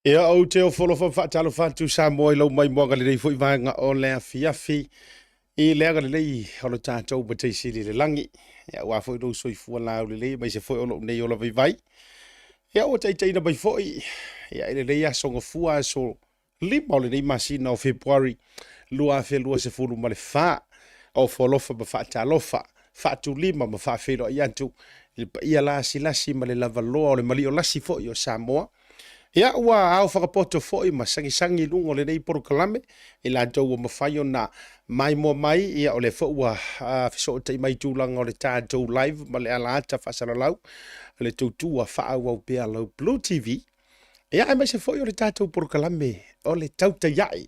Ia, ou te ofo alofa ma faatalofa atu Samoa i lau maimoaga lelei foi vaega o le afiafi i le agalelei o le tatou Matai Sili i le lagi. Ia, aua foi lou soifua laulelei aemaise foi o lou nei ola vaivai. Ia, ua taitaiina mai foi ia, i lenei aso gafua, aso 5 o lenei masina o Fepuari 2024. Ofo alofa ma faatalofa, faatulima ma faafeiloai atu i le paia lasilasi ma le lavaloa o le maliolasi foi o Samoa. Ia, ua ao fagapoto foi ma sagisagi i luga o lenei polokalame i latou ua mafai ona maimoa mai, ia o lea foi ua fesootai mai i tulaga o le tatou live ma le alaata faasalalau le tautua faaauau pea lau Blue TV. Ia, aemaise foi o le tatou polokalame o le tautai ae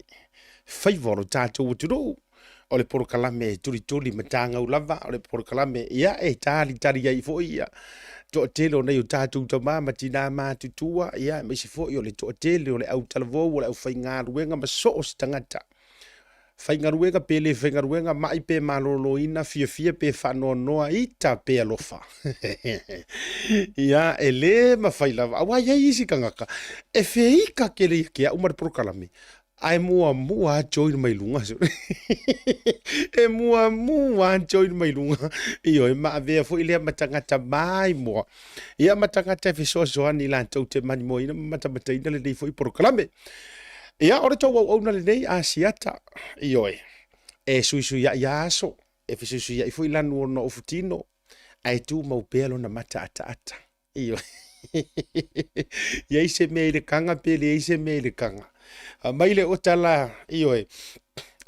faiva o lo tatou atunuu, o le polokalame e tulituli ma tagau lava, o le polokalame ia e talitali ai foi ia toatele o nei o tatou tama ma tina matutua, ia aemaise foi o le toatele o le autalavou, o le aufaigaluega ma so o se tagata faigaluega pe le faigaluega, mai pe maloloina, fiafia pe faanoanoa, ita pe alofa. Ia, e le mafai lava, aua e i ai isi tagata e feika tele ia te au ma le polokalame, ae muamua lava join mai luga. E muamua lava join mai luga. Ioe, ma avea foi lea ma tagata maimoa, ia ma tagata e fesoasoani latou te manimoaina ma matamataina lenei foi polokalame. Ia, o le tou auauna lenei Asiata, ioe, e suisuiai lava aso, e fesuisuiai foi lanu o lona ofutino, ae tumau pea lona mata ataata. Ioe. I ai se mea i le kaga pe leai se mea i le kaga. Mai le ota la, ioe,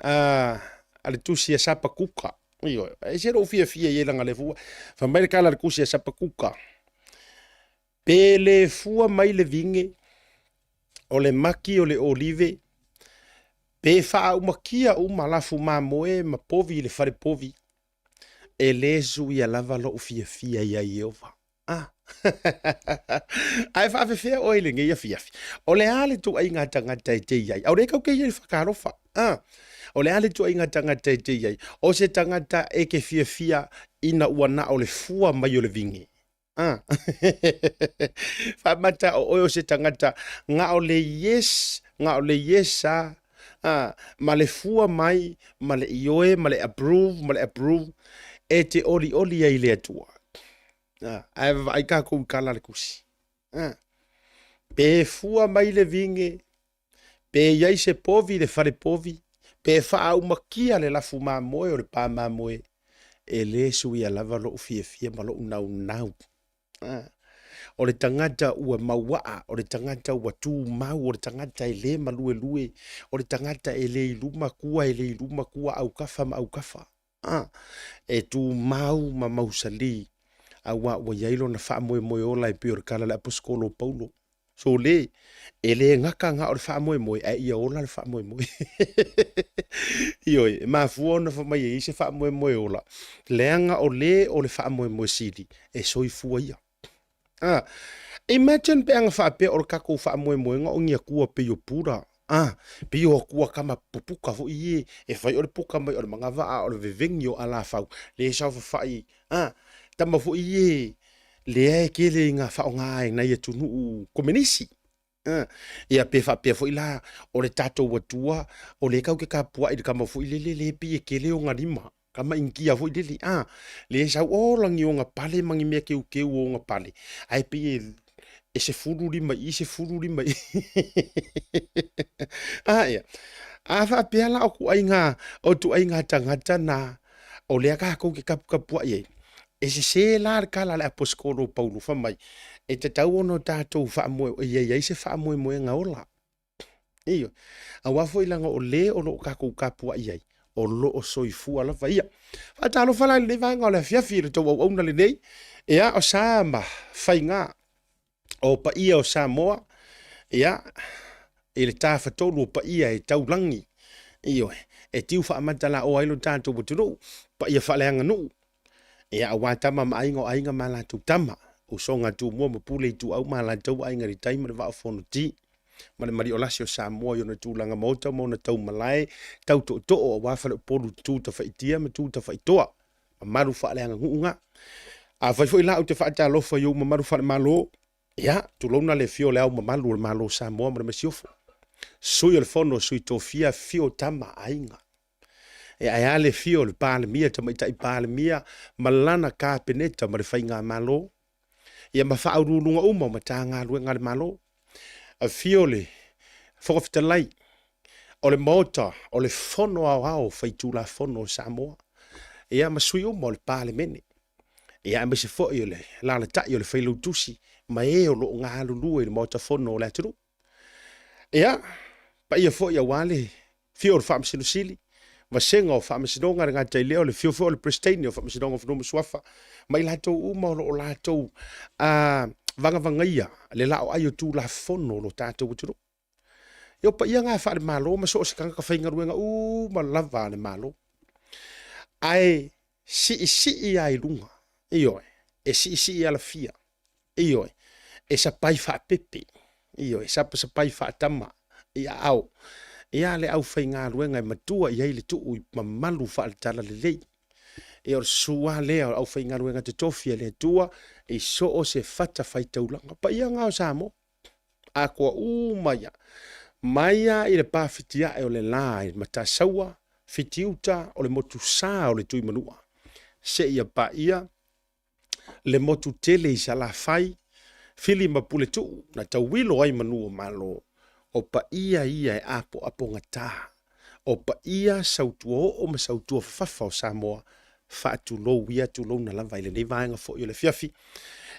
a le tusi a Sapakuka. Ioe, e ese lou fiafia i ai leaga o lea foi ua fai mai le tala a le tusi a Sapakuka, Pe le fua mai le vine, o le maki o le olive, pe faaaumakia uma lafu mamoe ma povi i le fale povi, e le suia lava lou fiafia iā Ieova. Ah. Ae faafefea oe i lenei afiafi? O le a le ituaiga tagata e te i ai? Aole kau ke i ai whakaalofa. Ah. O le a le ituaiga tagata e te i ai? O se tagata e ke fiafia ina ua na o le fua mai o le vine. Ah. Faamata o oe o se tagata na o le yes, na o le yes a, ah, ma le fua mai, ma le ioe, ma le approve, ma le approve, e te olioli ai i le Atua. Ah, ae vaai kākou i kala le kusi. Ah. Pe fua mai le vine, pe i ai se povi i le fale povi, pe faaaumakia le lafu mamoe o le pā mamoe, e lē suia lava loʻu fiafia ma loʻu naunau. Ah. O le tagata ua mauaa, o le tagata ua tumau, o le tagata e lē maluelue, o le tagata e le i luma tua, e le i luma tua, aukafa ma aukafa. Ah. E tumau ma mausali, auā ua i ai lona faamoemoe ola e pei o le tala a le Aposetolo o Paulo. Sole, e le gata na o le faamoemoe, ae ia ola le faamoemoe. Ioe, e mafua ona fai mai e i ai se faamoemoe ola, leaga o le o le faamoemoe sili e soifua ia. Ah, imagine pe ana faapea o le tatou faamoemoega o ni atua pei o Buddha. Ah, pei o atua kama pupuka foi ie, e fai o le puka mai o le manava a o le veveni o alafau, le saofafai. Ah, tama foi ie, lea e tele ina faaaoga ai nai atunuu komenisi. Ah, ia pe faapea foi la o le tatou Atua o lea tatou te tapuai i le kama foi lele lea pei e tele ona lima, kama Initia foi lele, ah, lea e sau ola ni ona pale ma ni mea keukeu o ona pale, ae pei e e 15 i i, 15 i i. Ah, ia. A faapea la o ituaiga, o ituaiga tagata na, o lea tatou te taputapuai ai, e sese la le tala a le Aposetolo o Paulo fai mai, e tatau ona o tatou faamoe, e i ai se faamoemoega ola. Ioe. Aua foi leaga o le o lo o tatou tapuai ai, o lo o soifua lava ia. Faatalofa la i lenei vaega o le afiafi i le tou auauna lenei, ia o sa ma faiga o paia o Samoa, ia, i le tafatolu o paia e taulagi, ioe, e tiu faamatalaoa ai lo tatou atunuu, paia faaleaganuu, ia, aua tama ma aiga o aiga ma latou tama, usoga Tumua ma Pule Ituau ma latou aiga i le tai ma le vaa o Fonoti, ma le maliolasi o Samoa i ona tulaga maota ma ona taumalae tau tootoo aua faleupolu tu tafaitia ma tu tafaitoa, mamalu faaleaganuu na. Afai foi la ou te faatalofa i ou mamalu faalemalo, Ia, tulouna le afio o le Ao Mamalu o le Malo o Samoa ma le Masiofo, Sui o le Fono a Sui Tofia, afio Tama a Aiga. E ae a le afio o le Palemia, Tamaitai Palemia ma lana Kapeneta ma le Faigamalo, ia ma faauluuluga uma o Matagaluega a le Malo. Afio le Fofoga Fetalai o le Maota o le Fono Aoao Faitulafono o Samoa, ia ma sui uma o le Palemene. Ia aemaise foi o le alaalatai o le Failautusi ma e o lo o galulue i le Maota Fono o le atunuu. Ia, paia foi aua le fio o le Faamasino Sili, vasega o Faamasinoga le gata i lea o le fio foi o le Peresetene o Faamasinoga o Fanua ma Suafa, ma i latou uma o lo o latou vagavagaia le laoai o Tulafono o lo tatou atunuu. Ia o paia na faale-Malo ma so o se tagata faigaluega uma lava a le Malo. Ae siisii lava i luga, ioe, e siisii alafia, ioe, e sapai faapepe, ioe, e sapasapai faatama i aao, ia le aufaigaluega e matua i ai le tuu i mamalu faale-talalelei. Ia o le sua lea o le aufaigaluega totofi a le Atua i so o se fatafaitaulaga. Paia na o Samoa. Atoa uma ia. Mai lava i le pa fitiae o le la i Matasaua, Fitiuta o le motusa o le Tuimanua, seia paia le motu tele i Salafai, Fili ma Puletuu na tauilo ai manu o Malo, o paia ia e apoapogata O paia sautua oo ma sautua fafafa o Samoa, faatulou ia tulouna lava i lenei vaega foi o le afiafi.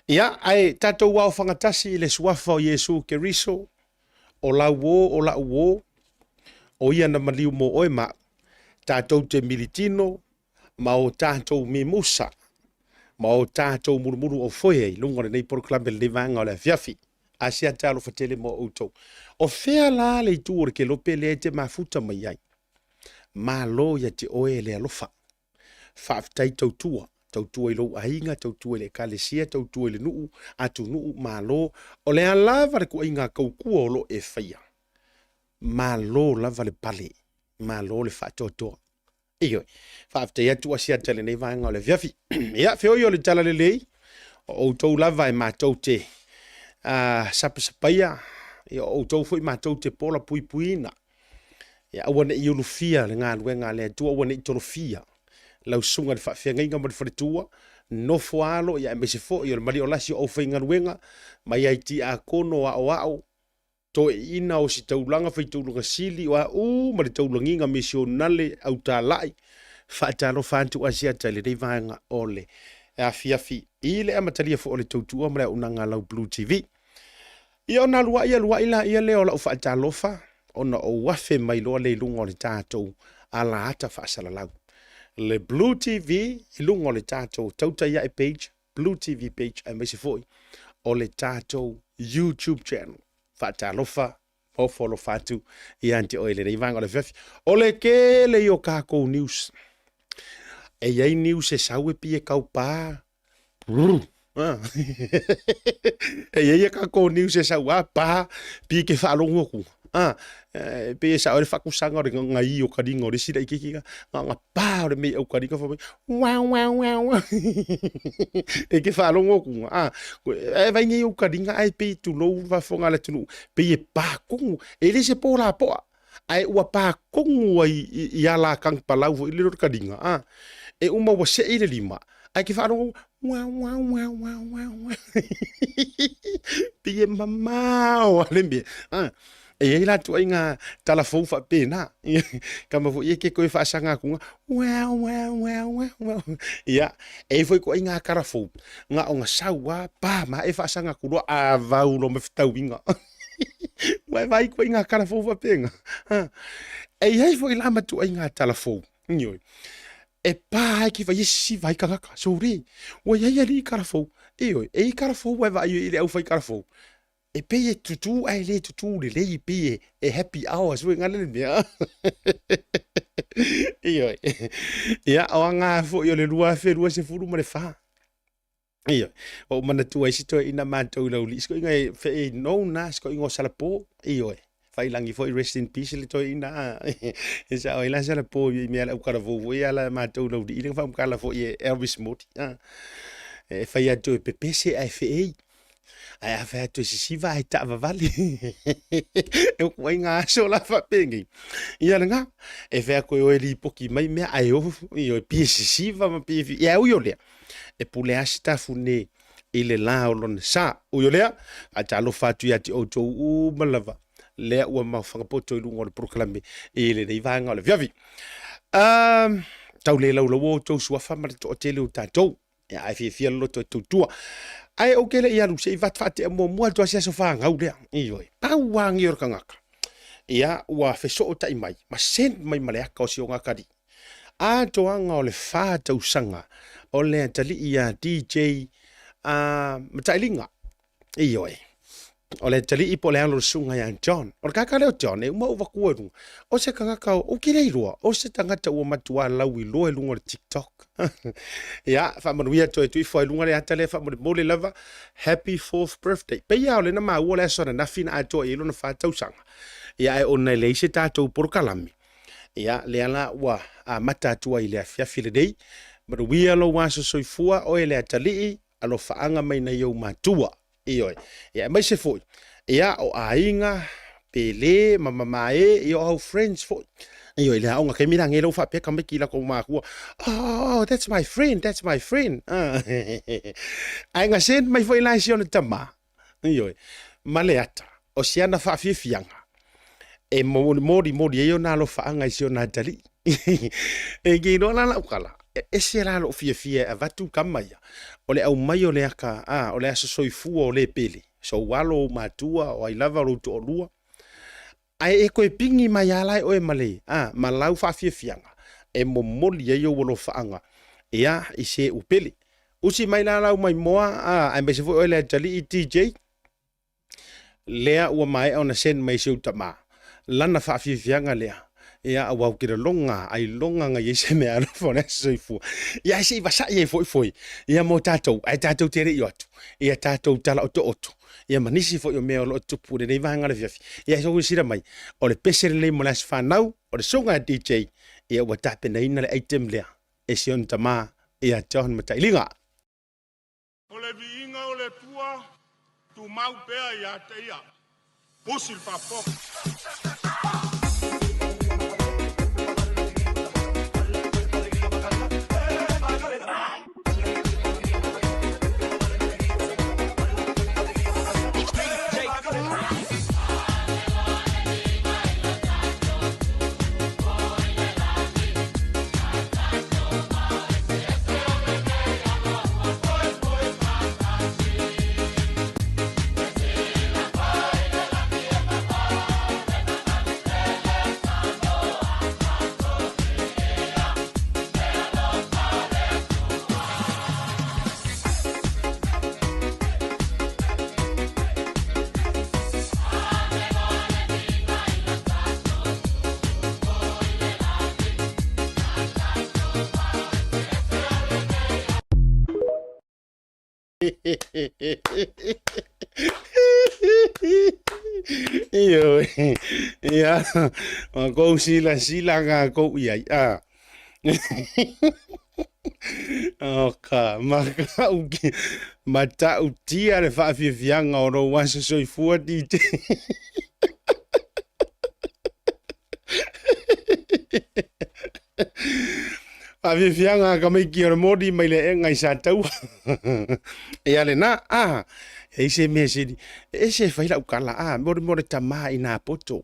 Ia, ae tatou aofagatasi i le suafa o Iesu Keriso, o lau uō o la'u uō, o ia na maliu mō oe ma a'u, tatou te militino ma o tatou mimusa ma o tatou mulumulu aufoe ai i luga o lenei polokalame i lenei vaega o le afiafi. Asia talofa tele mo outou. O fea la le itu o le kelope lea e te mafuta mai ai? Malo ia te oe e le alofa. Faafetai tautua, tautua i lou aiga, tautua i le ekalesia, tautua i le nuu, atunuu, malo. O le a lava le kuaiga tautua o lo o e faia? Malo lava le pale, malo le faatoatoa. Ioe. Faafetai atu Asiata i lenei vaega o le afiafi. Ia, feoi o le talalelei, o outou lava e matou te sapasapaia, ia, o outou foi matou te pola puipuiina. Ia, aua ne i ulufia le galuega a le Atua, aua ne i tolofia lau susuga i le faafeagaiga ma le faletua, nofo alo, ia aemaise foi o le maliolasi o aufaigaluega, mai ai tiakono, aoao, toeaiina, ositaulaga, faitaulaga sili, o a uma le taulagiga misionale, autalai, faatalofa atu Asiata i lenei vaega o le afiafi i le amatalia foi o le tautua ma le auaunaga a lau Blue TV. Ia ona aluai aluai laia lea o lau faatalofa ona ou afe mai loa lea i luga o le tatou alaata faasalalau. Le Blue TV i luga o le tatou Tautai Ae page, Blue TV page aemaise foi o le tatou YouTube channel. Faatalofa, ofo alofa atu ia te oe i lenei vaega o le afiafi. O le tele ia o tatou news. E i ai news e sau e pei e taupā. Ah. E i ai a tatou news e sau a pā, pei e ke faalogo atu. Ah, e pei e sao ai le faakusaga o le gagaī o kaliga o le isi laitiiti na, na ona pa o le mea i aukaliga fai mai, wow, wow, wow, wow. E ke faalogo atu, ah, e vaai nei aukaliga ae pei tulou le faafofoga a le atunuu, pei e pa tonu, e le se po lapoa, ae ua pa tonu ai i ala kagipalau foi lele o le kaliga, ah, e uma ua sei le lima, ae ke faalogo, wow, wow, wow, wow, wow, wow. Pei e mamao lava le mea, ah. E i ai la ituaiga tala fou faapena. Kama foi e ke toe faasaga atu wow, wow, wow, wow, wow. Ia, e i ai foi ituaiga tala fou, na ona sau lava, pa ma e faasaga atu loa, a vau loa ma fetauiga. Ua e vaai i ituaiga tala fou faapena. E i ai foi la ma ituaiga tala fou, ioe, e pa ai ke vai e sisiva ai tagata. Sore, ua i ai alii tala fou. Ioe, e i ai tala fou ua e vaai ai i le aufai tala fou. E pei e tutū ae le tutū lelei, e pei e happy hours foi ngale le mea. Ioe. Ia, o aga foi o le 2024. Ioe. Ua ou manatua ai si toeaina matou i Laulii, si toeaina e fe e nou na, si toeaina o Salapo. Ioe. Faiilagi foi rest in peace le toeaina. E sao ai la Salapo i mea le aukalavou foi ala matou i Laulii le faamatala foi e Elvis Moti. E fai atu e pepese ae feei. Ae a fai atu e sisiva ae taavavale. E ukuaiga aso la faapenei. Ia lena, e fai atu e o e lipoti mai mea ae o ioe pie sisiva ma pie fi. Ia e ui o lea, e pule lava si tafune i le la o lona sa. Ui o lea, faatalofa atu ia te outou uma lava lea ua mafaga poto i luga o le polokalame i lenei vaega o le afiafi. Um, tau le laulaua outou suafa ma le toatele o tatou. Ia, ae fiafia le loto e tautua. Ae ou te le i alu se i vat faatea muamua atu a se aso fanau lea. Ioe, pau lava o le tagata. Ia, ua fesootai mai ma send mai ma le aka o si ona atalii. Atoaga o le 4 tausaga o le atalii ia DJ Matailiga. Ioe. O le atalii po o le alo o le susuga ia John. O le tagata lea o John, e uma ou avatua i luga. O se tagata, ou te le iloa, o se tagata ua matua lauiloa i luga o le TikTok. Ia, faamanuia atu e tuifo ai i luga le ata lea faamolemole lava. Happy fourth birthday. Pei lava o lea na maua le aso ananafi na atoa i ai lona 4 tausaga. Ia, ae ona e leai se tatou polokalame, ia, lea la ua amata atu ai i le afiafi lenei. Manuia lou aso soifua, oe le atalii, alofaaga mai nai ou matua. Ioe. Ia, aemaise foi, ia, o aiga, pele, ma mamae, ia, o au friends foi. Ioe, i le aoga, taimi la nei lau faapea tamaiti i latou matua, oh, oh, oh, that's my friend, that's my friend. Ah. Ae na send mai foi la e si ona tama, ioe, ma le ata, o si ana faafiafiaga, e molimoli ai ona alofaaga i si ona atalii. E ke iloa la lau tala, e ese la lou fiafia e avatu tama ia, o le aumai o le aka, a, o le aso soifua o le pele, sou alo, ou matua, o ai lava o lou toalua, ae e toe pigi mai lava la e oe ma le, a, ma lau faafiafiaga, e momoli ai ou alofaaga, ia, i se ua pele. Usi mai la lau maimoa, a, aemaise foi oe le atalii DJ, lea ua maea ona send mai e si ou tama lana faafiafiaga lea, ia aua ou te laloga ailoga na i ai se mea alofa o le aso soifua. Ia ae se i vasa'i ai foi foi ia mo tatou, ae tatou te le i o atu ia tatou tala otooto ia ma nisi foi o mea o lo o tupu i lenei vaega o le afiafi. Ia ae silasila mai, o le pese lelei mo le aso fanau o le susuga a DJ, ia ua tapenaina le item lea e si ona tama ia John Matailiga. O le viiga o le Atua tumau pea ia te ia. Usi le faafofoga. Ioe, ia, ma kou silasila kākou i ai, a. O ka, makau, matautia le faafiafiaga o lou aso soifua DJ. Faafiafiaga a tamaiti o le moni mai le aega i Sataua. Ia lena, a, e i ai se mea sili, e ese e fai lau tala, a, mo le mea o le tama i nā poto.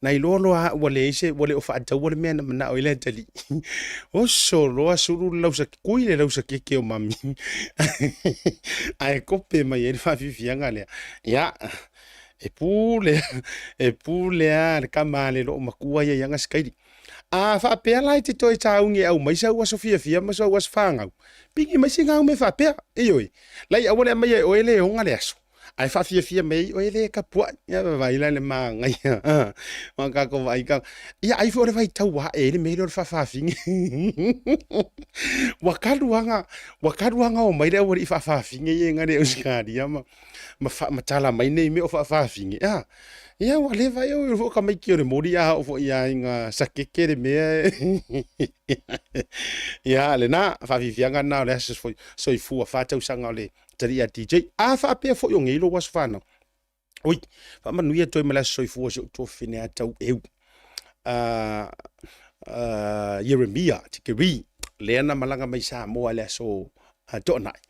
Na iloa loa au ua leai se, ua le o faataua le mea na manao ai le atalii. Oso loa sulu le lausa, kui le lausa keke o mami. Ae kope mai ai le faafiafiaga lea. Ia, e pule, e pule lava le tama a le loomatua ia i ana sikaili. A faapea la e te toe sauni e aumai sau aso fiafia ma sau aso fanau, pigi mai sina au mea faapea. Ioe, lai aua le aumaia e oe le ona le aso, ae faafiafia mai ai oe le tapuai. Ia vaai la i le manaia ma tatou vaai ka. Ia ai foi o le vaitau ua ae ai le mea lea o le faafafine. Ua talu lava ona, ua talu lava ona omai le aualii faafafine ia i ina i Ausetalia ma, ma faamatala mai nei mea o faafafine. A, Ia ua leva ia oi fo ka maiki o le moli a o fo ia inga sakeke le mea. Ia le na faafiafiaga na o le aso soifua faatausaga o le tali a DJ. A faapea foi o ngei lo aso whanau. Oi, faamanuia toe ma le aso soifua si ou tuafafine a tau eu. Ieremia Tikeri, lea na malaga mai Samoa i le aso Toonai.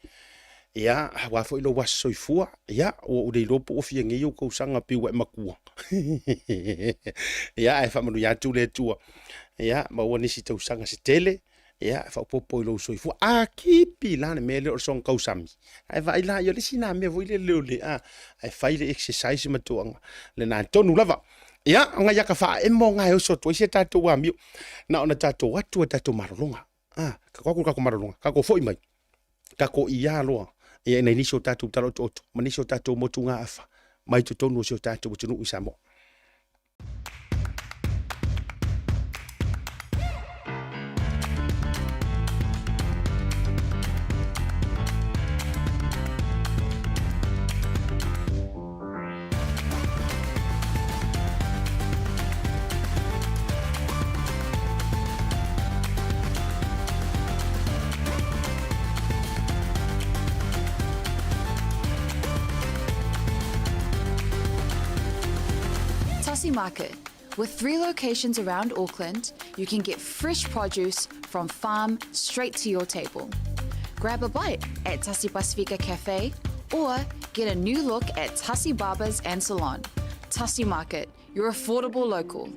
Ia, aua foi lou aso soifua, ia, ua ou le iloa po ua fia nei ou tausaga pei ua e matua. Ia, ae faamanuia atu le Atua. Ia, maua nisi tausaga se tele, ia, faaopoopo i lou soifua. A kipi la le mea lea o le soga tausami. Ae vaai la, ia o le isi na mea foi lele o le, a, ae fai le exercise ma tulaga lena tonu lava. Ia, o nai aka faaemo na e oso atu ai si a tatou amio. Na ona tatou atu a tatou malologa. A, tatou atu i le tatou malologa, tatou foi mai, tatou iā loa, ia ina nisi o tatou tala otooto, ma nisi o tatou motugaafa mai totonu o si o tatou atunuu i Samoa. Tasi Market. With three locations around Auckland, you can get fresh produce from farm straight to your table. Grab a bite at Tasi Pasifika Cafe or get a new look at Tasi Barbers and Salon. Tasi Market, your affordable local.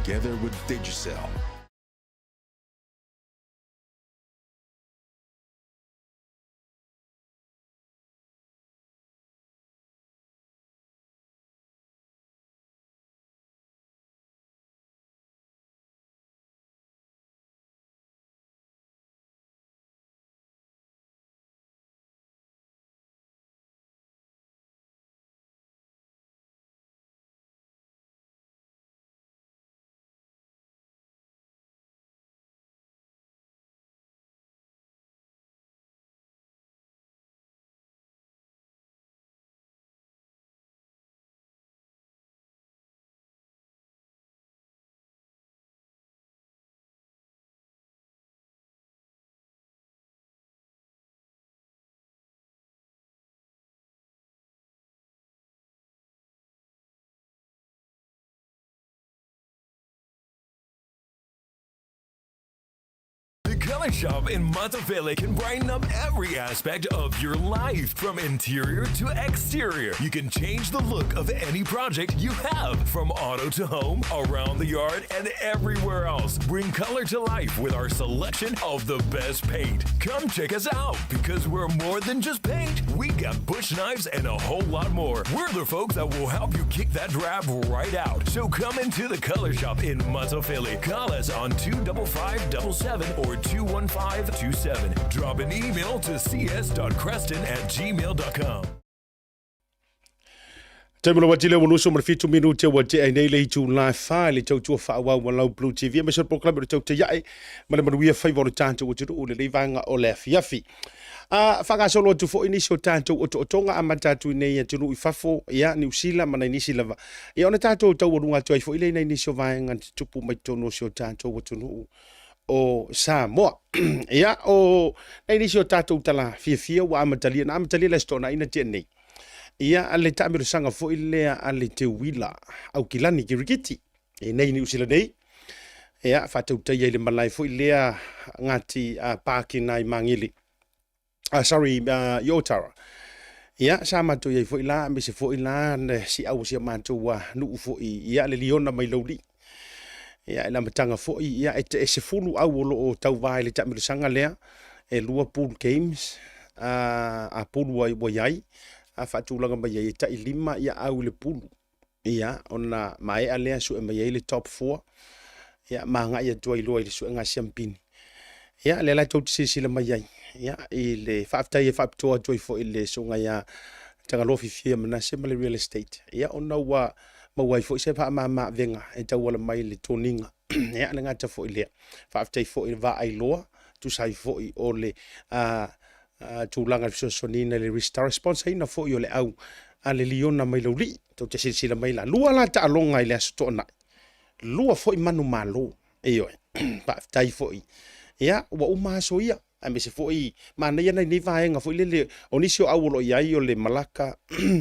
Together with Digicel. Color Shop in Matafele can brighten up every aspect of your life, from interior to exterior. You can change the look of any project you have, from auto to home, around the yard, and everywhere else. Bring color to life with our selection of the best paint. Come check us out because we're more than just paint. We got bush knives and a whole lot more. We're the folks that will help you kick that drab right out. So come into the Color Shop in Matofele. Call us on 25577 or 21527. Drop an email to cs.creston at gmail.com. Taimi lava tile ua 27 minute ua tea ai nei le itula e fa i le tautua faaauau a lau Blue TV aemaise o le polokalame o le Tautai Ae ma le manuia faiva o le tatou atunuu i lenei vaega o le afiafi. A faagasolo atu foi nisi o tatou otootoga amata atu i nei atunuu i fafo, ia Niu Sila ma nai nisi lava. Ia ona tatou taualuga atu ai foi lea i nai nisi o vaega na tutupu mai totonu o si o tatou atunuu o Samoa. Ia o nai nisi o tatou tala fiafia ua amatalia, na amatalia le Aso Toonai na tea nei. Ia le taamilosaga foi lea a le Teuila Aukilani Kirikiti i nei Niu Sila nei. Ia faatautaia i le malae foi lea Ngāti Pākina i Magele. Sorry, i Otara. Ia, sa matou i ai foi la, aemaise foi la le siau o si a matou nuu foi, ia, le liona mai Laulii. Ia, i le amataga foi, ia, e, e 10 au o lo o tauva i le taamilosaga lea, e lua pool games, a pulu ai ua i ai, a faatulaga mai ai e tai lima ia au i le pulu. Ia, ona maea lea sue mai ai le top 4, ia, ma agai atu ai loa i le suega siampini. Ia, lea la tou te silasila mai ai, ia, i le faafetai e faapitoa atu ai foi i le susuga ia Tagaloa Fiafia Manase ma le Real Estate, ia, ona ua maua ai foi se faamama-avega e tauala mai i le toniga. Ia, le gata foi lea, faafetai foi i le Vaailoa, tusa ai foi o le tulaga i le fesoasoaniina i le resitala, sponsor-ina foi o le au a le liona mai Laulii. Tou te silasila mai la, lua la taaloga i le Aso Toonai, lua foi manumalo. Ioe, faafetai foi. Ia, ua uma aso ia, aemaise foi manaia nai nei vaega foi lele, o nisi o au o lo o i ai o le Malaka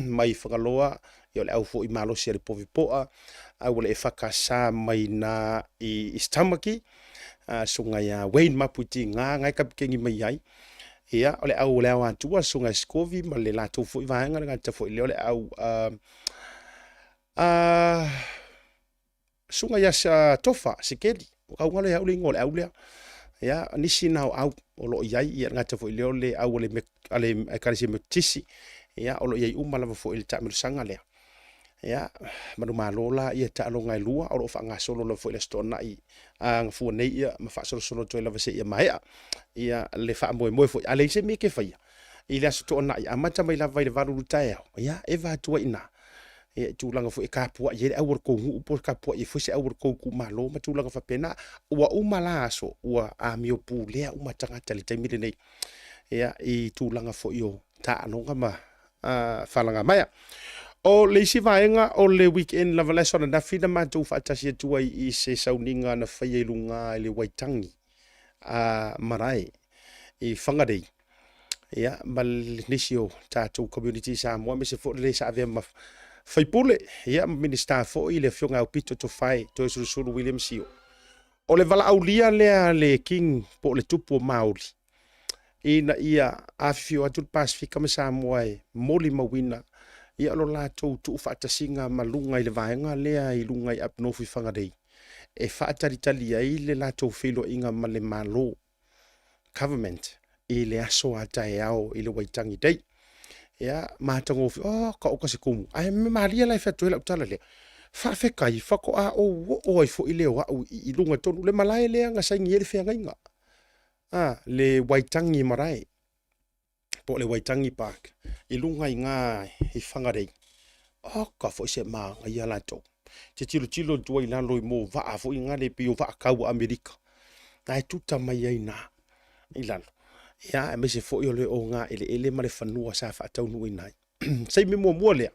mai Fagaloa, ia o le au foi malosi a le Povi Poa, au o le EFKS mai na i East Tamaki, susuga ia Wayne Mapu Tiga, na e kapikeni mai ai. Ia, o le au o le Ao Atua, susuga ia Scovi ma le latou foi vaega, le gata foi lea o le au susuga ia Tofa Sikeli, ua tau galo ia au le igoa o le au lea. Ia, nisi na o au o lo o i ai, ia le gata foi lea o le au a le Ekalesia Metotisi, ia, o lo o i ai uma lava foi i le taamilosaga lea. Ia, manumalo la ia taaloga e lua o lo o faagasolo lava foi i le Aso Toonai a gafua nei ia ma faasolosolo atu ai lava seia maea ia le faamoemoe foi. A leai se mea e te faia i le Aso Toonai, amata mai lava i le 8 i le taeao, ia, e va atu ai i ina. Ia, i tulaga foi e tapuai ai le au o le tou nuu po o tapuai ai foi se au o le tou itumalo ma tulaga faapena. Ua uma la aso, ua amio pulea uma tagata i le taimi lenei, ia, i tulaga foi o taaloga ma falagamaea. O le isi vaega o le weekend lava le aso ananafi na matou faatasi atu ai i se sauniga na faia i luga i le Waitangi a Marae i Whangarei. Ia, ma nisi o tatou community i Samoa, aemaise foi le sa avea ma faipule, ia, ma Minista foi le Afioga ia Aupito Tofae Toeolesulusulu William Sio. O le valaaulia lea a le King po o le Tupu o Maoli, ina ia afifio atu le Pasefika ma Samoa e molimauina ia lo latou tuufaatasiga ma luga i le vaega lea i luga i Up North i Whangarei e faatalitali ai le latou feiloaiga ma le Malo, Government, i le aso a taeao i le Waitangi Day. Ia, matagofie, oh, ka oka se kumu. Ae me malia la e fai atu ai lau tala lea. Faafetai, faatoa ou oo ai foi lea o au i luga tonu. Le malae lea na saini ai le feagaiga. A, le Waitangi Marae, po o le Waitangi Park, i luga i ngā i Whangarei. Oka foi se māngaia latou. Te tilotilo atu ai i lalo i mō vaa foi ngā le pei o vaa kau a Amerika. Nā e tuta mai ai nā i lalo. Ia, aemaise foi o le o ngā eleele ma le fanua sa faataunuuina ai. Saimi muamua lea,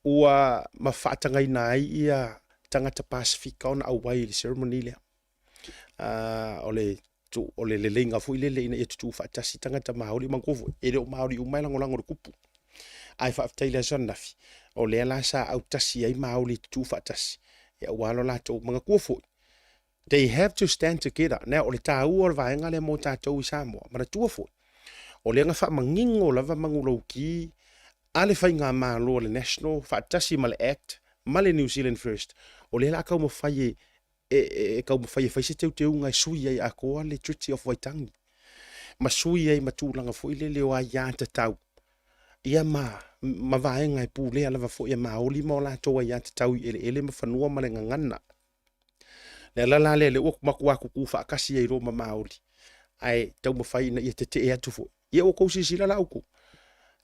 ua ma faatagaina ai ia tagata Pasifika ona auai i le ceremony lea. O le o le leleiga foi lele ina ia tutuu faatasi tagata Māori, manatua foi, e le o Māori uma e lagolago i le kupu. Ae faafetai i le aso ananafi, o lea la sa autasi ai Māori e tutuu faatasi, ia aua lo latou, manatua foi, They have to stand together. Now, o le tāua o le vaega lea mō tātou i Samoa, manatua foi, o lea na faamanino lava manulauki a le faigamalo a le National faatasi ma le Act ma le New Zealand First, o lea la a taumafai e e, e, e taumafai e fai se teuteuga e sui ai atoa le Treaty of Waitangi ma sui ai ma tulaga foi lele o aiatatau ia ma, ma vaega e pulea lava foi e Māori ma o latou aiatatau i eleele ma fanua ma le gagana. Le ala la lea, lea ua matua tutu faatasi ai loa ma Māori, ae taumafai ina ia tetee atu foi. Ia ua tou silasila la outou,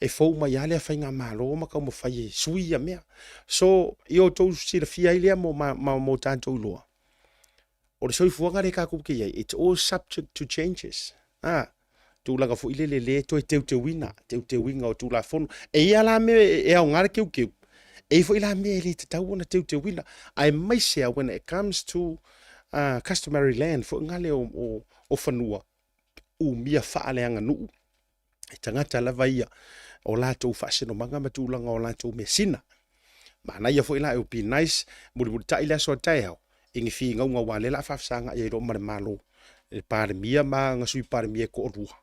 e fou mai lava lea faigamalo ma taumafai e sui ia mea. So, ia outou silafia ai lea mo, ma, ma, mo tatou iloa, o le soifuaga lea tatou te i ai, it's all subject to changes. Ah, tulaga foi lele le toe teuteuina, teuteuina o Tulafono. E i ai la mea e aoga le teuteu, e i ai foi la mea e le tatau ona teuteuina, aemaise lava when it comes to uh, customary land foi ngale o, o, o fanua umia faaleaganuu e tagata lava ia o latou faasinomaga ma tulaga o latou measina. Manaia foi la, it would be nice, mulimulitai le aso a taeao, i ni finauga aua lea la a faafesagai ai loa ma le Malo, le Palemia ma ana Sui Palemia e toalua.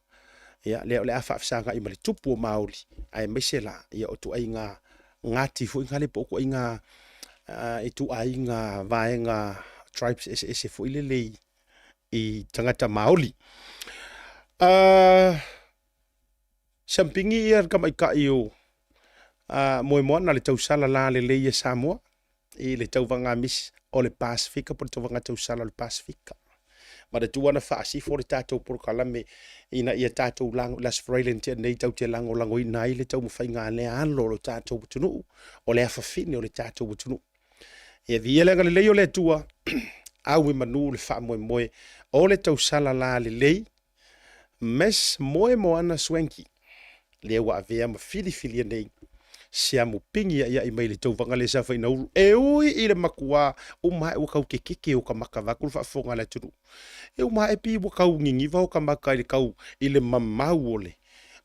Ia, lea o le a faafesagai ma le tupu o Maori, aemaise la, ia o ituaiga Ngāti foi ngale po o ituaiga uh, ituaiga vaega tribes eseese foi lele i, i tagata Maori. Uh, Siampigi ia le tamaitai o uh, Moemoana le tausala la lelei e Samoa i le tauvaga Miss o le Pasifika po o le tauvaga tausala o le Pasifika. Manatua na faasifo le tatou polokalame ina ia tatou lago le Aso Faraile na tea nei tatou te lagolagoina ai le taumafaiga a lea alo o le tatou atunuu, o le afafine o le tatou atunuu. Ia viia le agalelei o le Atua, au i manu le faamoemoe o le tausala la lelei Miss Moemoana Swanky, lea ua avea ma filifilia nei siamu pigi a'ia'i mai le tauvaga lea sa fainaulu e ui i le makuā uma ae ua tau kekeke o ka maka vaeatu le faafofoga a le atunuu. E uma ae pei ua tau niniva o ka maka i le tau i le mamau o le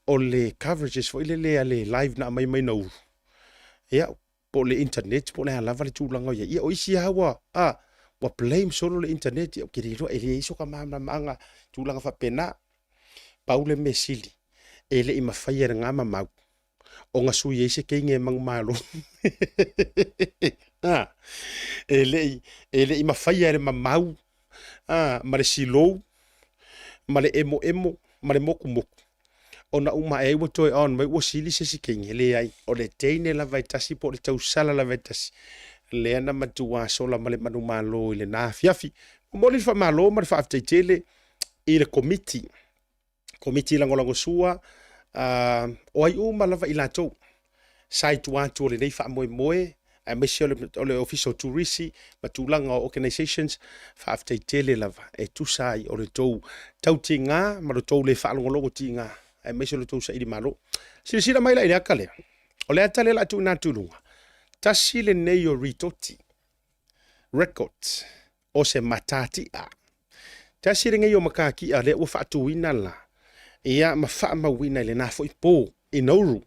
o le coverages foi lele a le live na aumai mai Nauru. Ia, po o le internet po o le a lava le tulaga o i ai. Ia, o isi lava ua, a, ua blame solo le internet. Ia, ou te le iloa, e leai so ka malamalamaaga i tulaga faapena. Pau le mea sili, e le i mafaia e lena mamau ona sui ai se teine e manumalo. A, e le i, e le i mafaia e le mamau a, ma le silou, ma le emoemo, ma le motumotu, ona uma ae ai ua toe on mai ua sili se isi teine. Leai, o le teine lava e tasi po o le tausala lava e tasi, lea na matua sola ma le manumalo i lena afiafi. Momoli le faamalo ma le faafetai tele i le Komiti, Komiti Lagolagosua, uh, o ai uma lava i latou sa i tua atu o lenei faamoemoe, aemaise o le, o le Ofisa o Turisi ma tulaga o organizations, faafetai tele lava e tusa ai o le tou tautiga ma lo tou le faalogologo tiga, aemaise o lo tou saili malo. Silasila mai la i le ata lea. O le ata lea la tuuina atu i luga. Tasi lenei o ritoti, records, o se matatia. Tasi lenei o matatia lea ua faatuina la, ia ma faamauina i lena foi po i Nauru.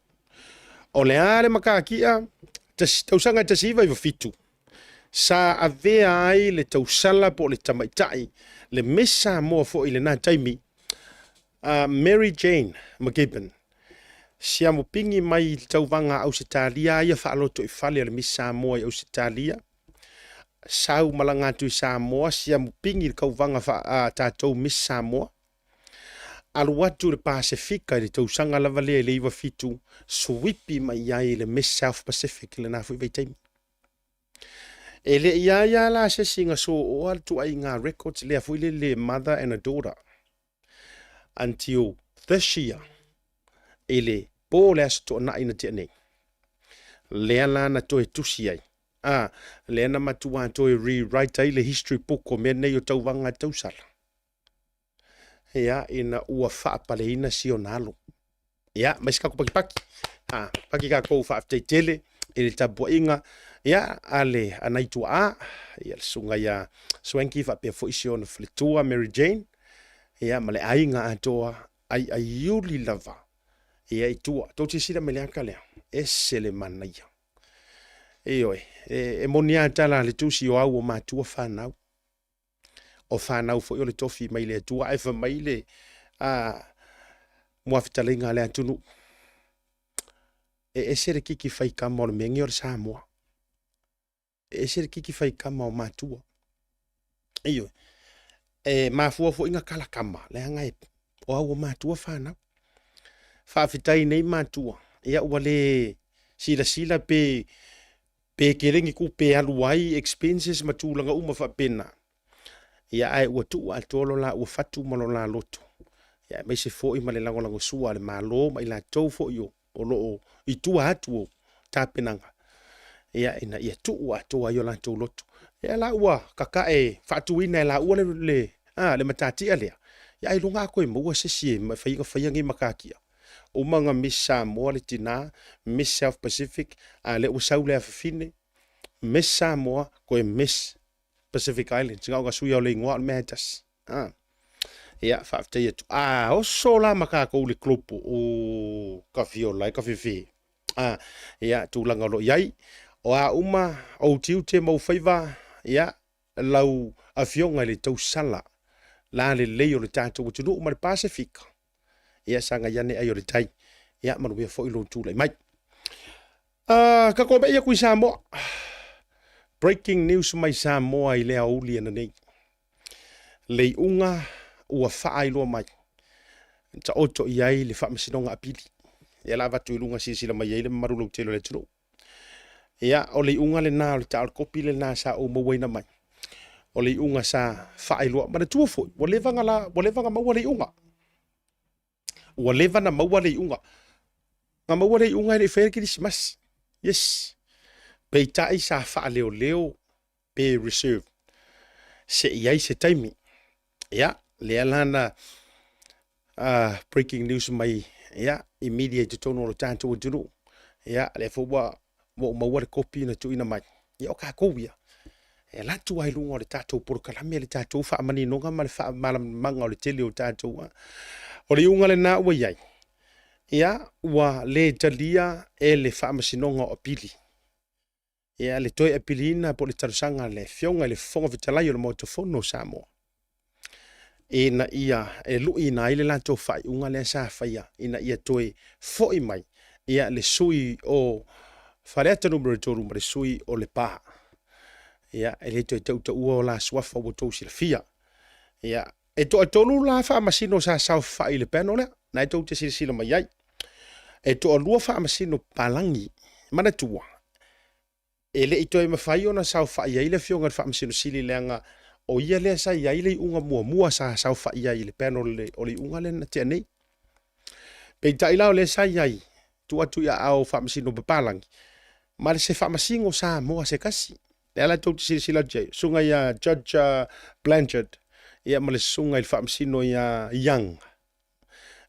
O le a le matatia, tausaga e 1997, sa avea ai le tausala po o le tamaitai, le Miss Samoa foi i lena taimi, uh, Mary Jane McGibbon, siamu pigi mai i le tauvaga a Ausetalia ia faalotoifale o le Miss Samoa i Ausetalia, sau malaga atu i Samoa, siamu pigi i le tauvaga fa, a tatou Miss Samoa, alu atu i le Pasefika i le tausaga lava lea i le 97, suipi mai ai le Miss South Pacific i lena foi vaitaimi. E le i a ia la se isi na sooa le tuaiga records lea foi lele mother and a daughter until this year i le po o le Aso Toonai na tea nei. Lea la na toe tusi ai. A, lea na matua toe rewrite ai le history book o mea nei o tauvaga tausala. Ia, ina ua faapaleina si ona alo. Ia, mai se kako pakipaki. Ha, paki kākou faafetai tele i le tapuaiga ia a le a nai tuaa, ia le susuga ia Swanky faapea foi si ona faletua Mary Jane, ia ma le aiga atoa ai aiuli lava ia i tua. Tou silasila mai le aka lea, ese le manaia. Ioe, e, e moni lava tala a le tusi o au o matua whanau. O fanau foi o le tofi mai le Atua ae fai mai le a muafetalaiga a le atunuu, e ese le kiki faikama o le mea nei o le Samoa. E ese le kiki faikama o matua. Ioe. E mafua foi na kalakama, leaga e, o au o matua fanau. Faafetai nei matua, ia ua le silasila pe pe tele ni tupe e alu ai expenses ma tulaga uma faapena. Ia ae ua tuu atoa lo la ua fatu ma lo la loto. Ia aemaise foi ma le lagolagosua a le Malo ma i latou foi o o lo o i tua atu o tapenaga, ia, ina ia tuu atoa ai o latou loto. Ia la ua kakae faatuina e laua le, le, a, le matatia lea, ia ailoga a toe maua se isi e fai ona faia nei matatia. Uma ona Miss Samoa le tina, Miss South Pacific, a lea ua sau le afafine, Miss Samoa, toe Miss Pacific Islands, na ona suia o le igoa o le mea e tasi. Ah. Ia, faafetai atu. A oso la ma tatou le club o ka fiola e ka fefe. Ah, ia, tulaga o lo o i ai. O a uma ou tiute ma ou faiva, ia, lau afioga i le tausala la lelei o le tatou atunuu ma le Pasefika. Ia, sagai ane ai o le tai. Ia, manuia foi lou tulai mai. Ka komei aku i Samoa. Breaking news mai Samoa i le aoauli ananei. Le iuga ua faailoa mai. Taoto i ai le Faamasinoga Apili. Ia la avatu i luga silasila mai ai le mamalu lautele o le atunuu. Ia, o le iuga lena o le taol kopi lena sa ou mauaina mai. O le iuga sa faailoa. Manatua foi, ua leva na la, ua leva na maua le iuga. Ua leva na maua le iuga. Na maua le iuga e le i faia le Kerisimasi. Yes. Peitai sa faaleoleo pe reserve se i ai se taimi. Ia, lea la na breaking news mai ia, i media i totonu o lo tatou atunuu. Ia, lea foi ua ua ou maua le kopi na tuuina mai. Ia, o tatou ia, e alu atu lava i luga o le tatou polokalame, le tatou faamaninoga ma le faamalamalamaga o le tele o tatou. O le iuga lena ua i ai, ia, ua le talia e le Faamasinoga o Apili. Ia, le toe apiliina po o le talosaga a le Afioga i le Fofoga Fetalai o le Maota Fono o Samoa, ina ia e luiina ai le latou faaiuga lea sa faia ina ia toe foi mai ia le sui o Faleata Nu.3 ma le sui o Lepa. Ia, e le toe tautaua o la suafa ua outou silafia. Ia, e toatolu la faamasino sa saofai i le panel lea, na e tou te silasila mai ai. E toalua faamasino palagi, manatua, E le i toe mafai ona saofai ai le Afioga i le Faamasino Sili leaga o ia lea sa i ai le iuga muamua sa saofai ai i le panel o le iuga lea na tea nei. Peitai la o lea sa i ai, tuu atu i aao o Faamasino Papalangi ma le se Faamasino Samoa se tasi. Lea la tou te silasila atu i ai, susuga ia Judge Blanchard ia ma le susuga i le Faamasino ia Young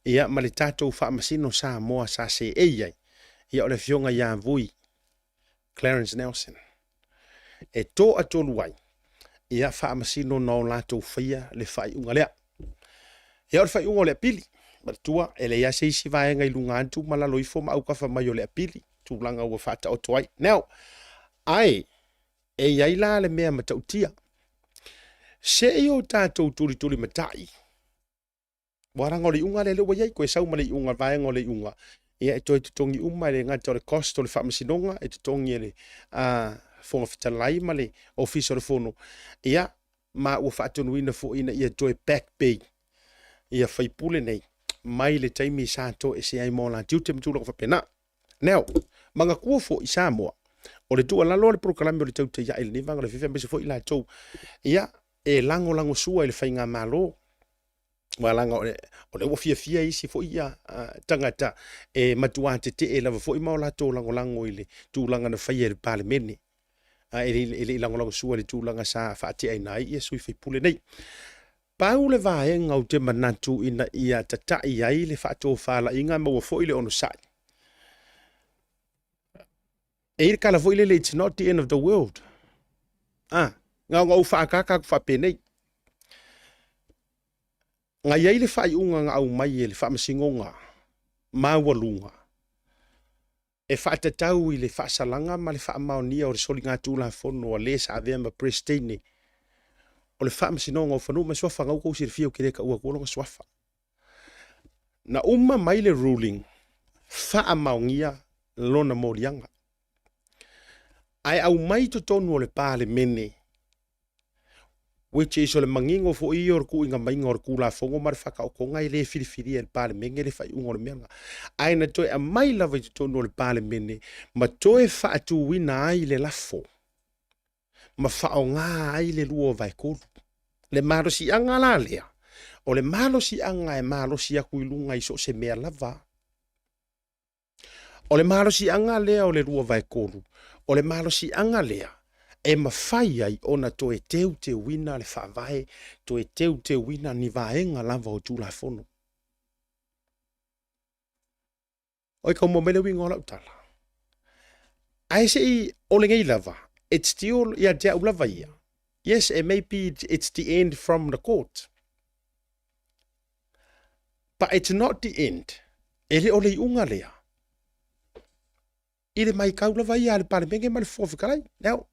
ia ma le tatou Faamasino Samoa sa seei ai, ia o le Afioga ia Vui Clarence Nelson, e toatolu ai ia faamasino na o latou faia le faaiuga lea. Ia o le faaiuga o le apili, manatua e leai lava se isi vaega i luga atu ma lalo ifo ma autafa mai o le apili, tulaga ua faataoto ai. Now, ae e i ai la le mea matautia, se i o tatou tulitulimatai Ua leaga o le iuga lea lea ua i ai, toe sau ma le iuga, vaega o le iuga, ia e toe totogi uma e le gata o le cost o le faamasinoga, e totogi e le Fofoga Fetalai ma le Ofisa o le Fono, ia, ma ua faatonuina foi ina ia toe back pay ia faipule nei mai le taimi sa toesea ai mo la tiute ma tulaga faapena. Now, manatua foi Samoa, o le tuualalo a le polokalame o le Tautai Ae i lenei vaega o le afiafi aemaise foi i latou, ia, e lagolagosua i le faigamalo, Aua leaga o lea ua fiafia isi foi ia tagata e matua tetee lava foi ma o latou lagolago i le tulaga na faia e le Palemene, ae e le i lagolagosua i le tulaga sa faateaina ai ia sui faipule nei. Pau le vaega ou te manatu ina ia tatai ai le faatofalaiga maua foi le onosai. E i ai le tala foi lele, it's not the end of the world. Ah, na ona ou faataata atu faapenei. Na i ai le faaiuga na aumai e le Faamasinoga Maualuga e faatatau i le faasalaga ma le faamaonia o le soligatulafono a le sa avea ma Peresetene. o le Faamasinoga o Fanua ma Suafa na ua tou silafia ou te le taua atua lona suafa. Na uma mai le ruling faamaonia lona moliaga. Ae aumai i totonu o le Palemene which is o le manino foi ia o le tuuina maiga o le Tulafono ma le faataotoga e le filifilia e le Palemene le faaiuga o le mea lena. Ae na toe aumai lava i totonu o le Palemene ma toe faatuina ai le lafo ma faaaoga ai le 2/3. Le malosiaga la lea, o le malosiaga e malosi atu i luga i so o se mea lava. O le malosiaga lea o le 2/3, o le malosiaga lea e mafai ai ona toe teuteuina le Faavae, toe teuteuina ni vaega lava o Tulafono. Oi kau mai le uiga o lau tala. Ae se i o lenei lava, it's still ia te au lava ia. Yes, it may be it's the end from the court. But it's not the end. E le o le iuga lea. I le maitau lava ia a le Palemene ma le Fofoga Fetalai. Now,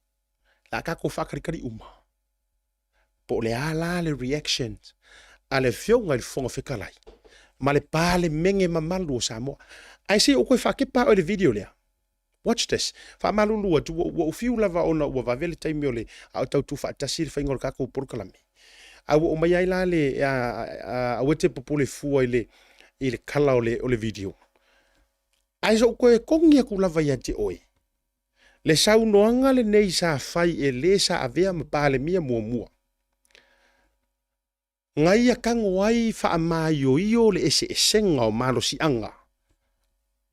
la tatou faataritari uma. Po o le a la le reaction a le Afioga i le Fofoga Fetalai ma le Palemene mamalu o Samoa. Ae se i ou toe faatepa oe i le video lea. Watch this. Faamalulu atu, ua, ua ou fiu lava ona ua vave le taimi o le, a o tau tuufaatasi le faiga o le tatou polokalame. A ua oo mai ai la le, a, a, aua e te popole fua i le, i le kala o le, o le video. Ae sa ou toe togi atu lava ia te oe le saunoaga lenei sa fai e le sa avea ma Palemia muamua. Na ia tago ai faamaioio le eseesega o malosiaga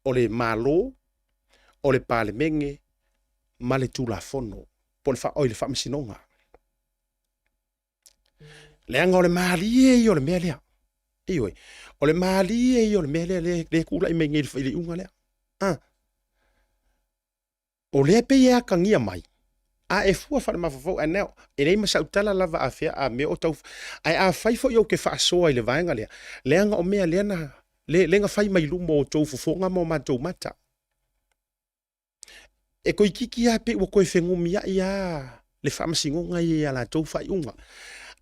o le Malo, o le Palemene ma le Tulafono po o le, oi, le Faamasinoga. Leaga o le malie ia o le mea lea. Ioe, o le malie ia o le mea lea lea e tulai mai nei i le iuga lea. Ah. O lea pei e atagia mai, a e fua faalemafaufau ae now, e leai ma sau tala lava a fea a mea o tau, ae afai foi ou te faasoa i le vaega lea, leaga o mea lea na, lea na fai mai luma o outou fofoga ma o matou mata. E toeitiiti lava pei ua toe fenumiai lava le faamasinoga ia i a latou faaiuga.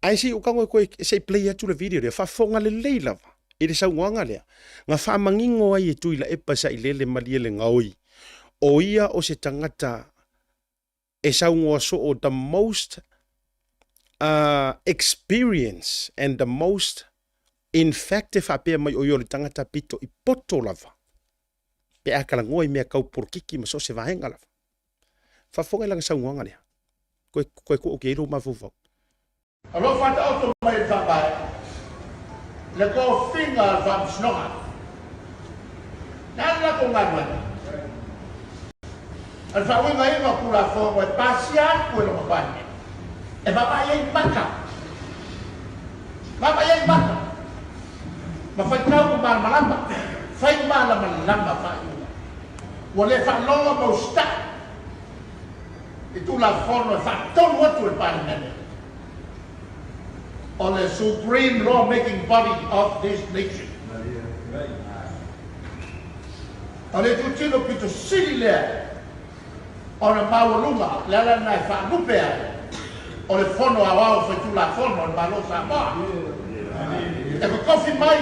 Ae se i ou tago e toe, se i play atu le video lea, faafofoga lelei lava i le saunoaga lea na faamanino ai e Tuilaepa Sailele Malielegaoi, o ia o se tagata e saunoa soo the most experience and the most in fact e faapea mai o ia o le tagata pito i poto lava pe a talanoa i mea tau polokiki ma so o se vaega lava. Faafofoga i lana saunoaga lea. Koe, koe kua o ke ai lou mafaufau. O lo o faataoto mai e le Faavae le tofiga a le Faamasinoga. Le a le latou galuega? O le faauigaina o Tulafono e pasia atu e lona Palemene e vaavaai ai maka, vaavaai ai maka ma faitau ma malamalama, fai malamalama faaiuga. Ua le faalogo ma usitai i Tulafono e faatonu atu e le Palemene o le Supreme Law Making Body of this nation. O le itutino pito sili lea ona maualuga, le ala lena e faalupe ai o le Fono Aoao Faitulafono a le Malo o Samoa e totofi mai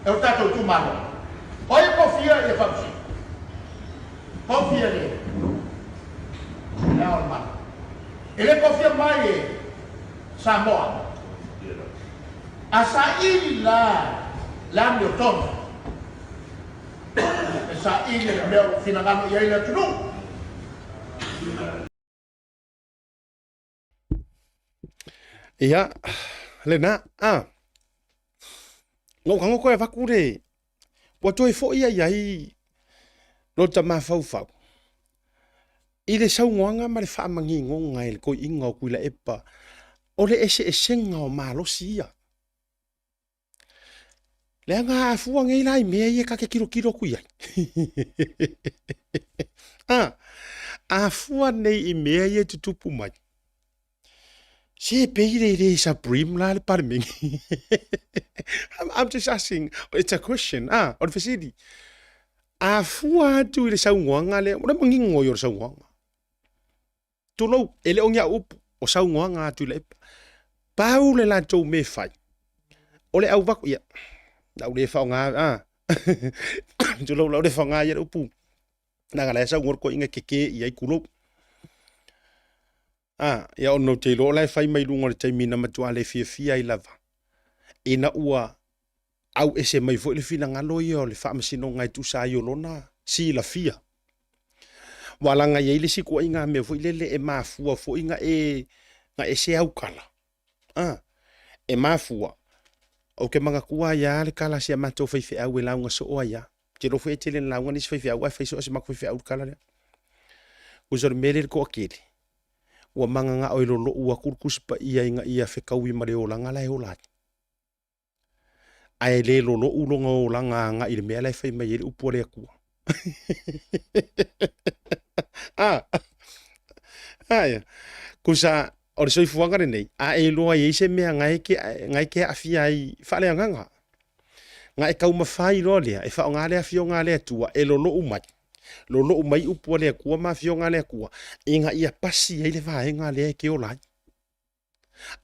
e o tatou itumalo. O ai e kofia ia faamasino? Kofia le Le Ao o le Malo. E le kofia mai e Samoa. A saili la le amiotonu, e saili e le mea o lo o finagalo i ai le atunuu. Ia, lena, a, na ou tago toe avatu le, ua toe foi ai ai lota mafaufau i le saunoaga ma le faamaninoga e le toeaina o Tuilaepa o le eseesega o malosi ia. Leaga a fua nei la i mea ia ta te tilotilo atu i ai. A, a fua nei i mea ia e tutupu mai, se pei le le supreme la le Palemene. I'm just asking, it's a question. Ah, o le fesili. A fua atu i le saunoaga lea, o le manino ia o le saunoaga. Tulou, e le o ni au upu, o saunoaga a Tuilaepa. Pau le latou mea e fai, o le auvaku, ia, lau le faaaoga, a, tulou, lau le faaaoga ia le upu, leaga la e saunoa le toeaina e keke i ai, tulou. A, ia ona ou te iloa o la e fai mai luga o le taimi na matua le fiafia ai lava, ina ua auese mai foi le finagalo ia o le faamasinoga e tusa ai o lona silafia. Ua laga i ai le isi ituaiga mea foi lele e mafua foi na e na e se aukala. A, e mafua. Ou te manatua ai lava le tala a si a matou faifeau e lauga soo ai lava. Ou te iloa foi e tele ina lauga nisi faifeau ae fai soo e si matou faifeau le tala lea. Tusa o le mea lea i le toatele, ua mananao e lolou atu le Tusi Paia ina ia fetaui ma le olaga la e ola ai. Ae le lolou lona olaga agai i le mea la e fai mai ai le upu a le Atua. Ah, ah, ia. Tusa, o le soifuaga lenei, a e iloa e i ai se mea na e ke, na e ke aafia ai faaleagaga, na e taumafai loa lea e faaaoga le afioga a le Atua e lolou mai, lolou mai upu a le Atua ma afioga a le Atua, ina ia pasi ai le vaega lea e te ola ai.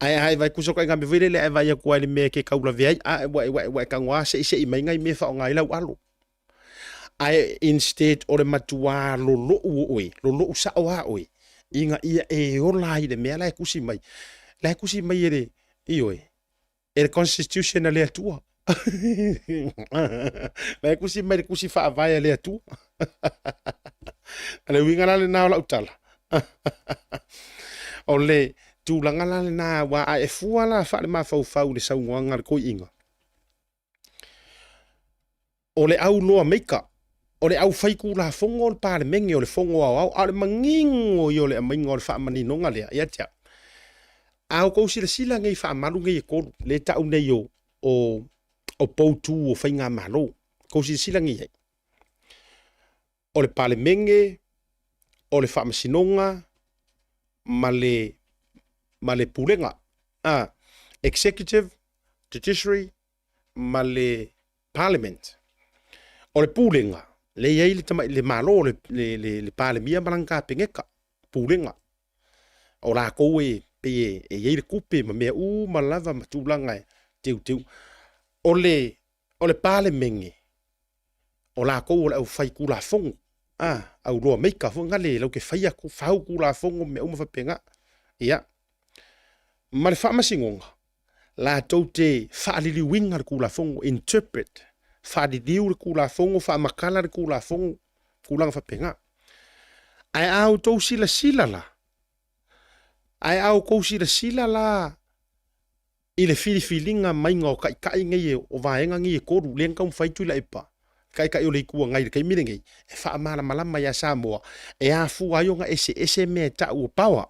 Ae a e vaai tusa o mea foi lele a e vaai atu lava i le mea e te taulavea ai, a ua ua ua e tago lava seisei mai nai mea e faaaoga ai lau alo. Ae instead o le matuā lolou o oe, lolou sao lava oe ina ia e ola ai i le mea la e tusi mai, la e tusi mai e le, ioe, e le constitution a le Atua. La e tusi mai le tusi faavae a le Atua. O le uiga la lena o lau tala. O le tulaga la lena, aua a e fua la faale-mafaufau i le saunoaga a le toeaina, o le au loa maker, o le au faitulafono o le Palemene, o le Fono Aoao, a o le manino ia o le aumaiga o le faamaninoga lea ia te au. A outou silasila nei i faamalu nei e tolu, lea e tau nei o, o, o poutu o faigamalo, outou silasila nei i ai, o le Palemene, o le Faamasinoga ma le, ma le Pulega, a, Executive, Judiciary ma le Parliament. O le Pulega, lea e i ai le tamai, le Malo, le, le, le, le Palemia ma lana Kapeneta, Pulega. O latou e pei e i ai le tupe ma mea uma lava ma tulaga e teuteu. O le, o le Palemene, o latou o le aufaitulafono, a, au loa maker foi nale latou te faia fau tulafono ma mea uma faapena. Ia, ma le Faamasinoga, latou te faaliliuina le Tulafono, interpret, faaliliu le Tulafono, faamatala le Tulafono, tulaga faapena. Ae a outou silasila la, ae a outou silasila la i le filifiliga maiga o taitai nei o vaega nei e tolu, lea na taumafai Tuilaepa, taitai o le Itu Agai i le taimi lenei, e faamalamalama ia Samoa, e afua ai ona eseese mea e tau o power.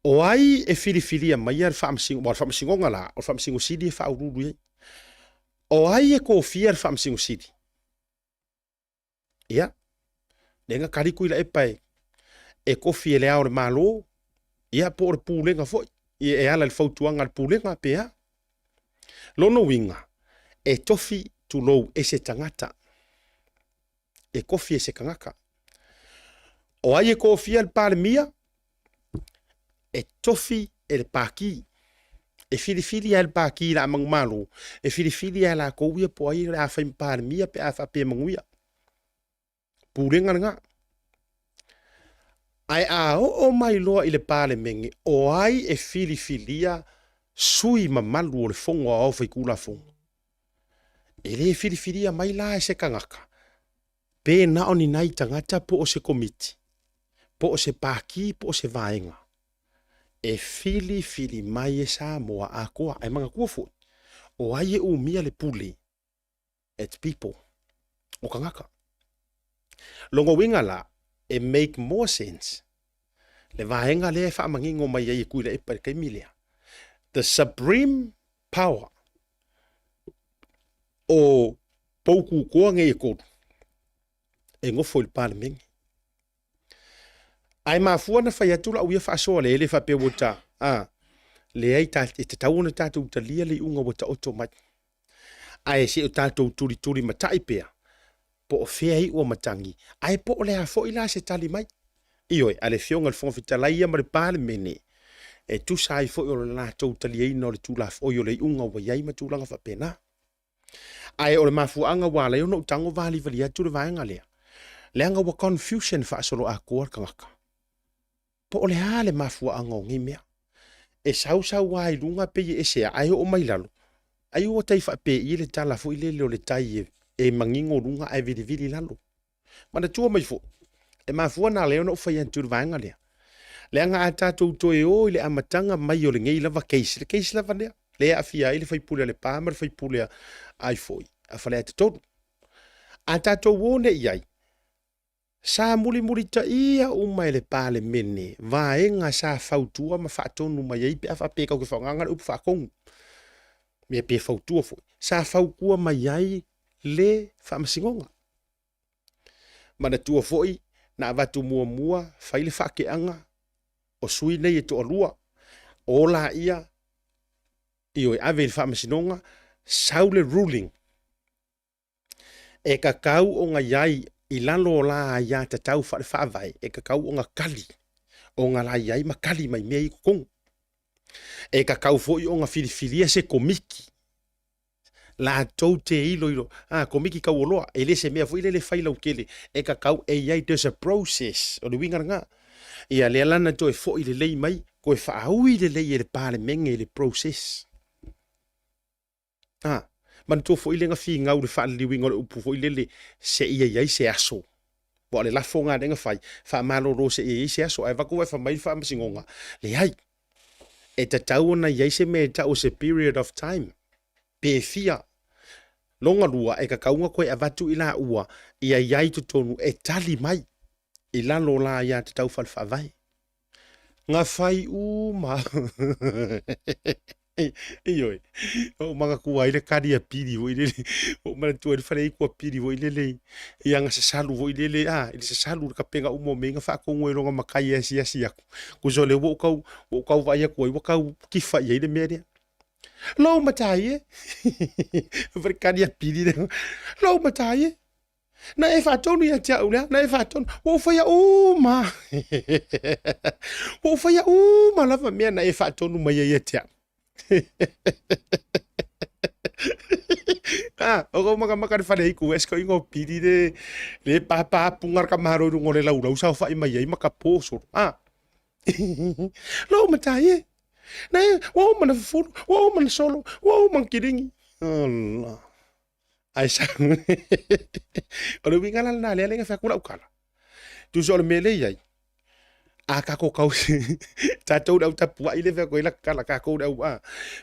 O ai e filifilia maia le faamasino, aua o le faamasinoga la, o le faamasino sili e faauluulu i ai. O ai e kofia le faamasino sili? Ia, lea na tali Tuilaepa e, e kofi e le Ao o le Malo, ia po o le Pulega foi, ia e ala i le fautuaga a le Pulega pe a. Lona uiga, e tofi tulou e se tagata. E kofi e se tagata. O ai e kofia le Palemia? E tofi e le Pākī. E filifili lava e le Pākī la manumalo, e filifili lava e latou ia po o ai o le a fai ma Palemia pe a faapea e manuia. Pulega lena. Ae a oo mai loa i le Palemene, o ai e filifilia sui mamalu o le Fono Aoao Faitulafono? E le filifilia mai la e se tagata, pe na o ni nai tagata po o se komiti, po o se pākī po o se vaega, e filifili mai e Samoa atoa. Ae manatua foi, o ai e umia le pule? It's people, o tagata. Lona uiga la, e make more sense le vaega lea e faamanino mai ai e Tuilaepa i le taimi lea, the supreme power o poututoa nei e tolu e nofo i le Palemene. Ae mafua ona fai atu lau ia faasoa lea e le faapea ua ta, a, leai ta, e tatau ona tatou talia le iuga ua taoto mai. Ae se i o tatou tulituli matai pea, po o fea iu o matagi, ae po o le a foi la se tali mai. Ioe, a le Afioga i le Fofoga Fetalai ia ma le Palemene, e tusa ai foi o le latou taliaina o le Tulafono, oi o le iuga ua i ai ma tulaga faapena. Ae o le mafuaaga ua ala ai ona ou tago valivali atu le vaega lea, leaga ua confusion faasoloatoa le tagata. Po o le a le mafuaaga o nei mea. E sau sau lava i luga pei e ese lava, ae oo mai i lalo, ai ua tai faapei le tala foi lele o le tai e manino luga ae vilivili lalo. Manatua mai foi, e mafua na ala ai ona ou fai atu i le vaega lea, leaga a tatou toe o i le amataga mai o lenei lava case, le case lava lea, lea e aafia ai le sui usufono a Lepa ma le sui usufono a ifoi, a Faleata 3. A tatou o nei i ai, sa mulimulitaia uma e le Palemene vaega sa fautua ma faatonu mai ai pe a faapea tatou te faaaogaina le upu faatonu, ia pe fautua foi, sa fautua mai ai le Faamasinoga. Manatua foi na avatu muamua fai le faateaga o sui nei e toalua, o laia, ioe, ave i le Faamasinoga, sau le ruling e tatau ona i ai i lalo o la aiatatau faale-faavae, e tatau ona kali, ona la i ai ma kali mai mea ia i totonu. E tatau foi ona filifilia se komiti latou te iloilo, a, komiti taualoa, e le se mea foi lele e fai lautele, e tatau e i ai, there's a process, o le uiga lena. Ia lea la na toe foi lelei mai, toe faaui lelei e le Palemene le process. A, manatua foi lea na finau i le faaliliuina o le upu foi lele, seia i ai se aso. Aua o le lafo lena lea na fai, faamalolo seia i ai se aso. Ae avatu ae fai mai le Faamasinoga, leai, e tatau ona i ai se mea e tau o se period of time, pe fia. Lona lua, e tatau ona toe avatu i laua ia i ai i totonu e tali mai i lalo o la aiatatau faale-faavae. Na fai uma. Ioe, ua ou manatua ai le kali a Pili foi lele, ua ou manatua ai le faleaitu a Pili foi lele i ana sasalu foi lele, a, i le sasalu i le kapega uma o mea ia na faatonu e lona matai e asiasi atu. Tusa o lea ua ou tau, ua ou tau vaai atu ai ua tau tifa i ai le mea lea. Lou matai e! Fai le kali a Pili lea. Lou matai e! Na e faatonu ia te au lea, na e faatonu. Ua ou faia uma. Ua ou faia uma lava mea na e faatonu mai ai ia te au. Ah, o kou makamaka le fale iku es ko ingo pili le le papa punga ka mahalo i lunga o le laulau saofai mai ai ma ka po solo. Ah. Lou matai e. Na e, ua uma na fufulu, ua uma na solo, ua uma na kiringi. Allah. Ae sa o le uiga la lena lea lea na fai atu lau tala. Tusa o le mea lea e i ai, a tatou tau tatou le au tapuai lea e fai atu ai laka tala, tatou le au a,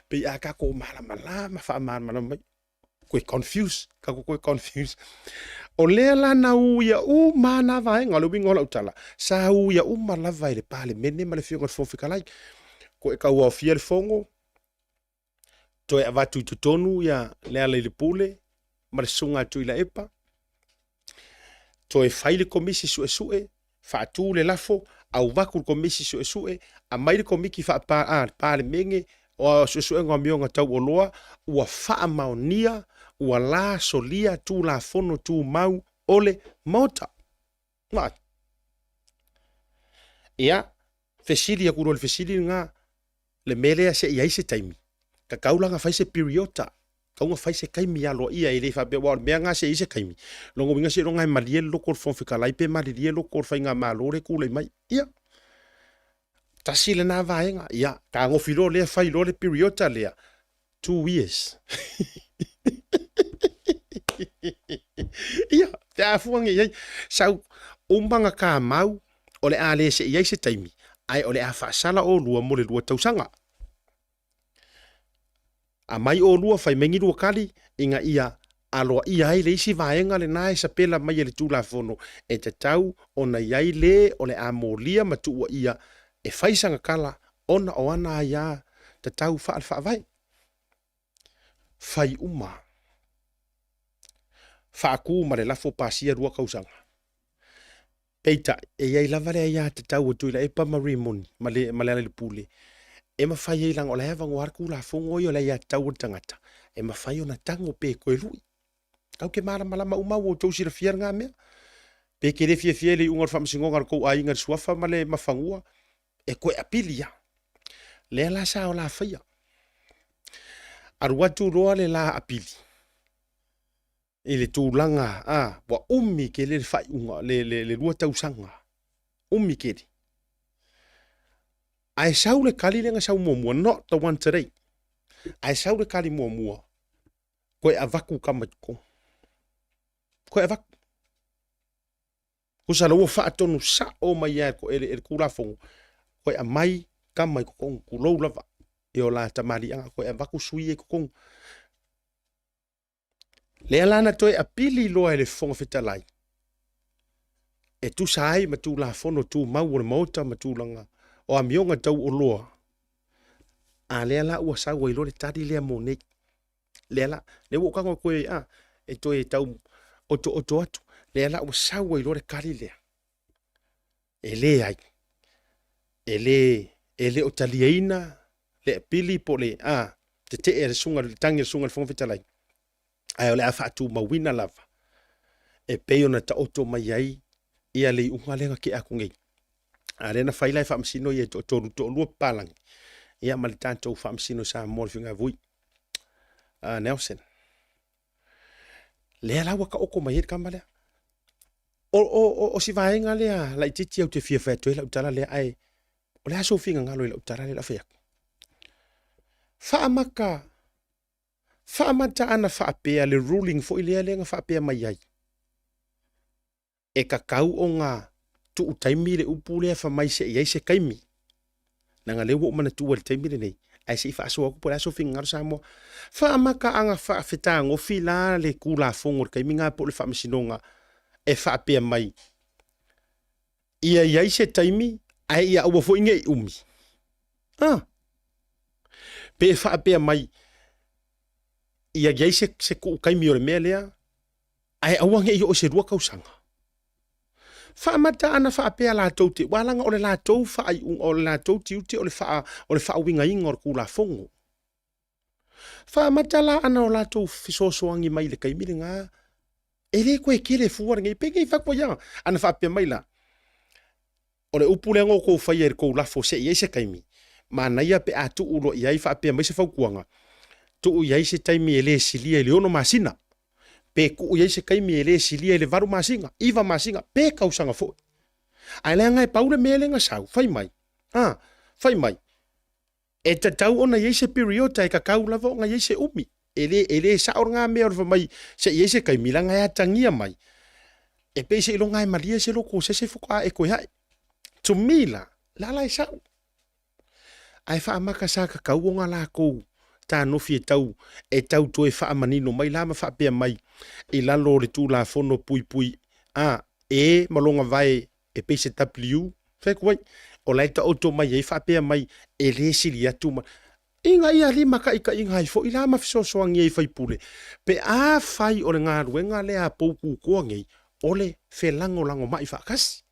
pei a tatou malamalama faamalamalama mai, toe confuse, tatou toe confuse. O lea la na uia uma lava na vaega, o le uiga o lau tala, sa uia uma lava e le Palemene ma le Afioga i le Fofoga Fetalai. Toe tauaofia le Fono, toe avatu i totonu ia Lealailepule ma le Susuga a Tuilaepa, toe fai le Komisi Suesue, faatu le lafo, avatu le Komisi Suesue, aumai le Komiti Faa-Palemene o Suesuega o Amioga Taualoa, ua faamaonia, ua la solia Tulafono Tumau o le Maota. Vaai. Ia, fesili atu loa i le fesili lena, le mea lea se i ai se taimi, tatau la ona fai se piriota, tatau ona fai se taimi aloaia, e le faapea aua o le mea lena se i ai se taimi, lona uiga seiloga e malie le loto o le Fofoga Fetalai pe malilie le loto o le faigamalo lea e tulai mai. Ia, tasi lena vaega, ia, tagofi loa lea fai loa le piriota lea, 2 years. Ia, te afua nei ai, sau uma na kamau, o le a le se i ai se taimi, ae o le a faasala olua mo le 2 tausaga. Aumai olua, fai mai ni lua kali, ina ia aloaia ai le isi vaega lena e sapela mai e le Tulafono e tatau ona i ai le o le a molia ma tuuaia e fai sana tala ona o ana aia tatau faale-faavae. Fai uma. Faatu ma le lafo pasia 2 tausaga. Peitai, e i ai lava le aiatatau a Tuilaepa ma Rimoni ma le, ma Lealailepule e mafai ai leaga o la e avanoa lava le Tulafono ia o le aiatatau a le tagata e mafai ona tago pe toe lui. Tatou te malamalama uma ua outou silafia lena mea. Pe e te le fiafia i le iuga o le faamasinoga a le tou aiga i le suafa ma le mafanua, e toe apili lava. Lea la sa o la faia. Alu atu loa le la apili i le tulaga a ua umi tele le faaiuga le 2 tausaga, umi tele. Ae sau le tali lea na sau muamua, not the one today. Ae sau le tali muamua, toe avatu tama i totonu. Toe avatu. Tusa la ua faatonu sao mai lava e le Tulafono, toe aumai tama i totonu, tulou lava, i o la tamaliiaga, toe avatu sui ia i totonu. Lea la na toe apili loa e le Fofoga Fetalai, e tusa ai ma Tulafono Tumau o le Maota ma tulaga o amioga tauoloa, a lea la ua sau ai loa le tali lea mo nei. Lea la, lea ua ou tago e toe, a, e toe tau otooto atu, lea la ua sau ai loa le tali lea. E leai, e le, e le o taliaina le apili po o le, a, tetee a le susuga, le tagi a le susuga i le Fofoga Fetalai, ae o le a faatumauina lava e pei ona taoto mai ai ia le iuga lea na tea atu nei. A lea na fai la e faamasino ia e toatolu, toalua papalagi, ia ma le tatou faamasino i Samoa le Afioga ia Vui Nelson. Lea la ua taoto mai ai le tama lea. O si vaega lea laitiiti ou te fia fai atu ai lau tala lea, ae o le a sou finagalo i lau tala lea o le a fai atu? Faamata, faamata ana faapea le ruling foi lea lea na faapea mai ai, e tatau ona tuu taimi le upu lea fai mai se i ai se taimi. Leaga lea ua ou manatua i le taimi lenei, ae se i faasoa atu po o le a sou finagalo Samoa. Faamata ana faafetagofi la le Tulafono i le taimi lena po o le Faamasinoga e faapea mai, ia i ai se taimi ae ia aua foi ne i umi. A! Pe faapea mai, ia i ai se tuu taimi o le mea lea, ae aua ne i oo i se 2 tausaga. Faamata ana faapea latou te, aua leaga o le latou faaiuga, o le latou tiute o le faa, o le faauigaina o le Tulafono. Faamata la ana o latou fesoasoani mai i le taimi lena, e le toe tele fua lenei, penei fai atu ai lava. Ana faapea mai la, O le upu lea na outou faia i le tou lafo se i ai se taimi, manaia pe a tuu loa i ai faapea mai se fautuaga, tuu i ai se taimi e le silia i le 6 masina, pe tuu i ai se taimi e le silia i le 8 masina, 9 masina, pe tausaga foi. Ae leaga e pau le mea lea na sau, fai mai, a, fai mai, E tatau ona i ai se piriota, e tatau lava ona i ai se umi. E le, e le sao lena mea o le fai mai se i ai se taimi, leaga e atagia mai, e pei seiloga e malie se loto o se isi faatoa e toe ae. To me la, la la e sao. Ae faamata sa tatau ona latou tanofi e tau, e tau toe faamanino mai la ma faapea mai i lalo o le Tulafono Puipui A, E ma lona vae e pei se W, fai atu ai, o la e taoto mai ai faapea mai e le sili atu ma ina ia limataitaiina ai foi la ma fesoasoani ai i faipule pe afai o le galuega lea a pou kukoa nei o le felagolagomai faatasi.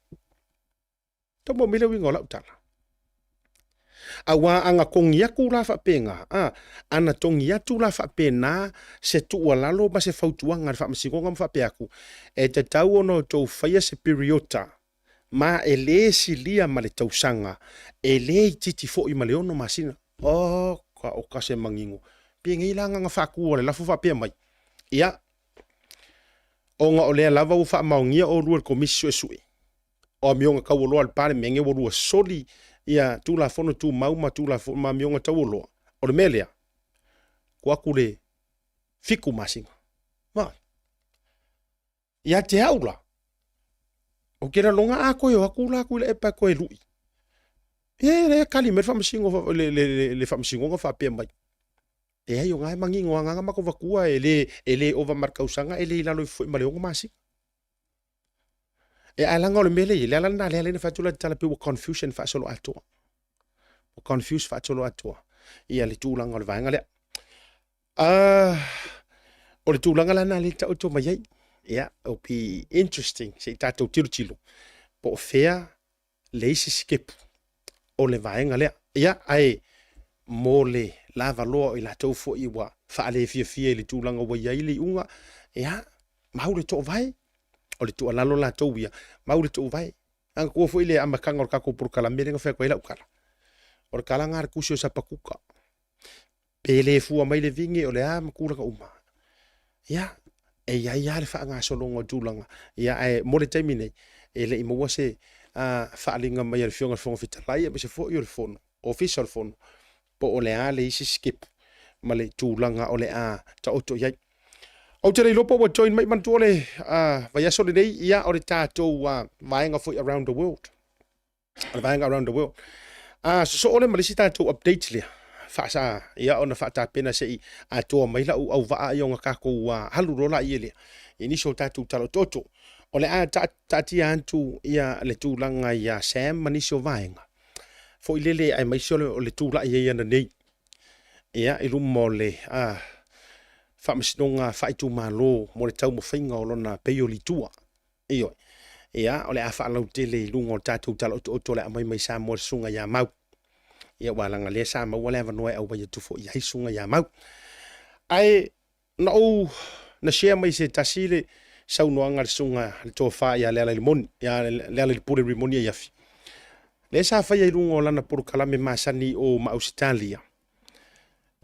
Tau maua mai le uiga o lau tala. Aua ana togi atu la faapena, a, ana togi atu la faapena se tuualalo ma se fautuaga a le Faamasinoga ma faapea atu, e tatau ona outou faia se piriota, ma e le silia ma le tausaga, e le itiiti foi ma le 6 masina. Oka, oka se manino. Penei la na faatu a le lafo faapea mai, ia, ona o lea lava ua faamaonia oulua i le Komisi Suesue, o amioga taualoa a le Palemene ua lua soli ia Tulafono Tumau ma Tulafono ma amioga taualoa, o le mea lea, tuu atu le 7 masina. Ma, ia te au la, ou te lalona a toe o atu la Tuilaepa e toe lui. E le tali mai le faamasino, le faamasinoga faapea mai. Leai, o na e manino lava, na na matou vatua e le, e le ova ma le tausaga, e le i lalo ifo foi ma le 6 masina. E ae leaga o le mea lea e i ai, le ala lena lea na fai atu la tala pei ua confusion faasoloatoa. Ua confuse faasoloatoa ia le tulaga o le vaega lea. O le tulaga la lena lea e taoto mai ai. Ia, it'll be interesting se i tatou tilotilo po o fea le isi sitepu o le vaega lea. Ia, ae mo le lavaloa o i latou foi ua faalefiafia i le tulaga ua i ai le iuga, ia, mau le toovae. O le tuualalo latou ia, mau le tuuvae. Manatua foi le amataga o le tatou polokalame lea na fai atu ai lau tala. O le tala lena a le tusi o Sapakuka. Pe le fua mai le vine o le a ma tulaga uma. Ia, e i ai lava le faagasologa o tulaga. Ia, ae mo le taimi nei, e le i maua se faaaliga mai a le Afioga i le Fofoga Fetalai aemaise foi o le Fono, Ofisa o le Fono, po o le a le isi sikepu ma le tulaga o le a taoto i ai. Ou te le iloa po ua join mai, manatua le vaiaso lenei, ia o le tatou vaega foi around the world. O le vaega around the world. Sosoo lea ma le isi tatou update lea faasa ia ona faatapena se i atoa mai lau auvaa ia ona tatou alu loa laia lea i nisi o tatou tala otooto. O le a taatia atu ia le tulaga ia Sam ma nisi o vaega foi lele aemaise o le tulai ai ananei ia i luma o le Faamasinoga Faaitumalo mo le taumafaiga o lona peioli tua. Ioe. Ia, o le a faalautele i luga o le tatou tala otooto o le a aumai mai Samoa le Susuga ia Mau. Ia, aua leaga lea sa maua le avanoa e auai atu foi i ai Susuga ia Mau. Ae na ou na share mai se tasi le saunoaga a le Susuga le Tofa ia Lealailepule, ia Lealailepule Rimoni Aiafi. Lea sa faia i luga o lana polokalame masani o ma Ausetalia.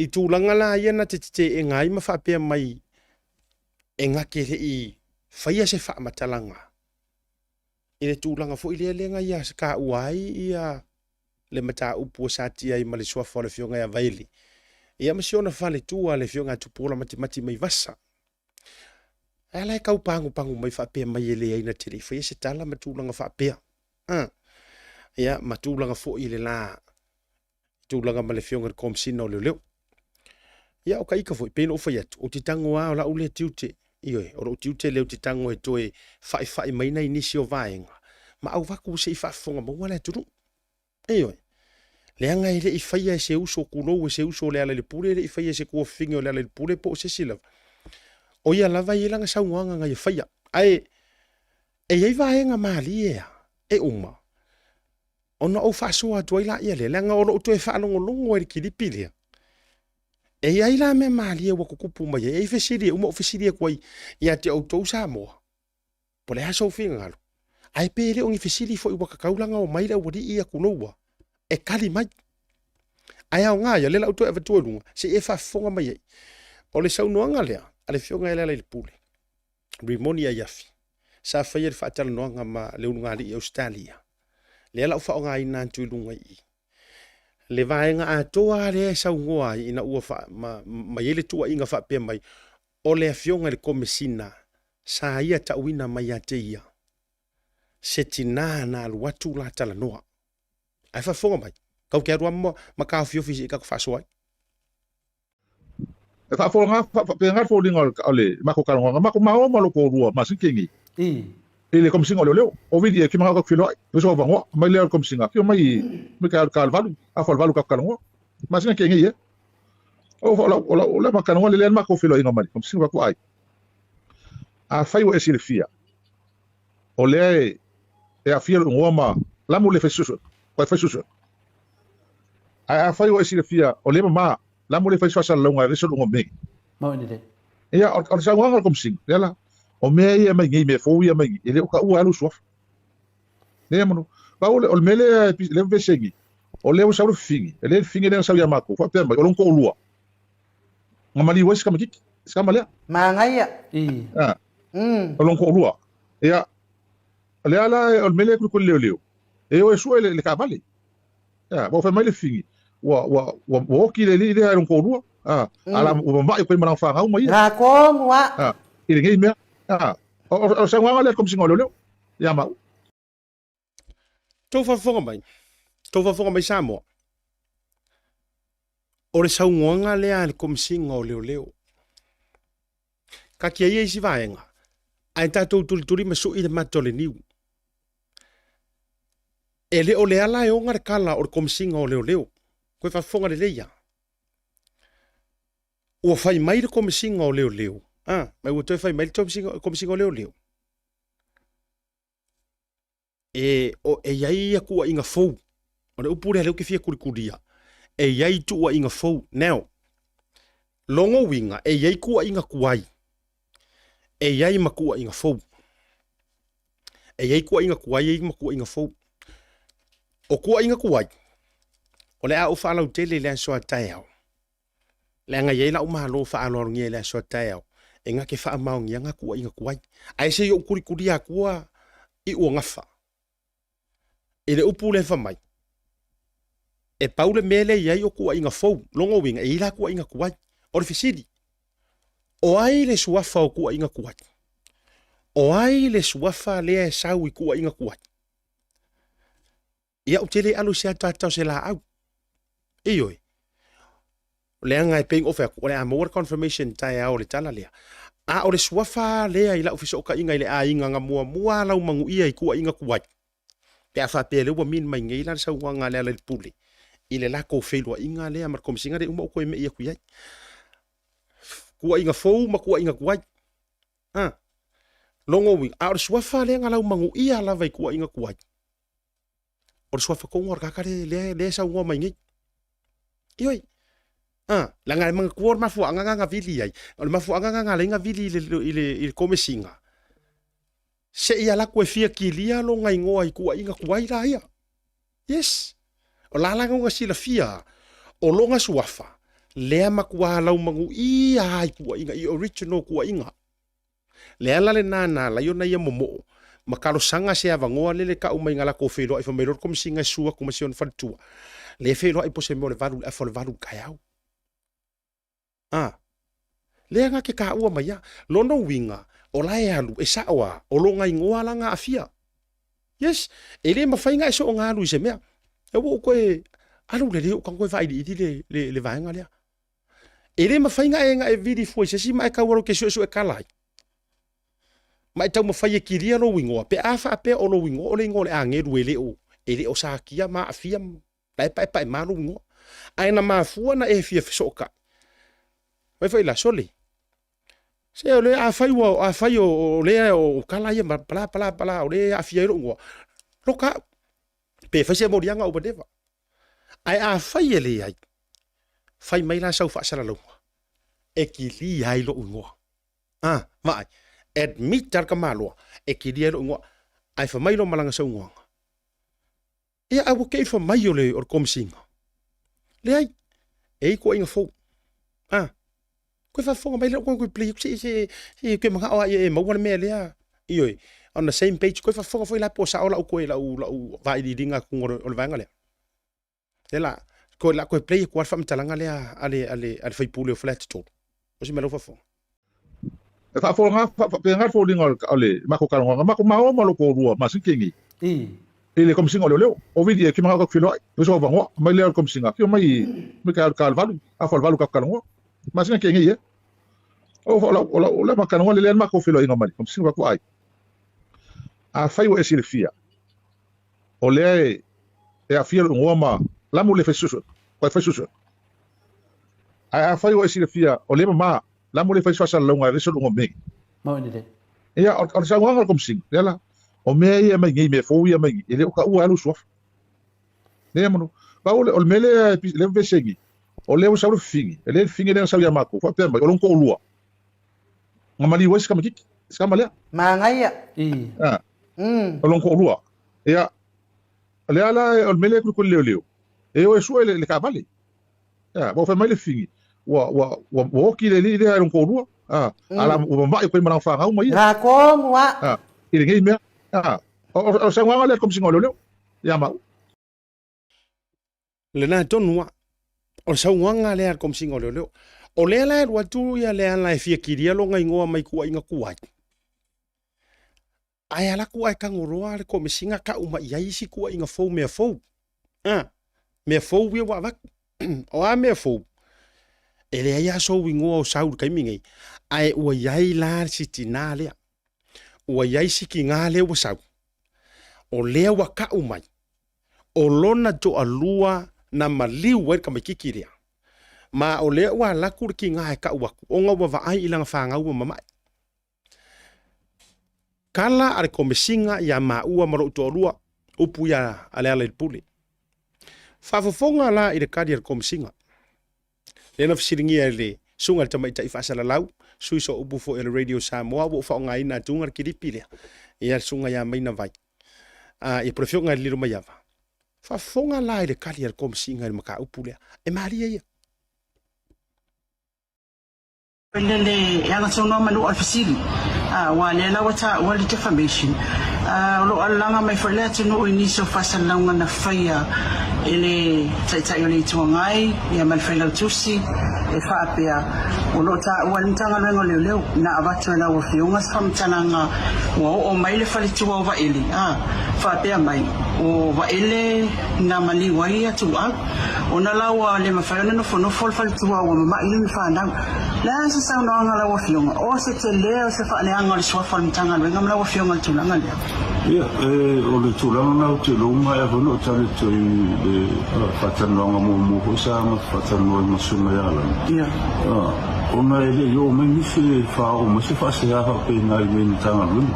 I tulaga la ia na te teteena ai ma faapea mai e na te le i faia se faamatalaga i le tulaga foi lea lea na ia taua ai ia le mataupu ua satia ai ma le suafa o le Afioga ia Vaele, ia ma si ona faletua le Afioga ia Tupuola Matimati Maivasa. Ae la e tau pagupagu mai faapea mai e leai na te le i faia se tala ma tulaga faapea. Ia ma tulaga foi i le la tulaga ma le Afioga i le Komesina o Leoleo. Ia o ka ika foi, pei ona ou fai atu, ou te tago lava o lau lea tiute, ioe, o lou tiute lea ou te tago e toe faifai mai nai nisi o vaega, ma auvatu se i faafofoga maua le atunuu. Ioe, leaga e le i faia e se uso, tulou, e se uso o Lealailepule, e le i faia e se tuafafine o Lealailepule po o se isi lava. O ia lava e i ai lana saunoaga na ia faia. Ae e i ai vaega malie lava e uma ona ou faasoa atu ai laia lea, leaga o lou toe faalogologo ai i le kilipi lea. E i ai la mea malie ua tutupu mai ai, e i ai fesili e uma ou fesili atu ai ia te outou Samoa, po o le a sou finagalo, ae pe le o ni fesili foi ua tatau la ona omai le aualii ia tulou a, e tali mai. Ae aoga ia, lea la ou toe avatua i luga, se i e faafofoga mai ai. O le saunoaga lea a le Afioga ia Lealailepule, Rimoni Aiafi, sa faia le faatalanoaga ma le ulugalii i Ausetalia, lea la ua faaaogaina atu i luga i i. Le vaega atoa lea e saunoa ai ina ua faa, ma, ma i ai le tuuaiga faapea mai, o le afioga i le Komesina sa ia tauina mai ia te ia se tina na alu atu la talanoa. Ae faafofoga mai, tau te alu lava ma taofiofi se i tatou faasoa ai. E faafofoga faapena le foliga o le matou talanoaga, matou maoa ma lou toalua ma sini kenei i le Komesina o Leoleo. O Vili e fia manao tatou feiloai, e sou avanoa, aumai lea o le Komesina, afio mai i ka le valu, afa o le valu tatou talanoa. Ma sina kenei e. O o o o le matou talanoa lea le matou feiloaiga ma le Komesina ua ai. Afai ua e silafia, o lea e aafia lou igoa ma lamu le fai suesuega, ua e fai suesuega. Ae afai ua e silafia o lea mama, la mo le fai faasalalauga e aveese lou igoa mei. Moni lelei. Ia, o le saunoaga a le Komesina, lea la, o mea ia e aumai nei, mea fou ia e aumai nei, e le o taua ai lou suafa. Lea manu, pau o le mea lea e vevesi ai nei, o lea ua sau le fafine, e le le fafine lea na sau ia matou, faapea mai, o lona toalua, na maliu ai si tamaititi, si tama lea. Manaia. Ah, o lona toalua. Ia, o lea la, o le mea lea e kulikuli leoleo, e o e sue le taavale. Ia, ua fai mai le fafine, ua, ua, ua, ua oti le alii lea e lona toalua, a, a la, ua mama'i koe ma lana fanau ma ia. Nā tonu a. A, i lenei mea. A, o, o, o le saunoaga lea a le Komesina o Leoleo, ia maua. Tou faafofoga mai, tou faafofoga mai Samoa, o le saunoaga lea a le Komesina o Leoleo. Katia ia isi vaega, ae tatou tulituli ma sui le mata o le niu. E le o le ala e oga le kala o le Komesina o Leoleo. Koe faafofoga lelei ia. Ua fai mai le Komesina o Leoleo, a, mai ua toe fai mai le Komesina o Leoleo. E, o, e i ai ia tuuaiga fou. O le upu lea lea ou te fia kulikulia. E i ai tuuaiga fou. Now, logo uiga, e i ai tuuaiga tuai. E i ai ma tuuaiga fou. E i ai kuaiga tuai, e i ai ma kuaiga fou. O kuaiga tuai, o le a ou faalautele i le aso a taeao, leaga e i ai lau malo faaaloalogia i le aso a taeao, e gate faamaoniaga kuaiga tuai. Ae se i ou tulitulia atua i uagafa i le upu lea fai mai, e pau le mea lea e i ai o tuuaiga fou, lona uiga e i ai la tuuaiga tuai. O le fesili, o ai le suafa o tuuaiga tuai? O ai le suafa lea e sau i tuuaiga tuai? Ia ou te le alu i se ataata o se laau. Ioe. Leaga e pei ona ou fai atu, o le a maua le confirmation taeao o le tala lea. A o le suafa lea i lau fesootaiga i le aiga na muamua lau manuia i tuuaiga tuai, pe a faapea lea ua min mai nei la le saunoaga a Lealailepule i le latou feiloaiga lea ma le Komesina lea uma ou toe me'i atu i ai. Tuuaiga fou ma tuuaiga tuai. Ha. Lona uiga, a o le suafa lea na lau manuia lava i tuuaiga tuai, o le suafa tonu o le tagata lea, lea, lea e saunoa mai nei. Ioe. Ah, leaga e manatua o le mafuaaga na na vili ai. O le mafuaaga na na alai na vili i le, i le, i le komesiga, se i alu atu e fia kilia lona igoa i tuuaiga tuai la ia. Yes. O la la na silafia, o lona suafa, lea matua laumanuia ai tuuaiga, i original tuuaiga. Le ala lena na ala ai ona ia momoo ma talosaga se avanoa lele tau mai na latou feiloai fai mai loa le Komesina e susu atu ma si ona faletua lea e feiloai po o se mea o le valu i le afa o le valu i le taeao. A, lea na te taua mai a. Lona uiga, o la e alu, e sao a, o lona igoa la na aafia. Yes, e le mafai na e soona alu i se mea. E ua ou toe alu lelei ou tago e vailiili le, le, le vaega lea. E le mafai na e, na e vili fua i se isi ma e tau alu e te suesue kala ai. Ma e taumafai e kilia lou igoa, pe a faapea o lou igoa o le igoa o le agelu e le o, e le o satia ma aafia la e paepae ma lou igoa. Ae na mafua na e fia fesootai. Fai foi la, sole, se o le afai ua, afai o, o lea o kala ia ma pala pala pala o lea e aafia ai lou igoa, loka au. Pe fai se moliaga or whatever. Ae afai e leai, fai mai la sau faasalalauga e kilia ai lou igoa. Ah, vaai, admit lava le tamaloa e kilia ai lou igoa, ae fai mai loa ma lana saunoaga, ia ae ua te i fai mai o le, o le Komesina. Leai, e i ai tuuaiga fou. Ah, Koe faafofoga mai lea koe koe play se se se koe manao a ia e maua le mea lea. Ioe, on the same page koe faafofoga foi la po o sao lau koe lau lau vailiiliga atu o le vaega lea. Lea la koe la koe play atu a le faamatalaga lea a le a le a le faipule o Faleata 3. O se mea lau faafofoga. E faafofoga faapena le foliga o le matou talanoaga, matou maoa ma lo toalua ma Sikeni i le Komesina o Leoleo. O Vili e ki manao tatou feiloai, e uso avanoa, aumai lea o le Komesina, afio mai mai ka ka le valu, afa le valu tatou talanoa. Masina ke nei e. O o lau o lau o le ma talanoa le lea matou feiloaiga ma le Komesina matou ai. Afai ua e silafia, o lea e e aafia lou igoa ma la mo le fai suesuega, ua e fai suesuega. Ae afai ua e silafia o lea e mama, la mo le fai faasalalauga e aveese lou igoa mea nei. Moni lelei. Ia, o le saunoaga a le Komesina, lea la, o mea ia e aumai nei, mea fou ia e aumai nei, e le o taua e alu suafa. Lea manu, pau o le, o le mea lea e lea e vevesi ai nei, o lea ua sau le fifigi, e le le fifigi lea na sau ia matou, faapea mai, o lona toalua, na maliu ai si tamaitiiti, si tama lea. Manaia. I. Ah, o lona toalua. Ia, o lea la, o le mea lea e kulikuli leoleo, e o e sue le, le taavale. Ia, ua fai mai le fifigi, ua, ua, ua, ua oti le alii lea e lona toalua, a, a la, ua mama'i koe ma lana fanau ma ia. Nā tonu a. A, i lenei mea. A, o, o, o le saunoaga lea a le Komesina o Leoleo, ia maua. Lena tonu a. O le saunoaga lea a le Komesina o Leoleo. O lea la e alu atu ia Leala e fia kilia lona igoa mai tuuaiga tuai. Ae ala atu ae tagoloa le Komesina tau mai i ai isi tuuaiga fou mea fou. A, mea fou ia ua avatu. O a mea fou? E leai lava sou igoa o sau i le taimi nei, ae ua i ai la si tinā lea. Ua i ai si kinā lea ua sau. O lea ua tau mai, o lona toalua na maliu ai le tamaititi lea. Ma o lea ua alu atu le kinā e tau atu, ona ua vaai i lana fanau ua mamae. Kala a le Komesina iā maua ma lou toalua, upu ia a Lealailepule. Faafofoga la i le kali a le Komesina. Lea na fesiligia e le Susuga i le Tamaitai Faasalalau, sui sooupu foi o le Radio Samoa, ua ou faaaogaina atuga le kilipi lea. Ia le susuga ia Maina Vai. A, ia po o le afioga i le Lilomaiava. Faafofoga la i le tali a le Komesiga i le mataupu lea. E malie ia. Le e agatonu ma lua o le fesili, aua lea la ua taua le defamation. O lo o alalaga mai foi le atunuu i nisi o faasalalauga na faia e le Taitai o le Itu Agai ia ma le Failautusi e faapea o lo o taua e le Matagaluega o Leoleo na avatu e lau Afioga se faamatalaga ua oo mai le faletua o Vaele a faapea mai o Vaele na maliu ai ia Tuuau. Ona la ua le mafai ona nofonofo le faletua ua mama'i lana fanau. Le a se saunoaga a lau Afioga? O se tele o se faaleaga o le suafa o le Matagaluega ma lau Afioga i le tulaga lea? Ia, o le tulaga lena ou te iloa ua maea foi ona ou tali atu ai i le faatalanoaga muamua foi sa matou faatalanoa ai ma Susuga ia Allan. Ia. Ona e le i oo mai nisi e faaoo mai se faasea faapena i mea i Matagaluega.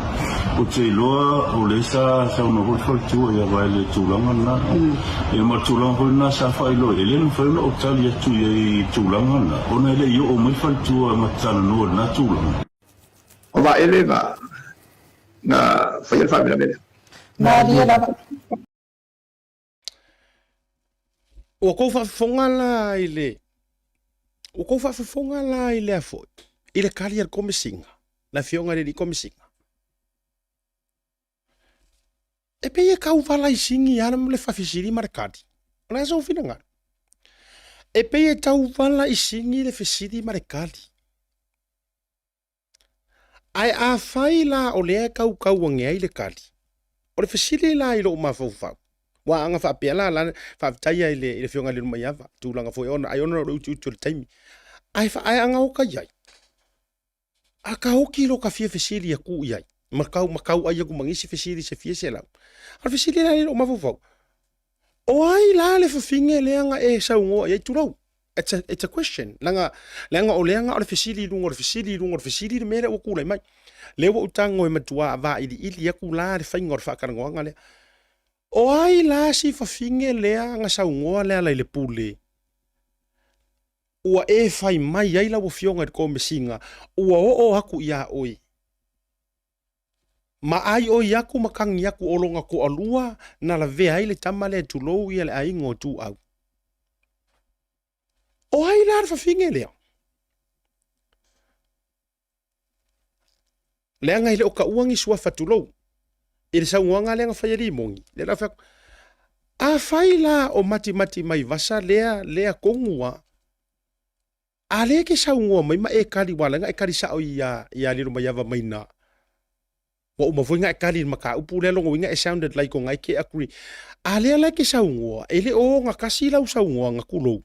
Ou te iloa o lea sa saunoa foi le faletua ia Vaele i le tulaga lena. Ia ma le tulaga foi lena sa faailoa ai, e le mafai ona ou tali atu i ai i le tulaga lena, ona e le i oo mai le faletua ma te talanoa i lena tulaga. O Vaele na na faia le faalavelave lea. Malie lava. Ua kou faafofoga la i le Ua kou faafofoga la i le a foi i le tali a le Komesina, le Afioga i le Alii Komesina. E pei e tau valaisini lava le faafesili ma le tali. O le a sou finagalo? E pei e tau valaisini le fesili ma le tali. Ae afai la o lea e kaukau ane ai le tali, o le fesili la i lou mafaufau, ua aga faapea la la faafetai i le i le Afioga i le Lumaiava, tulaga foi ona ai ona o le utiuti o le taimi. Ae fa ae aga oka i ai. A ka oki lo ka fia fesili aku i ai, ma kau ma kau ai aku ma nisi fesili se fia selau. A o le fesili la i lou mafaufau, O ai la le fafine lea na e saunoa i ai, tulou. It's a, it's a question. Leaga, leaga o lea na o le fesili i luga o le fesili i luga o le fesili le mea lea ua tulai mai. Lea ua ou tago e matua vailiili atu la le faiga o le faatalanoaga lea. O ai la si fafine lea na saunoa le ala i le pule ua e fai mai ai lau Afioga i le Komesina ua oo atu iā oe? Ma ai oi aku ma kagi aku o lona toalua na lavea ai le tama lea tulou ia le aiga o Tuau. O ai la le fafine lea? Leaga e le o taua ni suafa tulou i le saunoaga lea na fai e Limoni. Lea la fai atu, afai la o matimati mai vasa lea lea tonu a, A lea e ke saunoa mai ma e kali ua ala ai na e kali sao ia ia Lilomaiava mai na. Ua uma foi na e kali i le mataupu lea lona uiga e sounded like o na e ke agree. A lea la e ke saunoa e le o ogatasi lau saunoaga tulou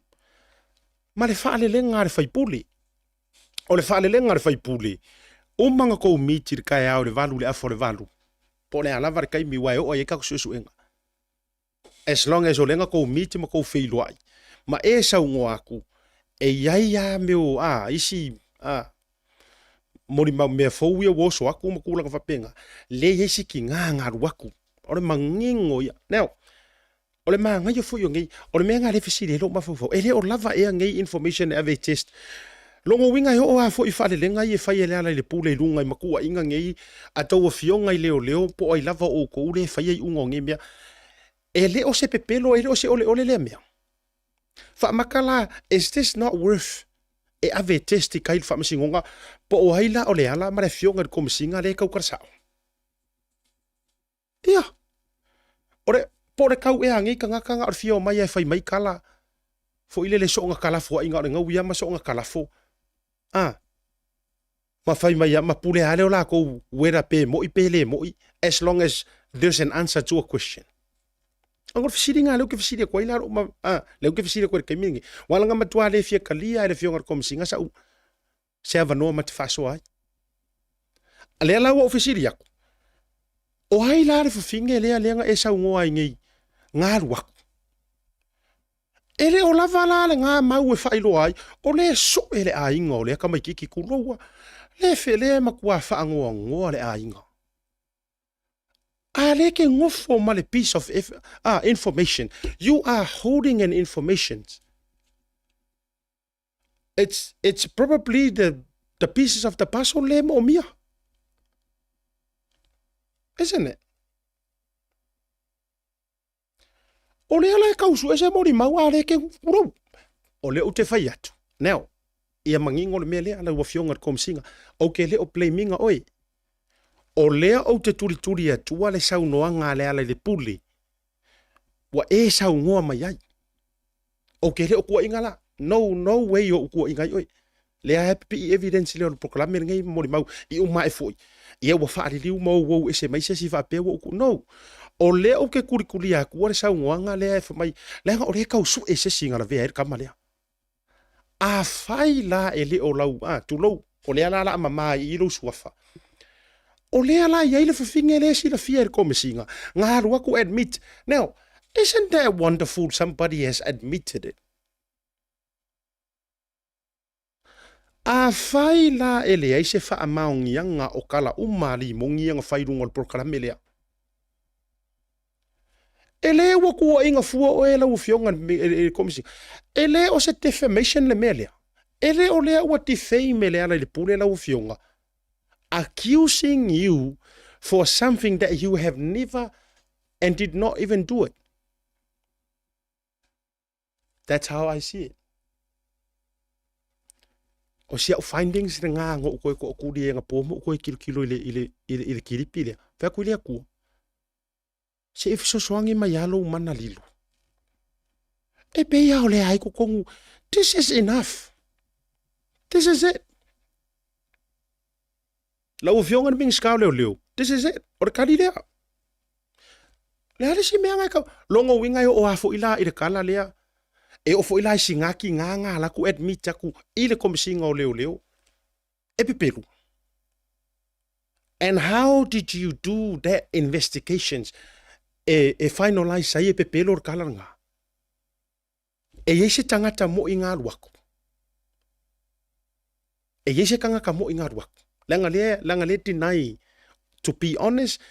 ma le faalelega a le faipule. O le faalelega a le faipule, uma na tou meet i le taeao i le 8 i le afa o le 8 po o le a lava le taimi ua e oo ai ai tatou suesuega. As long as o lea na tou meet ma tou feiloai ma e saunoa atu e i ai a mea o a isi a molimau mea fou ia ua oso atu ma tulaga faapena, lea e i ai si tiga na alu atu. O le manino ia. Now, o le manaia foi o nei, o le mea lena lea e fesili ai lou mafaufau, e le o lava ea nei information e ave e test. Lona uiga e oo lava foi i faalelega ia e fai e le ala i le pule i luga i matuaiga nei a tou afioga i leoleo po o ai lava o outou lea e faia iuga o nei mea. E le o se pepelo, e le o se oleole lea mea. Faamaka la, is this not worth e ave e test i kai le faamasinoga po o ai la o le ala ma le afioga i le Komesina lea e tau kalasao? Ia, o le, po o le kau ea a nei tagata na o le fia omai e fai mai tala foi lele soona kalafoaiga o le gaui lava ma soona kalafo, a, ma fai mai lava ma pule lava lea o latou whether pe mo'i pe le mo'i as long as there's an answer to a question. Ona o le fesiliga lea ou te fesili atu ai la lou ma, a, lea ou te fesili atu ai i le taimi lenei. Ua ala na matua le fia talia e le Afioga i le Komesina sa'u se avanoa ma te faasoa ai. A lea la ua ou fesili atu, o ai la le fafine lea lea na e saunoa ai nei, na alu atu? E le o lava la lena mau e faailoa ai, o lea e soe le aiga o lea tamaitiiti tulou a, lea fe lea e matua faanoanoa le aiga. A lea e ke nofo ma le piece of information, you are holding an information. It's, it's probably the, the pieces of the puzzle le moomia. Isn't it? O lea la e kau sue se molimau a le ke urou. O lea ou te fai atu. Now, ia mangingo le mea lea lau afioga i le Komisiga. Ou ke le o blame inga oe. O lea ou te tulituli atua le saunoaga a Lealailepule ua e saunoa mai ai. Ou ke le o kuaiga la. No, no way o kuaiga ai oe. Lea e pipii evidence lea o le polokalame lenei ma molimau i uma ae foi. Ia ua faaliliu ma ouou ese mai se isi faapea ua ou ku. No. O lea ou ke kulikulia atua le saunoaga lea e fai mai, leaga o lea e tau sue se isi na lavea ai le tama lea. Afai la e le o lau, a, tulou, o lea la la mama i i lou suafa. O lea la i ai le fafine lea e silafia e le Komesiga, na alu atu admit. Now, isn't that wonderful somebody has admitted it? Afai la e leai se faamaoniaga o tala uma a Limoni ia na fai i luga o le polokalame lea, e le ua tuuaiga fua oe lau Afioga i le Komesina. E le o se defamation le mea lea. E le o lea ua defame e Lealailepule lau Afioga, accusing you for something that you have never and did not even do it. That's how I see it. O si au findings le ngā ngō koe ko kuri e ngā pōmo koe kilo kilo i le, i le, i le, i le kiripi lea. Whea koe lea kua. Se e fisosoangi mai alo mana lilo. E pei ao le ai kokongu. This is enough. This is it. Lau Afioga i le Minisita o Leoleo, this is it, o le kali lea. Le a le isi mea ngai kau, longa uiga e oo a foi la i le kala lea, e oo foi la i singā ki ngā ngā la ku admit aku i le Komisiga o Leoleo, e pepelu. And how did you do that investigations e, e finalize ai e pepelo le kala ngā? E i ai se tangata moʻi ngā alu aku. E i ai se tangata moʻi ngā alu aku. Leaga lea, leaga lea deny, to be honest,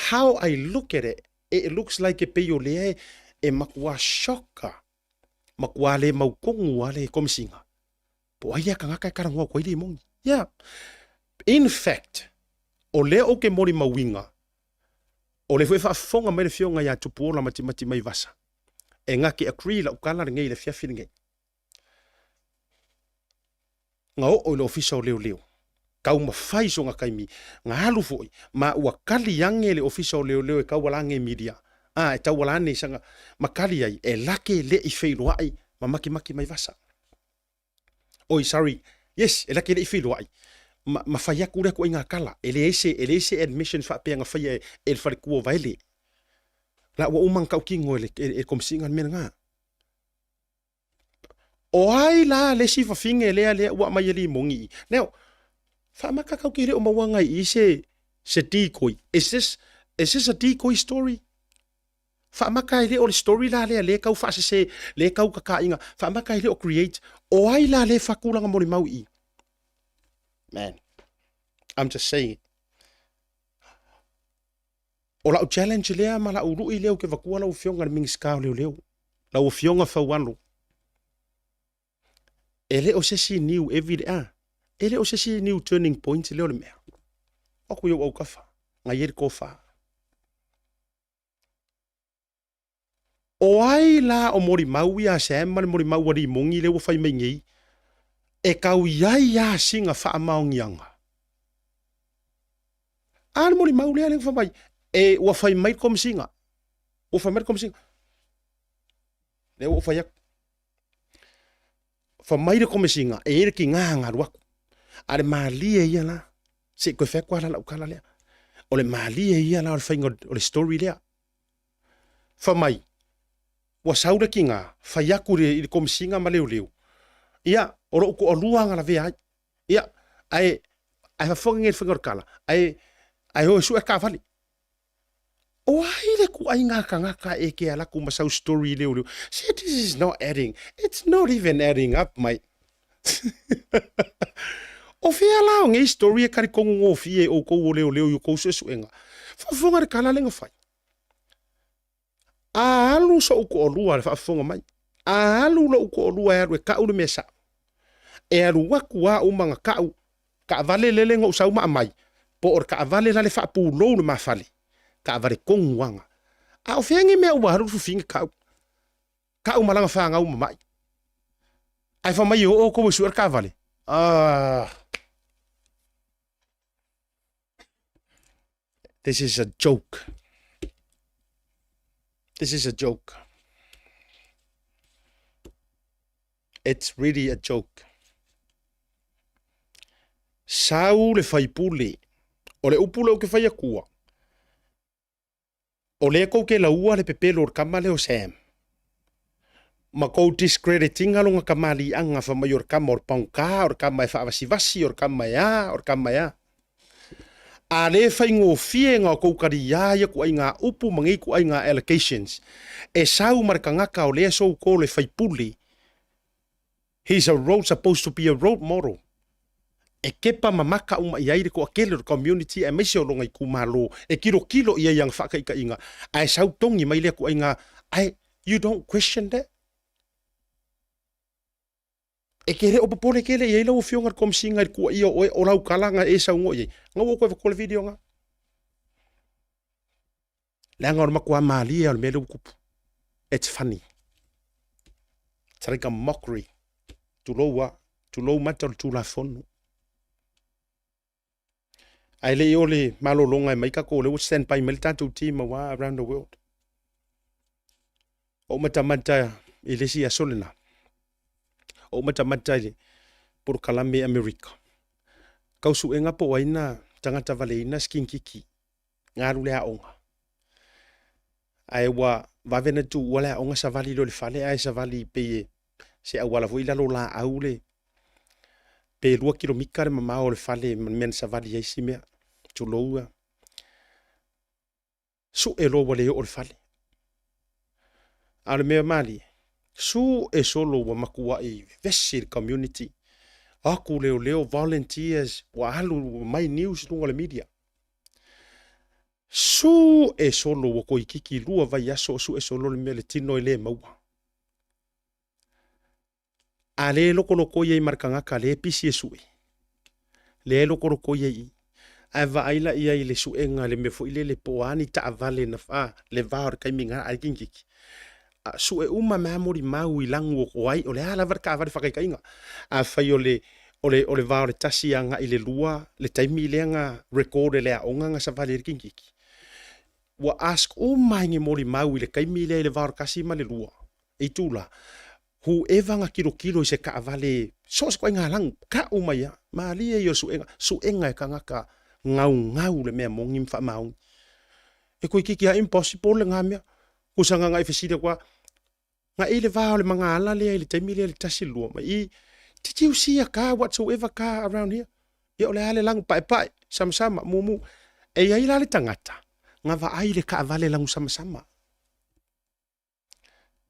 how I look at it, it looks like e pei o lea e, e makuā shock a, makuā le mautonu a le Komisiga. Po o ai lea kangaka e talanoa atu ai le moni. Yeah. In fact, o lea ou te molimauina, o lea foi e faafofoga mai le Afioga ia Tupuola Matimati Maivasa, e gake agree lau tala lenei i le afiafi lenei. Na oo i le ofisa o leoleo, taumafai sona taimi, na alu foi, ma ua kali ane le ofisa o leoleo e tauala ane i media, a, e tauala ane i sana, ma kali ai, e lake le i feiloai ma makimaki Maivasa. Oi, sorry, yes, e lake le i feiloai, ma, ma fai aku lea koʻi kala, e leai se, e leai se admission faapea na faia e, e le falekua o Vaele. La ua uma na tautino e le, e, e Komisiga le mea lena. O ai la le isi fafine lea lea ua aumai e Limoni i. Now, faamaka kau ke le o mauaga i i se, se decoy. Is this, is this a decoy story? Faamaka e le o le story la lea le kau faasese, le kau kakaʻiga. Faamaka e le o create. O ai la le fatulaga molimau i i? Man, I'm just saying. O lau challenge lea ma lau lui lea ou te avatua lau Afioga i le Minisita o Leoleo, lau Afioga Faualo, e le o se isi new evidence, a, e le o se isi new turning point lea o le mea. O atu i ou autafa, na i ai le tofa. O ai la o molimau ia Sam ma le molimau a Limoni lea ua fai mai nei, e kau i ai a sina faamaoniaga? A le molimau lea lea ua fai mai, e ua fai mai le Komesina, ua fai mai le Komesina, lea ua ou fai atu. Fai mai le Komesina, e i ai le tiga na alu atu. A le malie ia la, se i toe fai atu lava la lau tala lea. O le malie ia la o le faiga o le story lea. Fai mai, ua sau le tiga, fai atu i le Komesina ma leoleo, ia, o lou toalua na lavea ai. Ia, ae, ae faafofoga nei i le faiga o le tala, ae, ae o e sue taavale. O ai le ituaiga tagata e ke ala atu ma sau story leoleo? See, this is not adding, it's not even adding up, mate. O fea la o nei story e talitonu gofie e outou o leoleo i outou suesuega? Faafofoga i le tala lea na fai. A alu soʻu toalua le faafofoga mai, a alu loʻu toalua e alu e kaʻu le mea saʻo, e alu atu a uma na kaʻu taavale lele na ou sau ma aumai, po o le taavale la le faapulou le ma fale. Taavale koguaga. A o fea mea ua alu le fufiga kau. Kau malaga whangau mamai. Ai fa mai o o ko su er kavale. Ah. This is a joke. This is a joke. It's really a joke. Sau le faipule. O le upu lea ou te fai atua. O lea kou te laua le pepelo o le kama lea o Sam. Ma kou discreditinga longa kamaliaga fa mai o le kama o le paugā, o le kama e faavasivasi, o le kama e a, o le kama e a. A le faigofie ga o kou kaliā ia kuaiga upu ma nei kuaiga allegations e sau ma le kagaka o lea so called le faipule. He's a role, supposed to be a role model. E kepa ma maka uma i ai le toatele o le community aemaise o lona itumalo e kilokilo i ai i ana faataitaiga ae sau togi mai lea kuaiga ae you don't question that. E ke le o popole kele i ai lau afioga i le Komisiga i le kuaia o oe o lau kala na e saunoa i ai. Ga ua ou toe avatua le video ga. Leaga o le matua malie o le mea lea ua tupu. It's funny. It's like a mockery. Tulou a, tulou mata o le Tulafono. Ae le i o le malologa e mai tatou, o lea ua stand by mai le tatou team aua around the world. Ou matamata i le isi aso lena. Ou matamata i le polokalame i Amerika. Kau suega po o ai na tagata valeina skin kiki. Galu le aoga. Ae ua vave na tuua le aoga savali loa i le fale ae savali pei e se auala foi i lalo o laau le pe 2 kilomita le mamao o le fale ma le mea na savali ai si mea. Tulou a. Sue loa ua le oo i le fale. A o le mea malie, sue solo ua matuai vevesi le community. O atu leoleo, volunteers, ua alu ua mai news i luga o le media. Sue solo ua toeitiiti lua vaiaso o sue solo le mea le tino e le maua. A le lokoloko i ai ma le tagata lea e pisi e sue, lea e lokoloko i ai i. Ae vaai la i ai i le suega i le mea foi lele po o a ni taavale na fa le va o le taimi na ai kikiki. A sue uma mea molimau i lagu o ai o le a lava le taavale faataitaiga. Afai o le o le o le va o le tasi agai i le lua le taimi lea na record e le aoga na savali ai le kikiki. Ua ask uma ai ni molimau i le taimi lea i le va o le tasi ma le lua itula. Whoever na kilokilo i se taavale so o se ituaiga lagu, kau mai lava, malie ia o le suega, suega e tagata gaugau le mea moni ma faamaoni. E toeitiiti lava impossible lena mea. Tusa na agai fesili atu lava, na i le va o le magaala lea i le taimi lea i le tasi lua ma i, did you see a car whatsoever car around here? Ia o le a le lagu paepae, samasama, mumu. E i ai la le tagata na vaai i le taavale lagu samasama.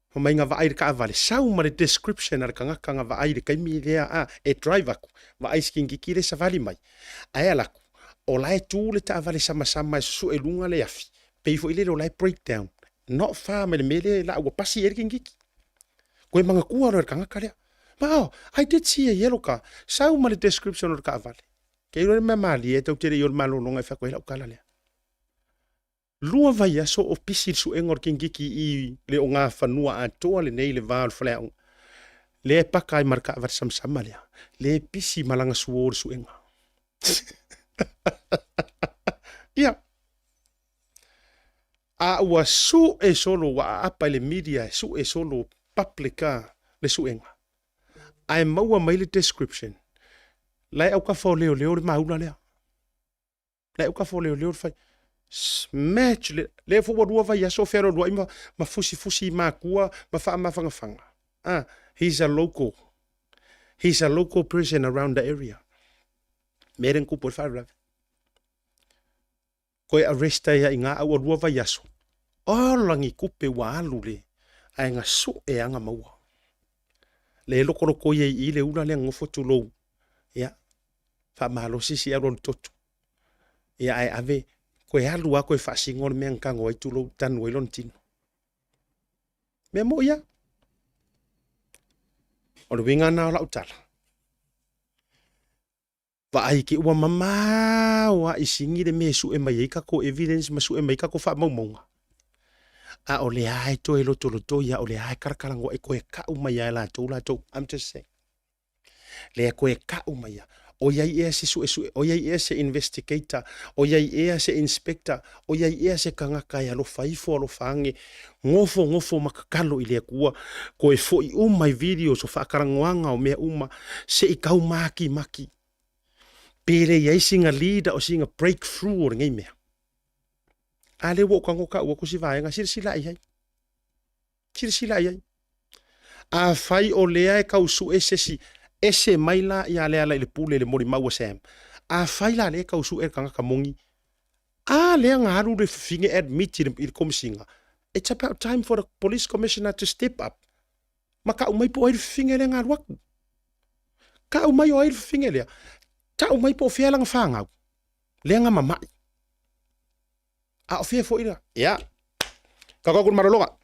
Fai mai na vaai i le taavale, sau ma le description a le tagata na vaai i le taimi lea a e drive atu, vaai i si kikiki lea e savali mai. Ae ala atu, o la e tu le taavale samasama e susue i luga le afi, pei foi lele o la e break down, not far mai le mea lea la ua pasi i ai le kikiki. Koe manatua loa e le tagata lea, ma oh, I did see a yellow car. Sau ma le description o le taavale. Kei iloa le mea malie e tau te le i o le malologa e fai atu ai lau tala lea. Lua vaiaso o pisi le suega o le kikiki i le ogafanua atoa lenei i le va o le faleaoga. Lea e paka ai ma le taavale samasama lea. Lea e pisi ma lana suo le suega. Ia. A ua sue solo ua aapa i le media e sue solo public a le suega. Ae maua mai le description. La e autafa o leoleo le maula lea. La e autafa o leoleo le fai. Smatch le, lea foi ua lua vaiaso o fealoaloai ma, ma fusifusi i makua ma faamafangafaga. Ah, he's a local. He's a local person around the area. Mea lea na tupu ai le faalavelave. Koe arrest ai i ngā aua lua vaiaso. Ola ni kupe ua alu le, ae na sue anga maua. Le lokoloko ia i le ula lea nofo tulou. Ia, faamalosi si alu alu toto. Ia, ae ave, koe alu a koe faasino le mea na tago ai tulou, tanu ai lona tino. Mea moi ia. O le uiga na o lau tala. Vaai ke ua mamao a i sigi le mea e sue mai ai tatou evidence ma sue mai tatou faamaumauga. A o lea lava e toe lotolotoi, a o lea lava e kalakalanoa e toe kau mai lava e latou latou. I'm just saying. Lea toe kau mai lava. O i ai ea se suesue, o i ai ea se investigator, o i ai ea se inspector, o i ai ea se tagata e alofa ifo alofa ane, nofo nofo ma tatalo i le Atua, toe foi uma i videos o faatalanoaga o mea uma, se i tau makimaki. Pe le i ai sina leader o sina breakthrough o lenei mea. A lea ua ou tago tau atu si vaega, silasila i ai. Silasila i ai. Afai o lea e tau sue se isi, ese mai la ia Lealailepule i le molimau a Sam. Afai la lea e tau sue le tagata moni, a lea na alu le fafine admit i le Komesina, it's about time for the police commissioner to step up ma tau mai po o ai le fafine lea na alu atu. Tau mai o ai le fafine lea, tau mai po o fea lana fanau lea na mamai. A o fea foi la? Ia. Ka ku malologa.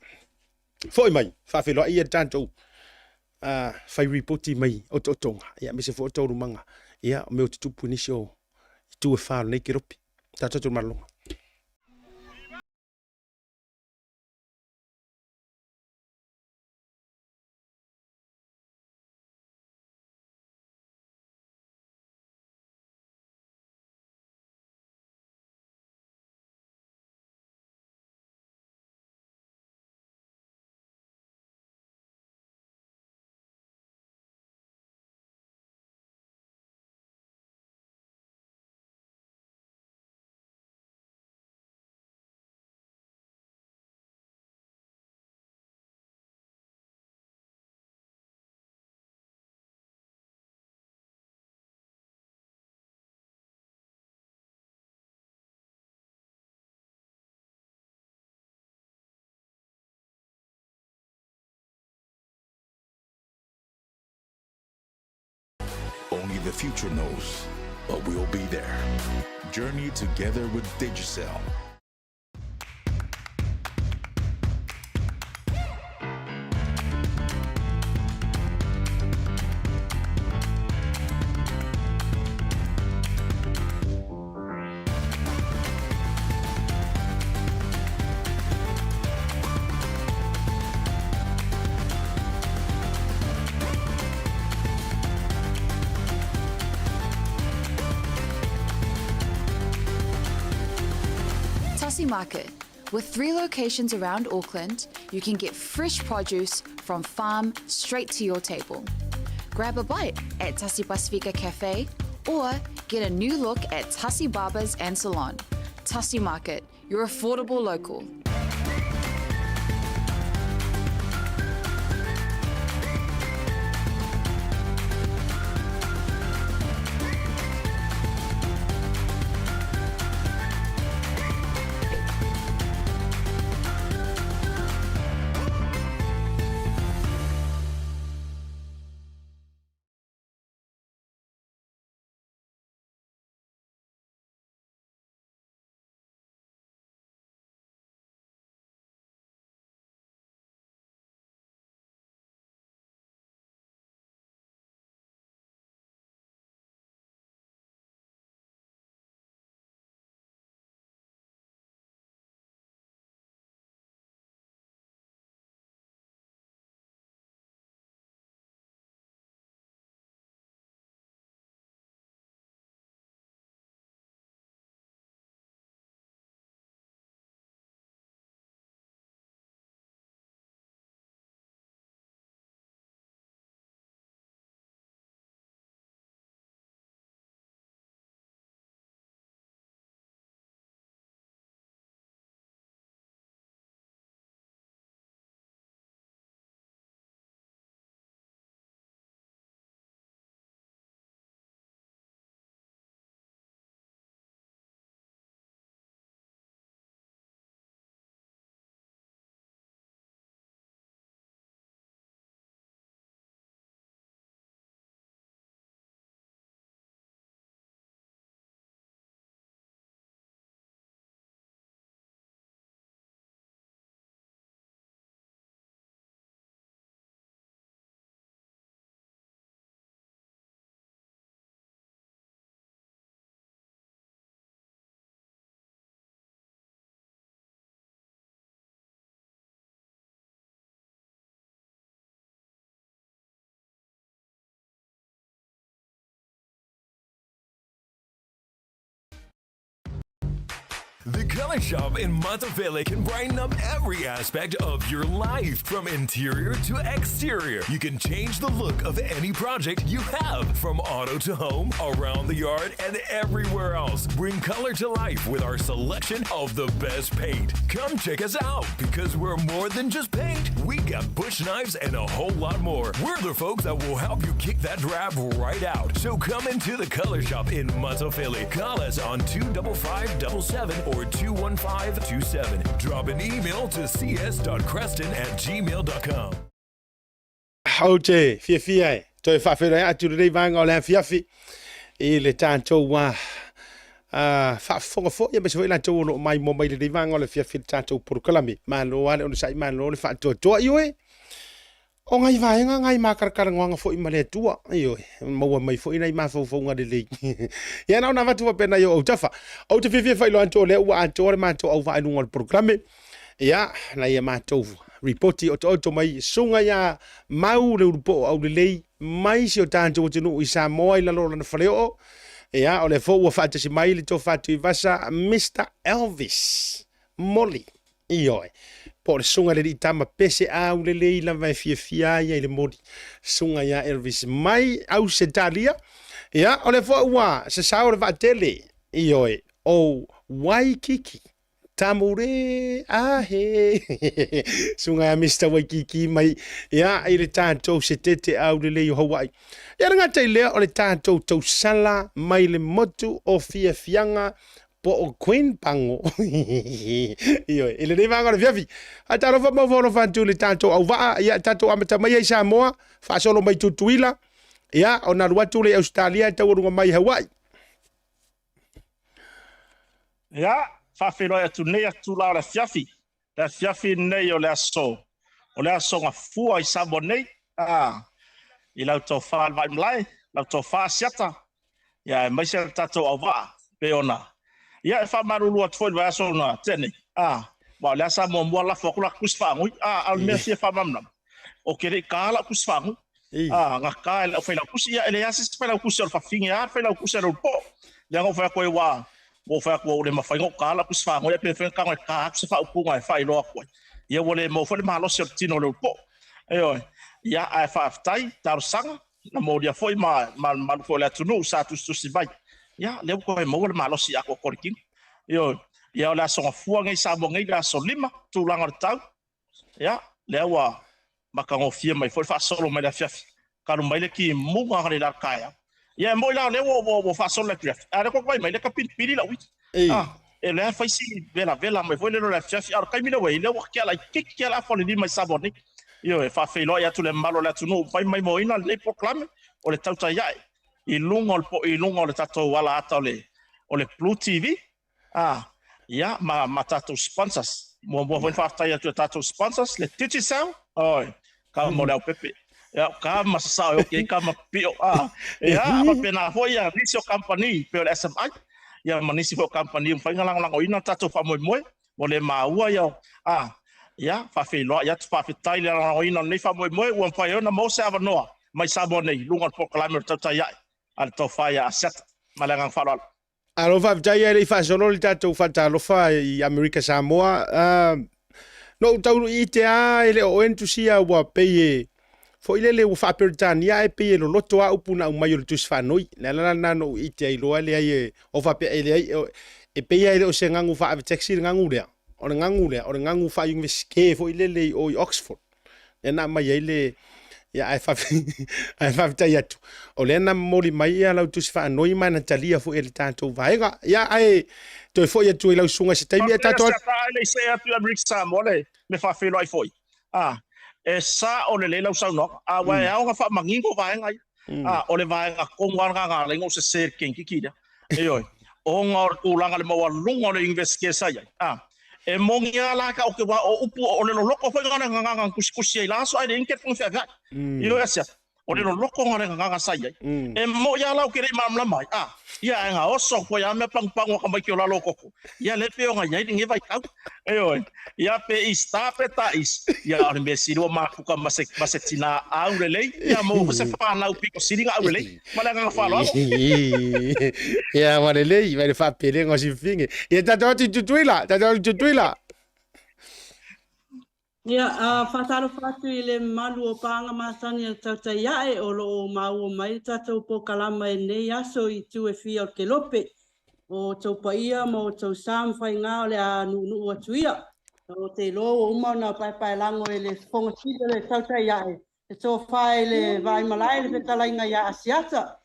Foi mai, faafeiloai ia le tatou fai ripoti mai o tootoga, ia aemaise foi o taualumaga, ia o mea o tutupu i nisi o itu e fa o lenei kelopi. Tatou atu i le malologa. Only the future knows, but we'll be there. Journey together with Digicel. Tasi Market. With three locations around Auckland, you can get fresh produce from farm straight to your table. Grab a bite at Tasi Pasifika Cafe or get a new look at Tasi Barbers and Salon. Tasi Market, your affordable local. The Color Shop in Matafele can brighten up every aspect of your life, from interior to exterior. You can change the look of any project you have, from auto to home, around the yard, and everywhere else. Bring color to life with our selection of the best paint. Come check us out because we're more than just paint. We got bush knives and a whole lot more. We're the folks that will help you kick that drab right out. So come into the Color Shop in Matafele. Call us on 25577 or 21527. Drop an email to cs.creston@gmail.com. Ou te fiafia e toe faafeiloai atu i lenei vaega o le afiafi i le tatou faafofoga foi aemaise foi latou o lo o maimoa mai i lenei vaega o le afiafi i le tatou polokalame. Malo lava le onosai, malo le faatoatoa. Ioe, o nai vaega nai makalakalanoaga foi ma le Atua, ioe, maua mai foi nai mafaufauga lelei. Ia na ona avatu faapena i ou autafa. Ou te fiafia faailoa atu o lea ua atoa le matou auvaa i luga o le polokalame. Ia, nai a matou ripoti otooto mai suga ia Mau le Ulupoo Aulelei mai si o tatou atunuu i Samoa i lalo o lana faleoo. Ia, o lea foi ua faatasi mai le Tofa Tuivasa Mister Elvis Moli. Ioe, po o le suga i le alii tama pese aulelei lava e fiafia ai i le moli. Suga ia Elvis mai Ausetalia. Ia, o lea foi ua sasao le vaatele. Ioe, o Waikiki. Tamure ahe Suga ia Mister Waikiki mai ia i le tatou setete aulelei o Hawaii. Ia le gata i lea o le tatou tausala mai le motu o Fiafiaga po o Queen Pango. Ioe, i lenei vaega o le afiafi. Faatalofa ma ofo atu i le tatou auvaa, ia tatou amata mai ai Samoa, faasolo mai Tutuila, ia ona alu atu lea i Ausetalia e taualuga mai i Hawaii. Ia, faafeiloai atu nei itula o le afiafi, le afiafi nei o le aso, o le aso gafua i Samoa nei, a, i lau tofa le Vaaimalae, lau tofa Asiata, ia aemaise le tatou auvaa, pei ona, ia e faamalulu atu foi i le vaiaso na tea nei, a, aua o lea sa muamua lafo atu la tusi faanoi, a, a o le mea fia faamalamalama, ou te le i taina lau tusi faanoi, a, na ta e lau failautusi, ia e leai lava se isi failautusi o le fafine lava le failautusi a le Ulupo. Lea na ou fai atu ai, aua ua ou fai atu ua ou le mafai ona ou taina lau tusi faanoi, ae pe mafai ona tago e ta atu se faaupuga e faailoa atu ai. Ia ua le maua foi le malosi o le tino o le Ulupo. Ioe. Ia, ae faafetai, talosaga, na molia foi ma le mamalu foi o le atunuu sa tusitusi mai. Ia, lea ua toe maua le malosi atoatoa o le tino. Ioe. Ia, o le aso Gafua nei i Samoa nei, le aso 5, tulaga o le tau. Ia, lea ua matagofie mai foi le faasolo mai le afiafi, talu mai le timuga analeila i le taeao. Ia, e moni la o lea ua faasolo le afiafi, a o lea ua vaai mai, lea e tapilipili lau uila. Ah, e lea fai si velavela mai foi lele o le afiafi, a o le taimi lea ua i ai, lea ua tea laitiiti lava le afa o le lima i Samoa nei. Ioe, e faafeiloai atu le mamalu o le atunuu ua faimauina lenei polokalame o le tautai ae i luga o le, i luga o le tatou alaata o le Blue TV. A, ia, ma, ma tatou sponsors. Muamua foi faafetai atu i tatou sponsors, le Digicel, oi, ka mo le aupepe. Ia, ka ma sasao e oki ai ka ma pio. A, ia, faapena foi ia nisi o kamupani, pei o le SMI, ia ma nisi foi o kamupani ua mafai ona lagolagoina le tatou faamoemoe, ua le maua ia, a, ia, faafeiloai atu, faafetai i le lagolagoina o lenei faamoemoe, ua mafai ai ona maua se avanoa mai Samoa nei, i luga o le polokalame o le Tautai Ae a le Tofa ia Asiata. Ma le agaga faaaloalo. Alo faafetai ae le i faasolo le tatou faatalofa i Amerika Samoa. No ou tau ite a e le o oe na tusia ua pei e foi lele ua faa-Peretania ae pei e loloto a upu na aumai o le tusi faanoi. Le ala la lena na ou ite ai loa leai e o faapea e leai e pei lava e le o se gagu faa-ave taxi le gagu lea. O le gagu lea o le gagu faa-Iunivesite foi lele i o i Oxford. Lea na aumai ai le ia ae ae faafetai atu o lea na momoli mai ia lau tusi faanoi ma na talia foi e le tatou vaega. Ia ae toe foi atu i lau susuga i se taimi e tatou Faafetai ae le i see atu i Amerika Samoa le me faafeiloai foi. A e sao lelei lau saunoaga, aua e ao ona faamanino vaega ia. A o le vaega tonu lava lena na ala ai ona ou sese i le kenekiki lea. Ioe, ona o le tulaga i le maualuga o le Iunivesite sa i ai. A e moni lava la tatou te aua o upu o le loloto foi lena o le gagana na tusitusi ai i la aso ae leai ni telefoni feaveai. Ioe Asiata. O le lolokoga o le gagaga sa i ai. E moʻi lava la ou te le i malamalama ai, a, ia ae gaoso atu ai lava mea pagupagu a tamaiti o lalo o koko. Ia lea pei ona i ai lenei vaitau. Ioe. Ia pe Easter pe ta'is, ia o le mea sili ua mafuta ma se, ma se tinā aulelei, ia maua foi se fanau pito sili ona aulelei. Ma le agaga faaaloalo. Ia, ua lelei, mai le faapelega o Sifine. Ia tatou atu i Tutuila, tatou atu i Tutuila. Ia, faatalofa atu i le mamalu o paaga masani a le tautai ae o lo o maua mai le tatou polokalama i lenei aso i itu e fia o le kelope. O outou paia ma outou sa ma faiga o le a nuunuu atu ia. Ou te iloa ua uma ona paepaelago e le Fofoga Sili o le tautai ae le tofa i le Vaaimalae le fetalaiga ia Asiata.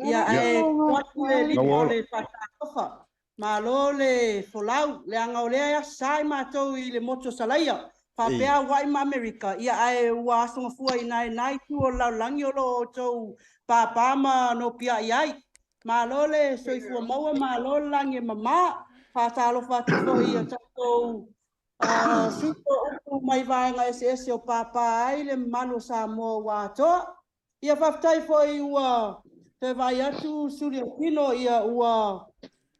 Ia, ae tuu atu le lima o le faatalofa. Malo le folau, leaga o lea e asa i matou i le motu o Salaia, faapea Aua'i ma Amerika, ia ae ua asogafua i ina i na itu o le lalolagi o lo o outou pāpā ma nopia'i ai. Malo le soifua maua, malo le lagi e mama. Faatalofa atu foi i a tatou sui upu mai vaega eseese o pāpā ai le mamalu o Samoa ua atoa. Ia faafetai foi ua toe vaai atu suli o tino ia ua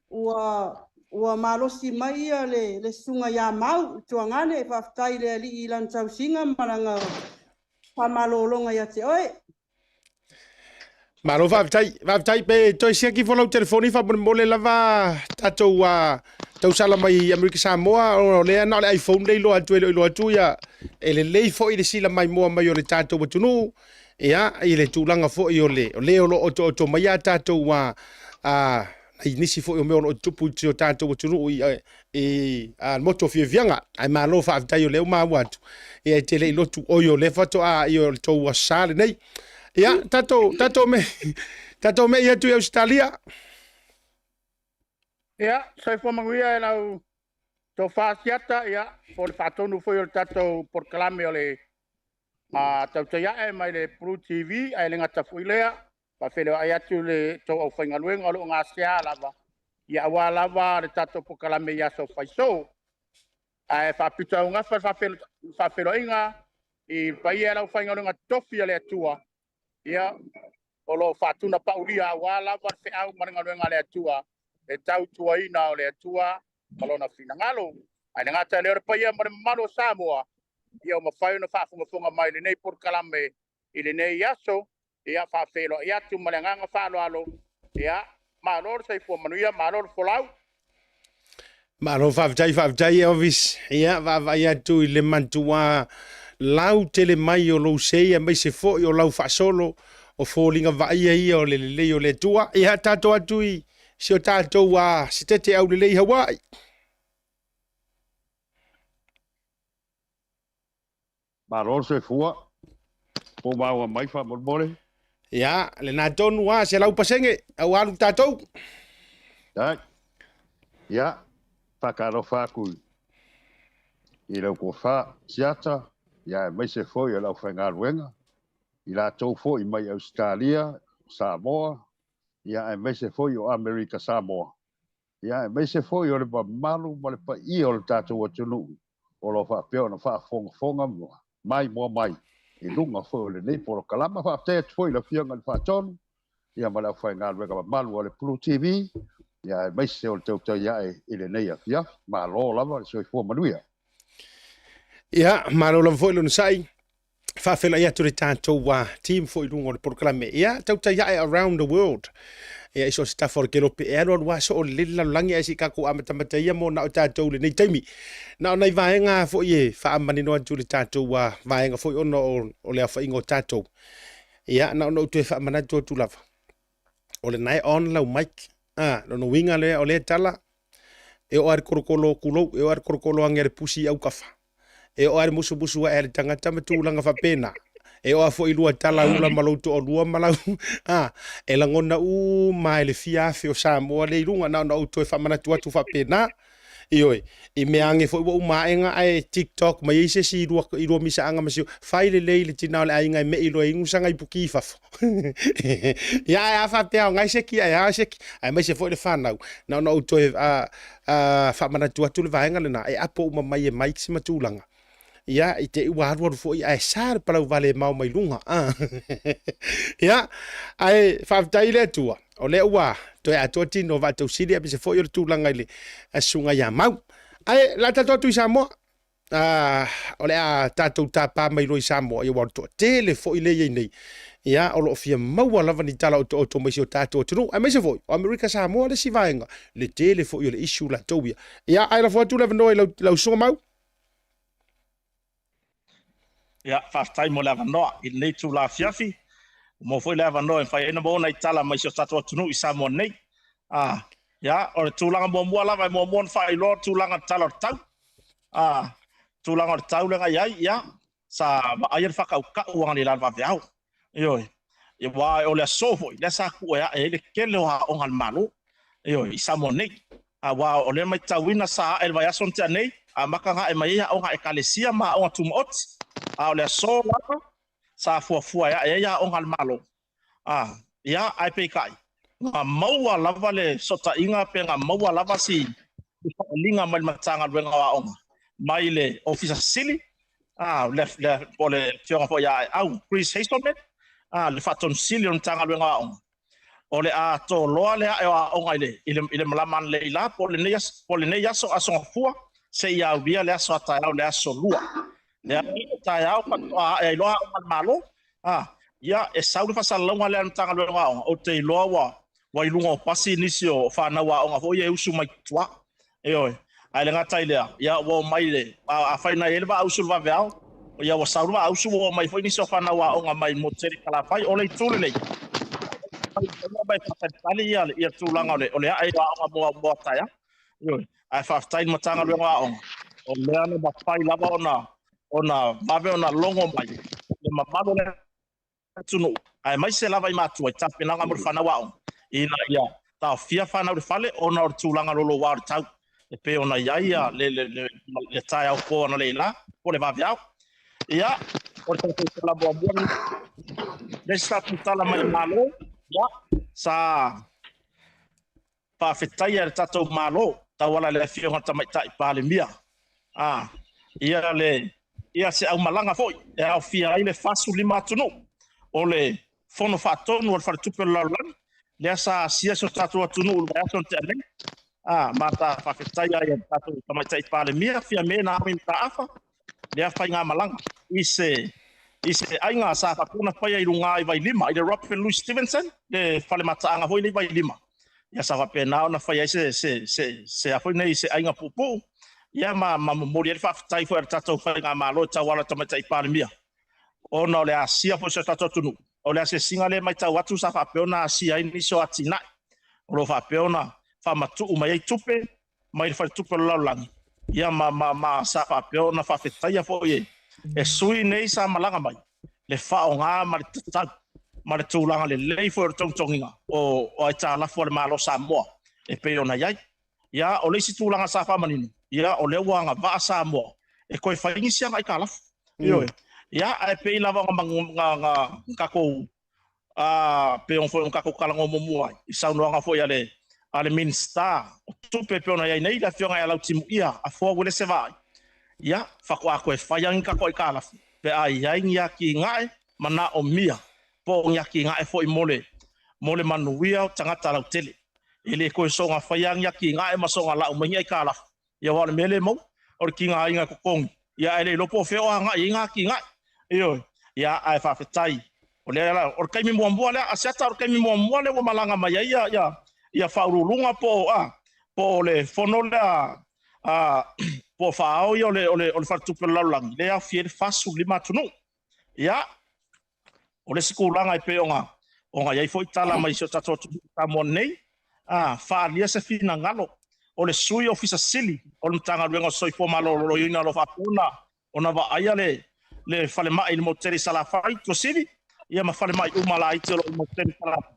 ua ua malosi mai ia le le susuga ia Mau Tuagane faafetai i le Alii i lana tausiga ma lana faamalologa ia te oe. Malo faafetai, faafetai pe toe siaki ifo lau telefoni faamolemole lava tatou tausala mai Amerika Samoa o lea na o le iPhone lea iloa atu e le o iloa atu ia e lelei foi le sila maimoa mai o le tatou atunuu ia i le tulaga foi o le o le o lo o otooto mai a tatou a a nai nisi foi o mea o lo o tutupu i si o tatou atunuu i i a motu o fiafiaga ae malo faafetai o lea ua maua atu ia e te le i lotu oi o lea faatoa ia o le tou aso sa lenei ia tatou tatou me tatou me i atu i Ausetalia. Ia, soifua manuia e lau tofa Asiata, ia, po o le faatonu foi o le tatou polokalame o le tautai ae mai le Blue TV, ae le gata foi lea, faafeiloai atu le tou aufaigaluega o lo o gasea lava, ia aua lava le tatou polokalame i aso faisoo. Ae faapito augafa le faafeiloaiga i le paia e le aufaigaluega totofi a le Atua, ia, o lo o faatunapaulia aua lava le feau ma le galuega a le Atua, le tautuaina o le Atua ma Lona finagalo. Ae le gata i lea o le paia ma le mamalu o Samoa, ia ua mafai ona faafogafoga mai i lenei polokalame i lenei aso, ia faafeiloai atu ma le agaga faaaloalo, ia malo le soifua manuia, malo le folau. Malo faafetai faafetai Elvis. Ia vaavaai atu i le matua lau tele mai o lou sei aemaise foi o lau faasolo o foliga vaaia ia o le lelei o le Atua. Ia tatou atu i si o tatou a sitete aulelei Hawaii. Malo le soifua. Po o maua mai faamolemole. Ia, lena tonu a, 100%, au alu tatou. Dai. Ia, faatalofa atu i lau tofa Siata, ia aemaise foi o le aufaigaluega, i latou foi mai Ausetalia, Samoa, ia aemaise foi o Amerika Samoa. Ia, aemaise foi o le mamalu ma le paia o le tatou atunuu o lo o faapea ona faafogafoga maimoa mai i luga foi o lenei polokalama. Faafetai atu foi i le Afioga i le Faatonu ia ma le aufaigaluega mamalu a le Pulu TV, ia aemaise o le tautai ae i lenei afiafi. Malo lava le soifua manuia. Ia, malo lava foi le onosai. Faafeiloai atu le tatou team foi i luga o le polokalame. Ia, tautai ae around the world. Ia, i so o se tafa o le kelope e alu alu lava soo lelei le lalolagi ae se i tatou amatamata ia mo na o tatou i lenei taimi. Na o nai vaega foi e faamanino atu i le tatou vaega foi ona o le aofaiga o tatou. Ia, na ona ou toe faamanatu atu lava. O lena e on lau mic. Ah, lona uiga lea o lea tala e oo lava i le kolokolo o kulou, e oo lava i le kolokolo age a le pusi i autafa, e oo lava i le musumusu ae a le tagata ma tulaga faapena, e oo lava foi i lua tala ula ma lou toalua ma lau, a, e lagona uma lava e le fia afe o Samoa lea i luga. Na ona ou toe faamanatu atu faapena. Ioe, i mea age foi ua uma ae ae TikTok mai ai se isi i lua misaaga ma si fai lelei le tina o le aiga e me'i loa e inu sana ipuki i fafo. Ia ae a faapea o ngai seki ae a seki aemaise foi le fanau. Na ona ou toe faamanatu atu le vaega lena e apo uma mai e mics ma tulaga. Ia, i te i ua alualu foi ae sa le palau vale e mao mai luga. Ia, ae faafetai i le Atua, o lea ua toe atoa tino o Vaatausili aemaise foi o le tulaga i le susuga ia Mau. Ae o le a tatou atu i Samoa. O le a tatou tapa mai loa i Samoa, ia aua o le toatele foi lea e i ai nei, ia, o lo o fia maua lava ni tala otooto mai si o tatou atunuu, aemaise foi o Amerika Samoa le isi vaega, le tele foi o le issue latou ia. Ia, ae lafo atu le avanoa i lau, lau susuga Mau. Ia, faafetai mo le avanoa i lenei itula afiafi. Ua maua foi le avanoa e mafai ai ona maua nai tala mai si o tatou atunuu i Samoa nei. Ah, ia, o le tulaga muamua lava e muamua ona faailoa le tulaga o le tala o le tau. Ah, tulaga o le tau lea na i ai, ia, sa vaaia le faakaukau analeila i le vaveao. Ioe. Aua o le aso foi lea sa tuu e ae ai le tele o aoga a le Malo, ioe, i Samoa nei. Aua o lea e matauina sa ae i le vaiaso na tea nei, amata ona ae mai ai aoga a Ekalesia ma aoga tumaoti. A o le aso lava sa fuafua e ae ai aoga a le Malo. A, ia, ae peitai, na maua lava le fesootaiga pe na maua lava si faaaliga mai le Matagaluega o Aoga, mai le Ofisa Sili, a, le, le, po o le Afioga foi ia Aeau Chris Hazelman, a, le Faatonu Sili o le Matagaluega o Aoga, o le a toloa le ae o aoga i le, i le, i le malama analeila po o lenei aso, po o lenei aso, Aso Gafua, seia aulia le aso a taeao le Aso Lua. Le aso taeao faatoa ae ai loa aoga a le Malo, a, ia, e sau le faasalalauga lea a le Matagaluega o Aoga, ou te iloa ua, ua i luga o pasi nisi o fanau aoga foi ia e usu mai tua. Ioe. Ae le gata i lea, ia ua omai le, afai na i ai le vaausu i le vaveao, ia ua sau le vaausu ua omai foi nisi o fanau aoga mai le motu tele i Salafai. O le itu lenei, e faatalitali ia le tulaga o le ae o aoga mo a taeao. Ioe. Ae faafetai i le Matagaluega o Aoga, o lea na mafai lava ona vave ona logo mai le mamalu o le atunuu, aemaise lava i matua i tapenaga mo le fanau aoga, ina ia taofia fanau i le fale ona o le tulaga loloa o le tau e pei ona i ai le taeao po analeila po o le vaveao. Ia, o le tatou tala muamua lenei. Le isi tatou tala mai le Malo, ia, sa faafetaia e le tatou Malo tauala i le Afioga i le Tamaitai Palemia a ia le ia se aumalaga foi e aofia ai le 45 atunuu o le Fono Faatonu o le Faletupe o le Lalolagi lea sa asia si o tatou atunuu i le vaiaso na tea nei. A ma sa faafetaia ai e le tatou Tamaitai Palemia Fiame Naomi Mataafa lea faigamalaga i se i se aiga sa faapea ona faia i luga i Vailima, i le Robert Louis Stevenson, le fale mataaga foi lea i Vailima. Ia sa faapena ona fai ai se se se se a foi nei se aiga puupuu, ia ma ma momoli ai le faafetai foi a le tatou faigamalo e tauala i le Tamaitai Palemia, ona o le asia foi o si o tatou atunuu. O le asiasiga lea e matau atu sa faapea ona asia ai nisi o atinae o lo o faapea ona faamatuu mai ai tupe mai le Faletupe o le Lalolagi, ia ma, ma, ma sa faapea ona faafetaia foi e, e sui nei sa malaga mai le faaaoga ma le tatau ma le tulaga lelei foi o le togitogiga o, o aitalafu a le Malo o Samoa e pei ona i ai. Ia, o le isi tulaga sa faamanino, ia, o lea ua agavaa Samoa e toe fai nisi ana aitalafu. Ioe. Ia, ae pei lava ona, na, na, na tatou Ā, pei ona foi ona tatou talanoa muamua ai i saunoaga foi a le a le Minisita o Tupe e pei ona i ai nei le Afioga ia Lautimuia Afoa Uelese Vaai, ia, faatoa toe fai lava ni tatou aitalafu pe a i ai ni atinae manaomia po o ni atinae foi mo le mo le manuia o tagata lautele. E le toe soona faia lava ni atinae ma soona lau mai ni aitalafu Ia aua o le mea lea e maua, o le tigaina e totogi, ia ae le iloa po o fea o agai i ai ngā atinae. Ioe. Ia ae faafetai, o lea la, o le taimi muamua lea, Asiata o le taimi muamua lea ua malaga mai ai ia, ia, ia Faauluuluga po o, a, po o le fono lea, a, po o faaao ia o le, o le, o le Faletupe o le Lalolagi, lea e aofia ai le 45 atunuu. Ia, o le isi tulaga e pei ona ona i ai foi tala mai si o tatou atunuu i Samoa nei, a, faaalia se finagalo o le Sui Ofisa Sili o le Matagaluega o le Soifua Maloloina o lo o faapea ona ona vaaia le le falemai i le motu tele i Salafai, Tuasivi, ia ma falemai uma laiti o lo o i le motu tele i Salafai.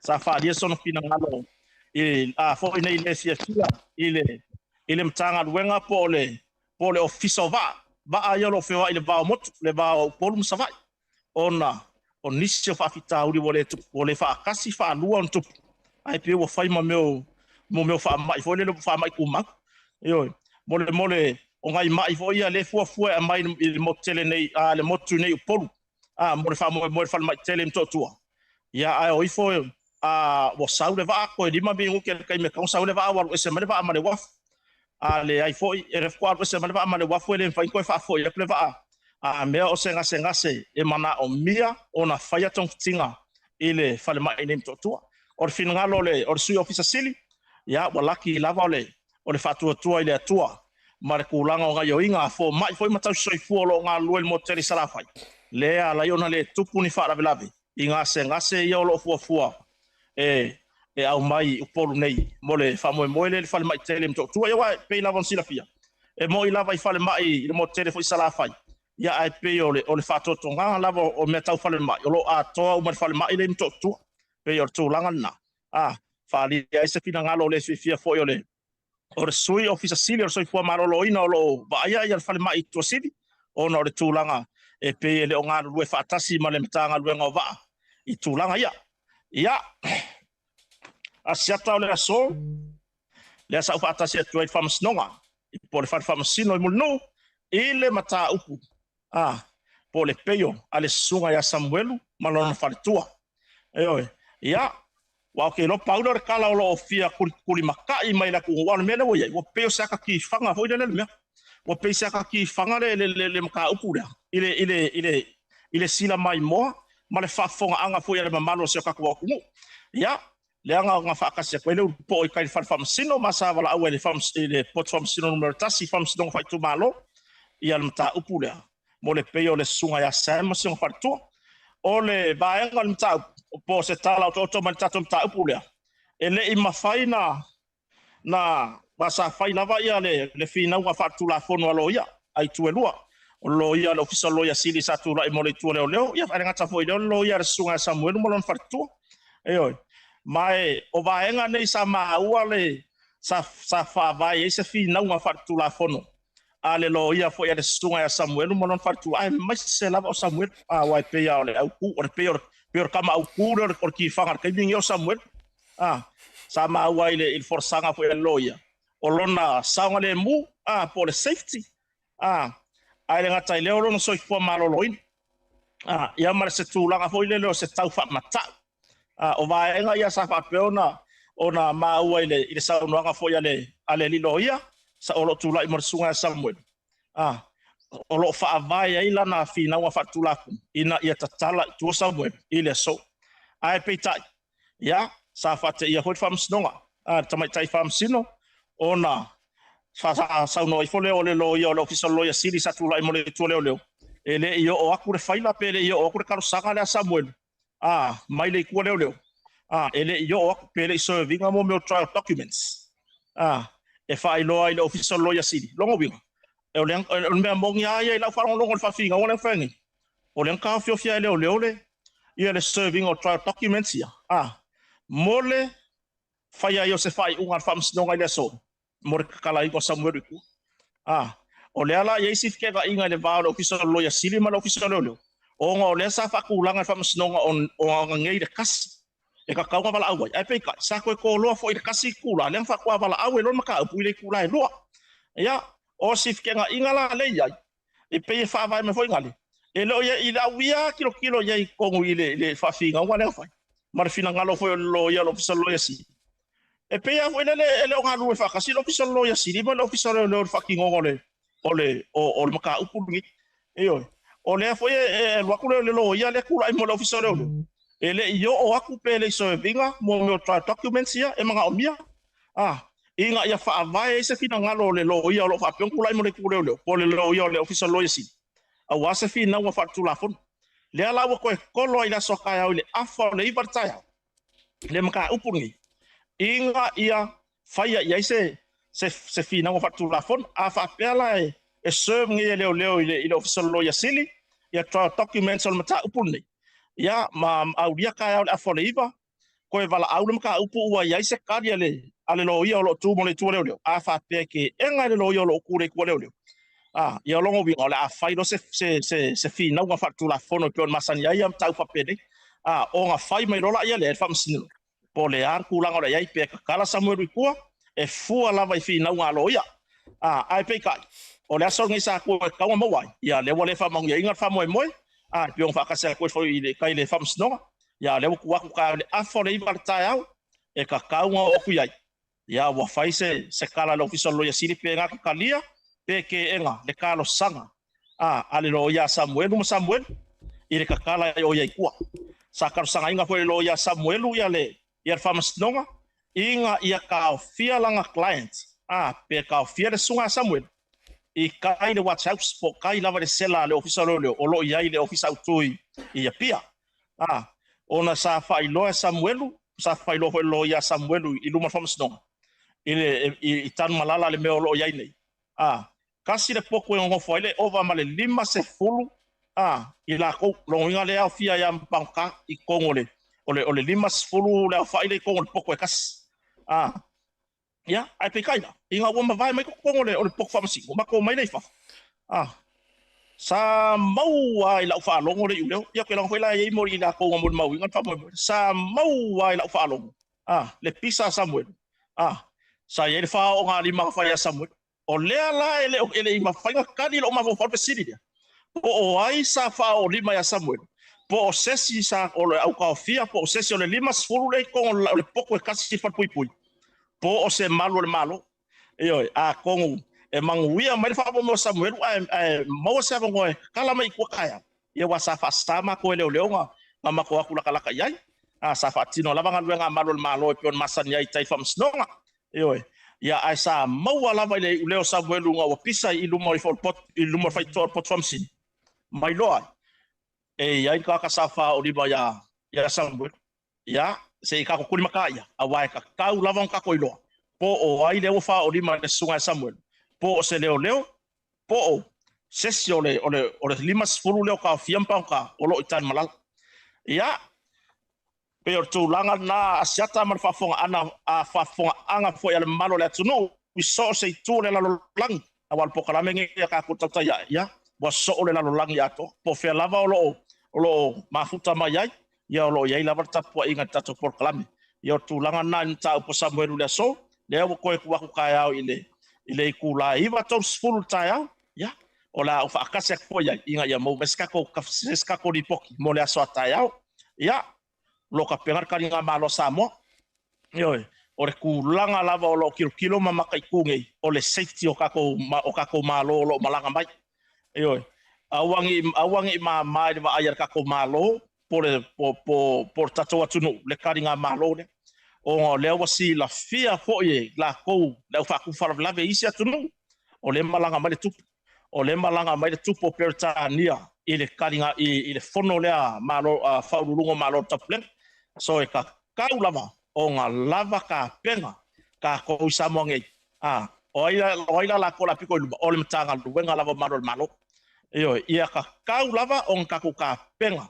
Sa faaalia sona finagalo i a foi nei le fiafia i le i le Matagaluega po o le po o le Ofisa o Vaa, vaa ia o lo o feoai i le va o motu, le va o Upolu ma Savaii, ona o nisi o faafitauli ua le tupu, ua le faatasi faalua ona tupu, ae pei ua fai ma mea o, mo mea o faamai foi lele, faamai tumau. Ioe, mo le, mo le. O nai ma'i foi ia lea e fuafua e aumai i le motu tele nei, a le motu nei i Upolu, a mo le faamoemoe i le falemai tele i Motootua. Ia ae o ifo a ua sau le vaa toe 5 minute i le taimi e tatau ona sau ai le vaa ua alu ese mai le vaa ma le uafu. A leai foi, e faatoa alu ese mai le vaa ma le uafu e le mafai ona toe faafoi atu le vaa a mea o se gasegase e manaomia ona faia togafitiga i le falemai nei i Motootua. O le finagalo o le Sui Ofisa Sili, ia ua laki lava o le o le faatuatua i le Atua ma le tulaga o gaioiga a fomai foi ma tausisoifua o lo o galulue i le motu tele i Salafai, lea e ala ai ona le tupu ni faalavelave i gasegase ia o lo o fuafua e e aumai i Upolu nei mo le faamoemoe lea i le falemai tele i Motootua. Ia aua e pei lava ona silafia, e moni lava i falemai i le motu tele foi i Salafai, ia ae pei o le o le faatotogaga lava o mea tau falemai o lo o atoa uma i le falemai lea i Motootua. Pei o le tulaga lena. A faaalia ai se finagalo le fiafia foi o le o le Sui Ofisa Sili o le Soifua Maloloina o lo o vaaia le falemai i Tuasivi ona o le tulaga e pei e le o galulue faatasi ma le Matagaluega o Vaa i tulaga ia. Ia, asiata o le aso, lea sa ou faatasi atu ai i le Faamasinoga, po o le Fale Faamasino i Mulinuu i le mataupu a, po o le peio a le susuga ia Samuelu ma lona faletua. Ioe. Ia, aua ou te iloa pau lea o le tala o lo o fia tulimatai mai le atunuu, aua o le mea lea ua i ai, ua pei o se ata tifaga foi lele le mea. Ua pei se ata tifaga le, le, le, le mataupu lea i le, i le, i le, i le sila maimoa ma le faafofogaaga foi a le mamalu o si o tatou atunuu. Ia, lea na faatasi atu ai le ulu poo i tai i le fale faamasino ma sa valaau ai i le poto faamasino numera 1 faamasinoga faaitumalo ia le mataupu lea mo le peia o le susuga ia Sam ma sina faletua. O le vaega o le mataupu po o se tala otooto mai le tatou mataupu lea, e le i mafai na na aua sa fai lava ia le, le finauga faaletulafono a loia a itu e lua. O le loia a le Ofisa o le Loia Sili sa tulai mo le itu o leoleo, ia ae le gata foi i lea o le loia a le Susuga ia Samuelu ma lona faletua. Ioe. Ma e, o vaega nei sa maua le, sa, sa faavae ai se finauga faaletulafono a le loia foi a le Susuga ia Samuelu ma lona faletua, aemaise lava o Samuelu, aua e pei lava o le autu, o le pei o le, pei o le tama autu lea o le, o le tifaga i le taimi lenei o Samuelu. A, sa maua i le, i le folasaga foi a le loia, o lona saogalemu, a, po o le safety, a, ae le gata i lea o lona soifua maloloina. A, ia ma le se tulaga foi lele o se tau faamatau. A, o vaega ia sa faapea ona, ona maua i le, i le saunoaga foi a le, a le alii loia, sa, o lo o tulai mo le susuga ia Samuelu. A, o lo o faavae ai lana finauga faaletulafono ina ia tatala i tua Samuelu i le aso. Ae peitai, Ia, sa faateia foi le faamasinoga a le tamaitai faamasino ona saunoa ifo lea o le loia o le Ofisa o le Loia Sili sa tulai mo le Itu o Leoleo, e le i oo atu le faila pe le i oo atu le talosaga lea a Samuelu a mai le Itu a Leoleo, a e le i oo atu pe le i serve ina mo mea o trial documents a e faailoa ai i le Ofisa o le Loia Sili. Lona uiga, o le, o le mea moni lava ia i lau faalogologo i le faafinauga lea na fai nei, o lea na taofiofia e leoleo le ia le serving o trial documents ia, a mo le faia ai o se faaiuga a le Faamasinoga i le aso mo le tatalaina o Samuelu i tua. A o lea la e i ai si fekegaina i le va o le Ofisa o le Loia Sili ma le Ofisa o Leoleo, ona o lea sa faatulaga e le Faamasinoga o ona nei le kasi e tatau ona valaau ai. Ae peitai, sa toe toloa foi i le kasi itula, lea na faatoa valaau ai loa le mataupu i le itula e 2. Ia, o si fekegaina la lea e i ai, e pei e faavae mai foi gale, e le o ia i lau ia tilotilo i ai i totonu i le, le faafinauga lea na fai, ma le finagalo foi o le loia o le Ofisa o le Loia Sili. E pei lava foi lele e le o galulue faatasi le Ofisa o le Loia Sili ma le Ofisa o Leoleo i le faatinoga o le, o le, o, o le mataupu lenei. Ioe. O lea foi e, e alu atu le, le loia lea tulai mo le Ofisa o Leoleo, e le i oo atu pe le i serve ina mo mea o trial documents ia e manaomia. A, ina ia faavae ai se finagalo o le loia o lo o faapea ona tulai mo le itu leoleo, po o le loia o le Ofisa o le Loia Sili, aua se finauga faaletulafono. Lea la ua toe tolo ai i le aso a taeao i le afa o le 9 i le taeao le mataupu lenei, ina ia faia i ai se, se, se finauga faaletulafono. A faapea la e, e serve nei e leoleo i le, i le Ofisa o le Loia Sili ia trial documents o le mataupu lenei, ia ma aulia taeao i le afa o le 9, Toe valaau le mataupu ua i ai se tali a le, a le loia o lo o tu mo le itu a leoleo, a faapea e teena e le loia o lo o tu i le itu a leoleo, a, ia lona uiga o le a fai loa se, se, se, se finauga faaletulafono e pei ona masani ai ia mataupu faapenei, a, ona fai mai loa laia lea e le Faamasinoga, po o le a le tulaga o le a i ai, pe tatala Samuelu i tua, e fua lava i finauga a loia. A, ae peitai, O le aso lenei sa atu e tatau ona maua ai, ia lea ua le faamanuiaina le faamoemoe, a, e pei ona faatasi atu ai foi i le tai i le Faamasinoga, ia lea ua tuu atu taeao i le afa o le 9 i le taeao, e tatau ona oo atu i ai. Ia ua fai se se tala a le Ofisa o le Loia Sili pe na te talia pe teena le talosaga a a le loia a Samuelu ma Samuelu i le tatala e oia i tua. Sa talosagaina foi e le loia a Samuelu ia le ia le Faamasinoga ina ia taofia lana client a pe taofia le susuga a Samuelu i kai le Watch House po o kai lava le sela a le Ofisa o Leoleo o lo o i ai le Ofisa Autu i Apia. A, ona sa faailoa e Samuelu, sa faailoa foi e le loia a Samuelu i luma o le Faamasinoga i le i Tanumalala le mea o lo o i ai nei. A, tasi le potu e nonofo ai le ova ma le 50 a, i latou, lona uiga lea e aofia ai lava ma pagota i totonu o le o le o le 50 le aofai lea i totonu o le potu e tasi. A, ia, ae peitai la, ina ua mavae mai totonu o le o le potu faamasino, matou omai lea i fafo. A, sa maua lava i lau faalogo le iuleo, ia ou te iloa foi la e i ai mo i latou na molimauina le faamoemoe, sa maua lava i lau faalogo, a, le pisa a Samuelu, a, sa i ai le faaoogalima na fai ia Samuelu. O lea la e le o, e le i mafai ona tali i lou mafaufau le fesili lea, po o ai sa faaoolima ia Samuelu, po o se isi sa o le autaofia, po o se isi o le 50 lea i totonu o le potu e tasi i falepuipui, po o se malu o le Malo. Ioe, atonu e manuia mai le faamoemoe o Samuelu ae, ae maua se avanoa e tatala mai i tua taeao, ia aua sa faasasa matou e leoleo na, na matou o atu latalata i ai. A, sa faatino lava galuega a malu o le Malo e pei ona masani ai i tai i le faamasinoga. Ioe. Ia, ae sa maua lava i le iuleo o Samuelu ina ua pisa i luma ifo o le pot, i luma o le faitotoa o le poto faamasino, ma iloa ai, e i ai le tagata sa faaolima iā, iā Samuelu. Ia, se i tatou tulimatā ia, aua e tatau lava ona tatou iloa, po o ai lea ua faaolima i le susuga ia Samuelu, po o se leoleo, po o se isi o le, o le, o le 50 lea o taofia ma pagota o lo o i Tanumalala. Ia, pei o le tulaga lena a Asiata ma le faafofogaaga, a faafofogaaga foi a le mamalu o le atunuu i so o se itu o le lalolagi, aua o le polokalame lenei a tatou tautai ae, ia, ua soo le lalolagi atoa. Po o fea lava o lo o, o lo o mafuta mai ai, ia o lo o i ai lava le tapuaiga i le tatou polokalame. Ia o le tulaga lena i le mataupu a Samuelu i le aso, lea ua toe tuu atu taeao i le, i le itula e 9:30 i le taeao, ia, o le a ou faatasi atu foi i ai ina ia maua mai se tatou, se tatou lipoti mo le aso a taeao. Ia, o lo o tapena le taligamalo a Samoa. Ioe, o le tulaga lava o lo o tilotilo ma mataitu nei, o le safety o tatou, o tatou Malo o lo o malaga mai. Ioe, aua ne i, aua ne i mama i le vaai a le tatou Malo po le, po, po, po le tatou atunuu le taligamalo lea. Ona o lea ua silafia foi e latou le au faatupu faalavelave i isi atunuu, o lea e malaga mai le tupu. O lea e malaga mai le tupu o Peretania i le taliga, i, i le fono lea Malo, uh, Faauluuluga o Malo o le Taupulega. So e tatau lava ona lava tapena tatou i Samoa nei. A, o ai, o ai la latou o le a pito i luma? O le Matagaluega lava o Malu o le Malo. Ioe, ia tatau lava ona tatou tapena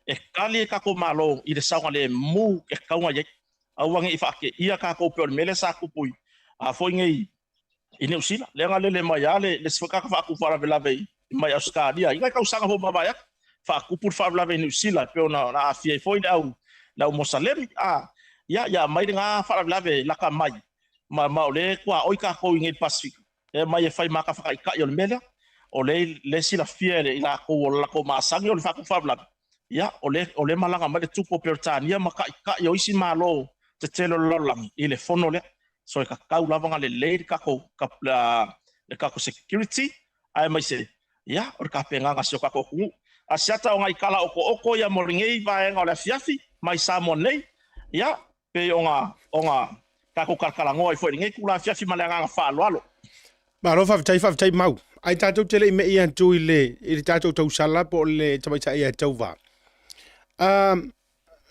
e tali e tatou Malo i le saogalemu e tatau ona i ai. Aua ne i faateia tatou pei o le mea lea sa tupu i a foi nei i Niu Sila, lea na lele mai lava le isi foi tagata faatupu faalavelave mai Ausetalia i nai tausaga foi ua mavae atu, faatupu le faalavelave i Niu Sila e pei ona aafia ai foi le au le au Mosalemi, a ia ia aumai lena faalavelave lata mai ma ma o lea e tuaoi tatou i inei i le Pasefika, e aumai e fai ma ata faataitai o le mea lea. O lea lea e silafia e i latou o le latou masani o le faatupu faalavelave, ia o lea o lea e malaga mai le tupu o Peretania ma taitai o isi Malo tetele o le lalolagi i le fono lea. So e tatau lava ona lelei le tatou le tatou security aemaise ia o le tapenaga a si o tatou atunuu. Asiata o nai tala okooko ia mo lenei vaega o le afiafi mai Samoa nei, ia pei ona ona tatou talatalanoa ai foi i lenei itula afiafi ma le agaga faaaloalo. Malo faafetai, faafetai Mau. Ai tatou te le i me'i atu i le i le tatou tausala po o le tamaitai ia Tauva. Um,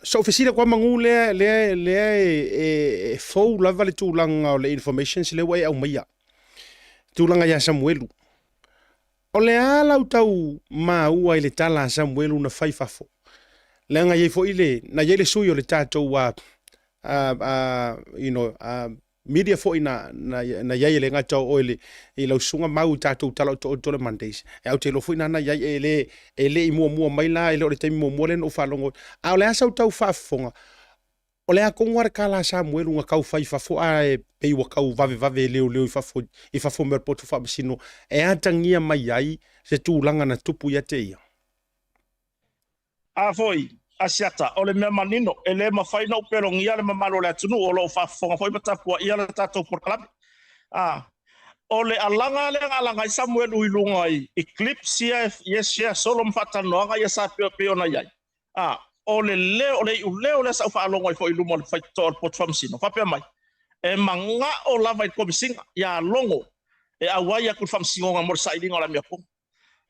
So fesili atu lava manu lea, lea, lea e, e, e fou lava le tulaga o le information se lea ua e aumaia. Tulaga ia Samuelu. O le a lau tau maua i le tala a Samuelu na fai fafo? Leaga i ai foi le, na i ai le sui o le tatou a, a, a, you know, a, media foi na, na, na iai e le gata o oe le, i lau susuga mau i tatou tala o to le Mondays. E au te iloa foi nana iai e le, e le i muamua mai la, e le o le taimi muamua lea na ou faalogo. A o le a sau tau faafofoga? O le a tonu lava le tala a Samuelu na tau fai i fafo ae pei ua tau vavevave e leoleo i fafo i fafo mai o le potu faamasino e atagia mai ai se tulaga na tupu ia te ia. A foi, Asiata, o le mea manino, e le mafai ona ou pelogia le mamalu o le atunuu o lo o faafofoga foi ma tapuaia le tatou polokalame. A, o le alaga lea na alaga ai Samuelu i luga i, i clips ia e share solo ma faatalanoaga ia sa pei ona i ai. A, o le leo, o le iuleo lea sa ou faalogo ai foi i luma o le faitotoa o le potu faamasino, faapea mai, e manao lava i le Komesina ia Logo e auai atu i le faamasinoga mo le sailiga o le amiotonu.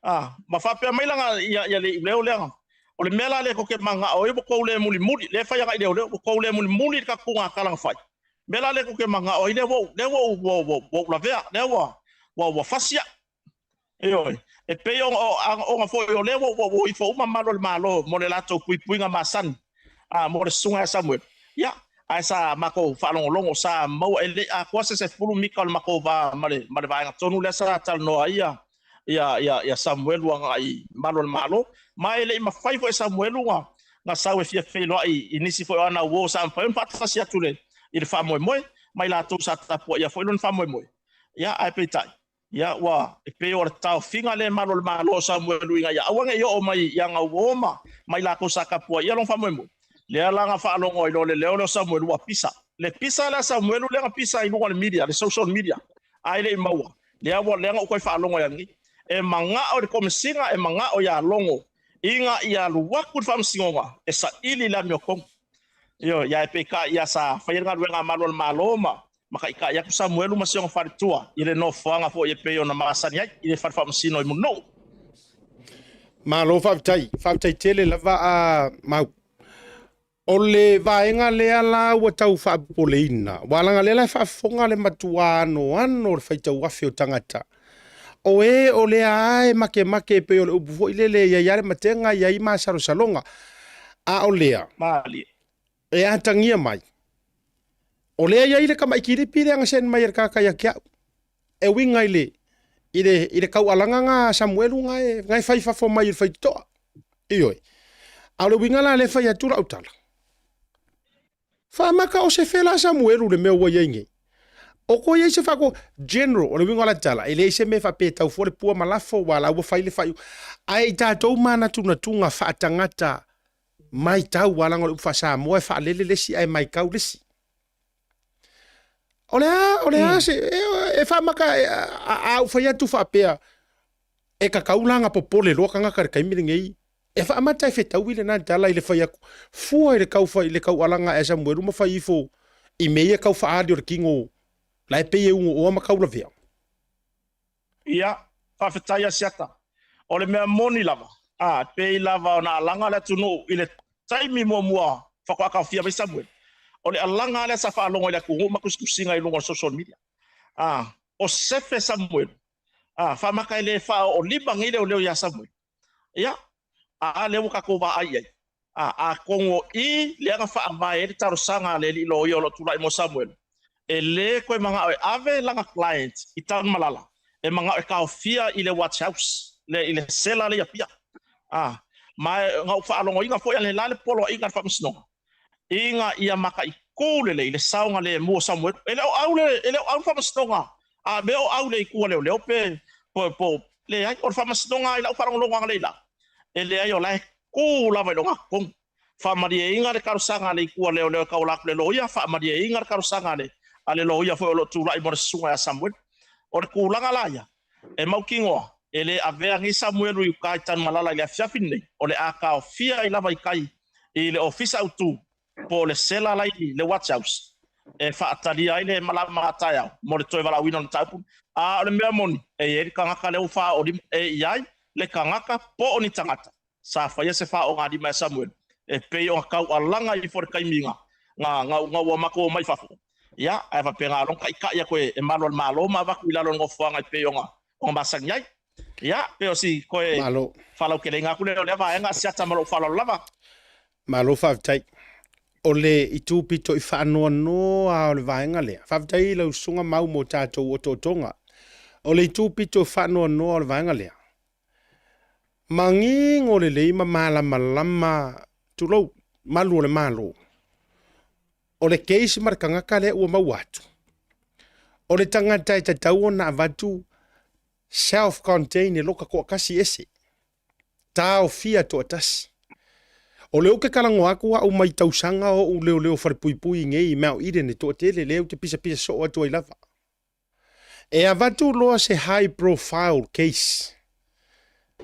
A, ma faapea mai lana ia, ia le iuleo lea, o le mea la lea tou te manao ai ua tou le mulimuli, lea e fai agai leoleo, ua tou le mulimuli i le tatou tuugatala na fai. Mea la lea tou te manao ai, lea ua ou, lea ua ou, ua, ua, ua ou lavea, lea ua, ua, ua fasi au. Ioe. E pei ona, ona foi o lea ua, ua, ua ifo uma malu o le Malo mo le latou puipuiga masani, a, mo le susuga ia Samuel. Ia, ae sa matou faalogologo, sa maua, e le i atoa se 10 mita o le matou va ma le, ma le vaega tonu lea sa talanoa ai ia, ia, ia, ia Samuelu agai i malu o le Malo. Ma e le i mafai foi e Samuelu na, na sau e fia feiloai i nisi foi o ana uo sa mafai ona faatasi atu i le, i le faamoemoe, ma i latou sa tapuaia foi lona faamoemoe. Ia, ae peitai, Ia, ua, e pei o le taofiga lea e malu o le Malo o Samuelu ina ia aua ne i oo mai i ana uo ma, ma i latou sa tapuaia lona faamoemoe. Lea la na faalogo ai loa le leo lea o Samuelu ua pisa. Le pisa lea a Samuelu lea na pisa ai i luga o le media, le social media, ae le i maua. Lea ua, lea na ou toe faalogo ai ananei. E manao i le Komesina, e manao ia Logo ina ia alu atu i le Faamasinoga e saili le amiotonu. Ioe, ia ae peitai ia sa faia le galuega a malu o le Malo ma, ma taitai atu Samuelu ma si ona faletua i le nofoaga foi e pei ona masani ai i le fale faamasino i Mulinuu. Malo faafetai, faafetai tele lava a Mau. O le vaega lea la ua tau faapopoleina, aua leaga lea la e faafofoga le matua anoano o le faitau afe o tagata. O e o lea lava e makemake e pei o le upu foi lele e i ai lava le matega, e i ai masalosaloga. A o lea, Malie. e atagia mai, o lea e i ai le tamai kilipi lea na send mai e le tagata ia te au, e uiga i le, i le, i le taualaga na a Samuelu na e, na e fai fafo mai i le faitotoa. Ioe. A o le uiga la lea e fai atu lau tala, faamata o se fela a Samuelu le mea ua i ai nei. O ko i ai se faako general, o le uiga o la tala, e leai se mea faapea e tau fua le pua ma lafo, ua la ua fai le faaiuga. Ae i tatou manatunatuga faatagata Maitau, aua leaga o le upu faa-Samoa e faalele le isi ae maitau le isi. O le a, o le a se, e, e faamata, e, a, a ou fai atu faapea, e tatau la ona popole loa tagata i le taimi lenei, e faamata e fetaui lena tala i le fai atu, fua i le tau fai, le taualaga a Samuelu ma fai ifo i mea ia tau faaali o le tino, la e pei e ugoa ma taulavea. Ia, faafetai Asiata. O le mea moni lava, a, pei lava ona alaga le atunuu i le taimi muamua faatoa taofia mai Samuel, o le alaga lava lea sa faalogo i le atunuu ma tusitusiga i luga o le social media. A, o sefe Samuel, a, faamata e le faaoolima nei leoleo ia Samuel. Ia, a lea ua tatou vaai i ai. A, atonu o i lea na faavae ai le talosaga a le alii loia o lo o tulai mo Samuel, e le toe manao e ave lana client i Tanumalala, e manao e taofia i le watch house, le, i le sela lea i Apia. A, ma na ou faalogoina foi analeila le poloaiga a le Faamasinoga, ina ia mataitu lelei le saogalemu o Samuelu. E le o au le, e le o au le faamasinoga, a mea o au le itu a leoleo pe, po, po, leai, o le faamasinoga i lau faalogologo analeila, e leai o la e tu lava i le ogatotonu. Faamalieina le talosaga a le itu a leoleo e tauala atu i le loia, faamalieina le talosaga a le, a le loia foi o lo o tulai mo le susuga ia Samuelu. O le tulaga la ia, e mautinoa, e le avea nei Samuelu i uta i Tanumalala i le afiafi lenei, o le a taofia ai lava i tai i le ofisa autu po o le sela la i le Watch House e faatalia ai le malama a taeao mo le toe valaauina o le mataupu. A o le mea moni, e i ai le tagata lea ua faaoolima, e i ai le tagata po o ni tagata sa faia se faaogalima e Samuel e pei ona taualaga ifo i le taimi na, na, na, na ua matou omai i fafo. Ia, ae faapena loa ona taitai atu e, e malu a le Malo ma avatu i lalo o le nofoaga e pei ona, ona masani ai. Ia, pei o si koe Malo. faalauteleina atu lea o lea vaega siata ma lou faaaloalo lava. Malo faafetai. O le itu pito i faanoanoa o le vaega lea. Faafetai i lau susuga Mau mo tatou otootoga. O le itu pito faanoanoa o le vaega lea. Manino lelei ma malamalama, tulou, malu o le Malo. O le case ma le tagata lea ua maua atu, o le tagata e tatau ona avatu self contain e loka toatasi ese, taofia toatasi. O lea ou te talanoa atu au mai tausaga o ou leoleo falepuipui nei i Mount Eden e toatele lea ou te pisapisa soo atu ai lava. E avatu loa se high profile case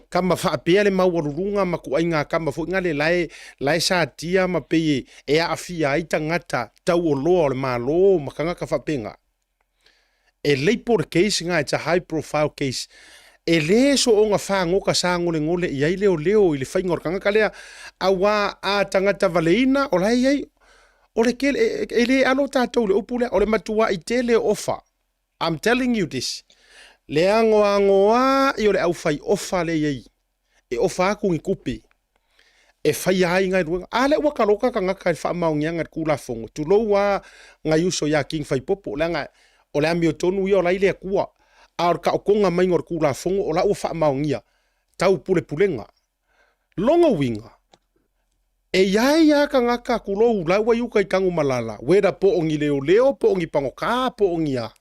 kama faapea le maualuluga ma kuaiga kama foi ngale lae lae satia ma pei e aafia ai tagata tauoloa o le Malo ma tagata faapena. E label le case nga it's a high profile case. E le soona fagota sagolegole i ai leoleo i le faiga o le tagata lea, auā a tagata valeina o la e i ai. O le tele, e, e le alo tatou i le upu lea, o le matuai tele o ofa. I'm telling you this. Le agoagoa i o le aufai ofa lea i ai, e ofa atu ni tupe e faia ai galuega. A lea ua taloka tagata i le faamaoniaga i le Tulafono, tulou lava nai uso ia King Faipopo, leaga o le amiotonu ia o la e i le Atua, a o le taotoga maiga o le Tulafono o la ua faamaonia tau pulepulega. Lona uiga, e i ai lava tagata, tulou, la ua i uka i Tanumalala, whether po o ni leoleo, po o ni pagota, po o ni a.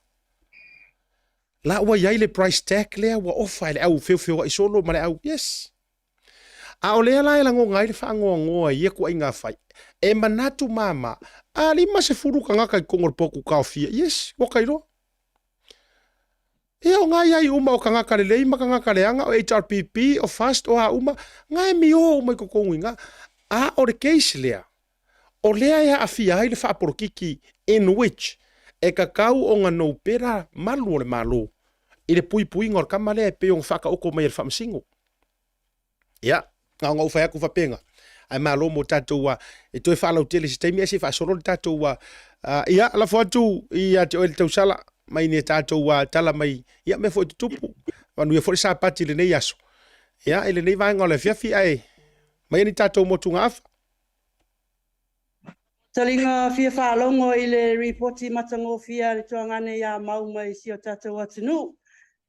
La ua i ai le price tag lea ua ofa e le au feofeoai solo ma le au, yes. A o lea la e lagona ai le faanoanoa i ia tuaiga fai. E manatu mama, a 50 tagata i totonu o le potu taofia, yes, ua tailoa. Ia o ngā iai uma o tagata lelei ma tagata leaga, o HRPP, o FAST, o a uma, ngā e mio uma i totonu i ngā. A o le case lea, o lea e aafia ai le faapolokiki in which e tatau ona noupera malu o le Malo i le puipuiga o le tama lea e pei ona faataoto mai e le Faamasino. Ia, na ona ou fai atu faapena, ae malo mo tatou a, e toe faalautele i se taimi ae se i faasolo le tatou a, a, ia, lafo atu ia te oe le tausala mai ni a tatou a, tala mai, ia, mea foi tutupu, manuia foi le Sapati i lenei aso, ia, i lenei vaega o le afiafi, ae maia ni tatou motugaafa. Taliga fia faalogo i le ripoti matagofie a le tuagane ia Mau mai si o tatou atunuu.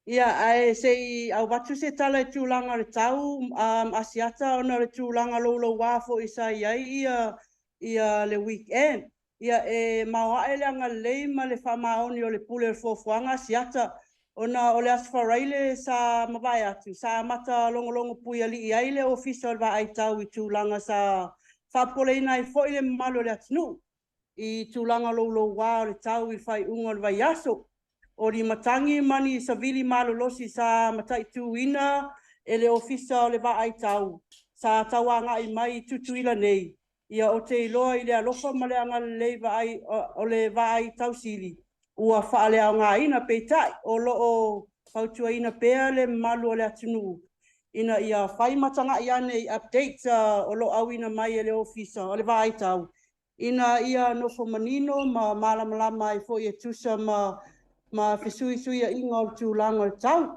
Ia, ae se i avatu se tala i tulaga o le tau um, Asiata ona o le tulaga louloua foi sa i ai ia, ia le weekend. Ia, e maoae le agalelei ma le faamaoni o le pule o le fuafuaga Asiata ona o le Aso Faraile sa mavae atu, sa amata logologo puialii ai le Ofisa o le Vaai Tau i tulaga sa faapopoleina ai foi le mamalu o le atunuu i tulaga louloua o le tau i le faaiuga o le vaiaso. O ni matagi ma ni savili malolosi sa mataituina e le Ofisa o le Vaai Tau sa tauagai mai i Tutuila nei. Ia ou te iloa i le alofa ma le agalelei vaai o le vaai tausili ua faaleaogaina, peitai, o lo o fautuaina pea le mamalu o le atunuu ina ia fai ma tagai ane i updates o lo o auina mai e le Ofisa o le Vaai Tau ina ia nofo manino ma malamalama ai foi e tusa ma ma fesuisuiaiga o le tulaga o le tau.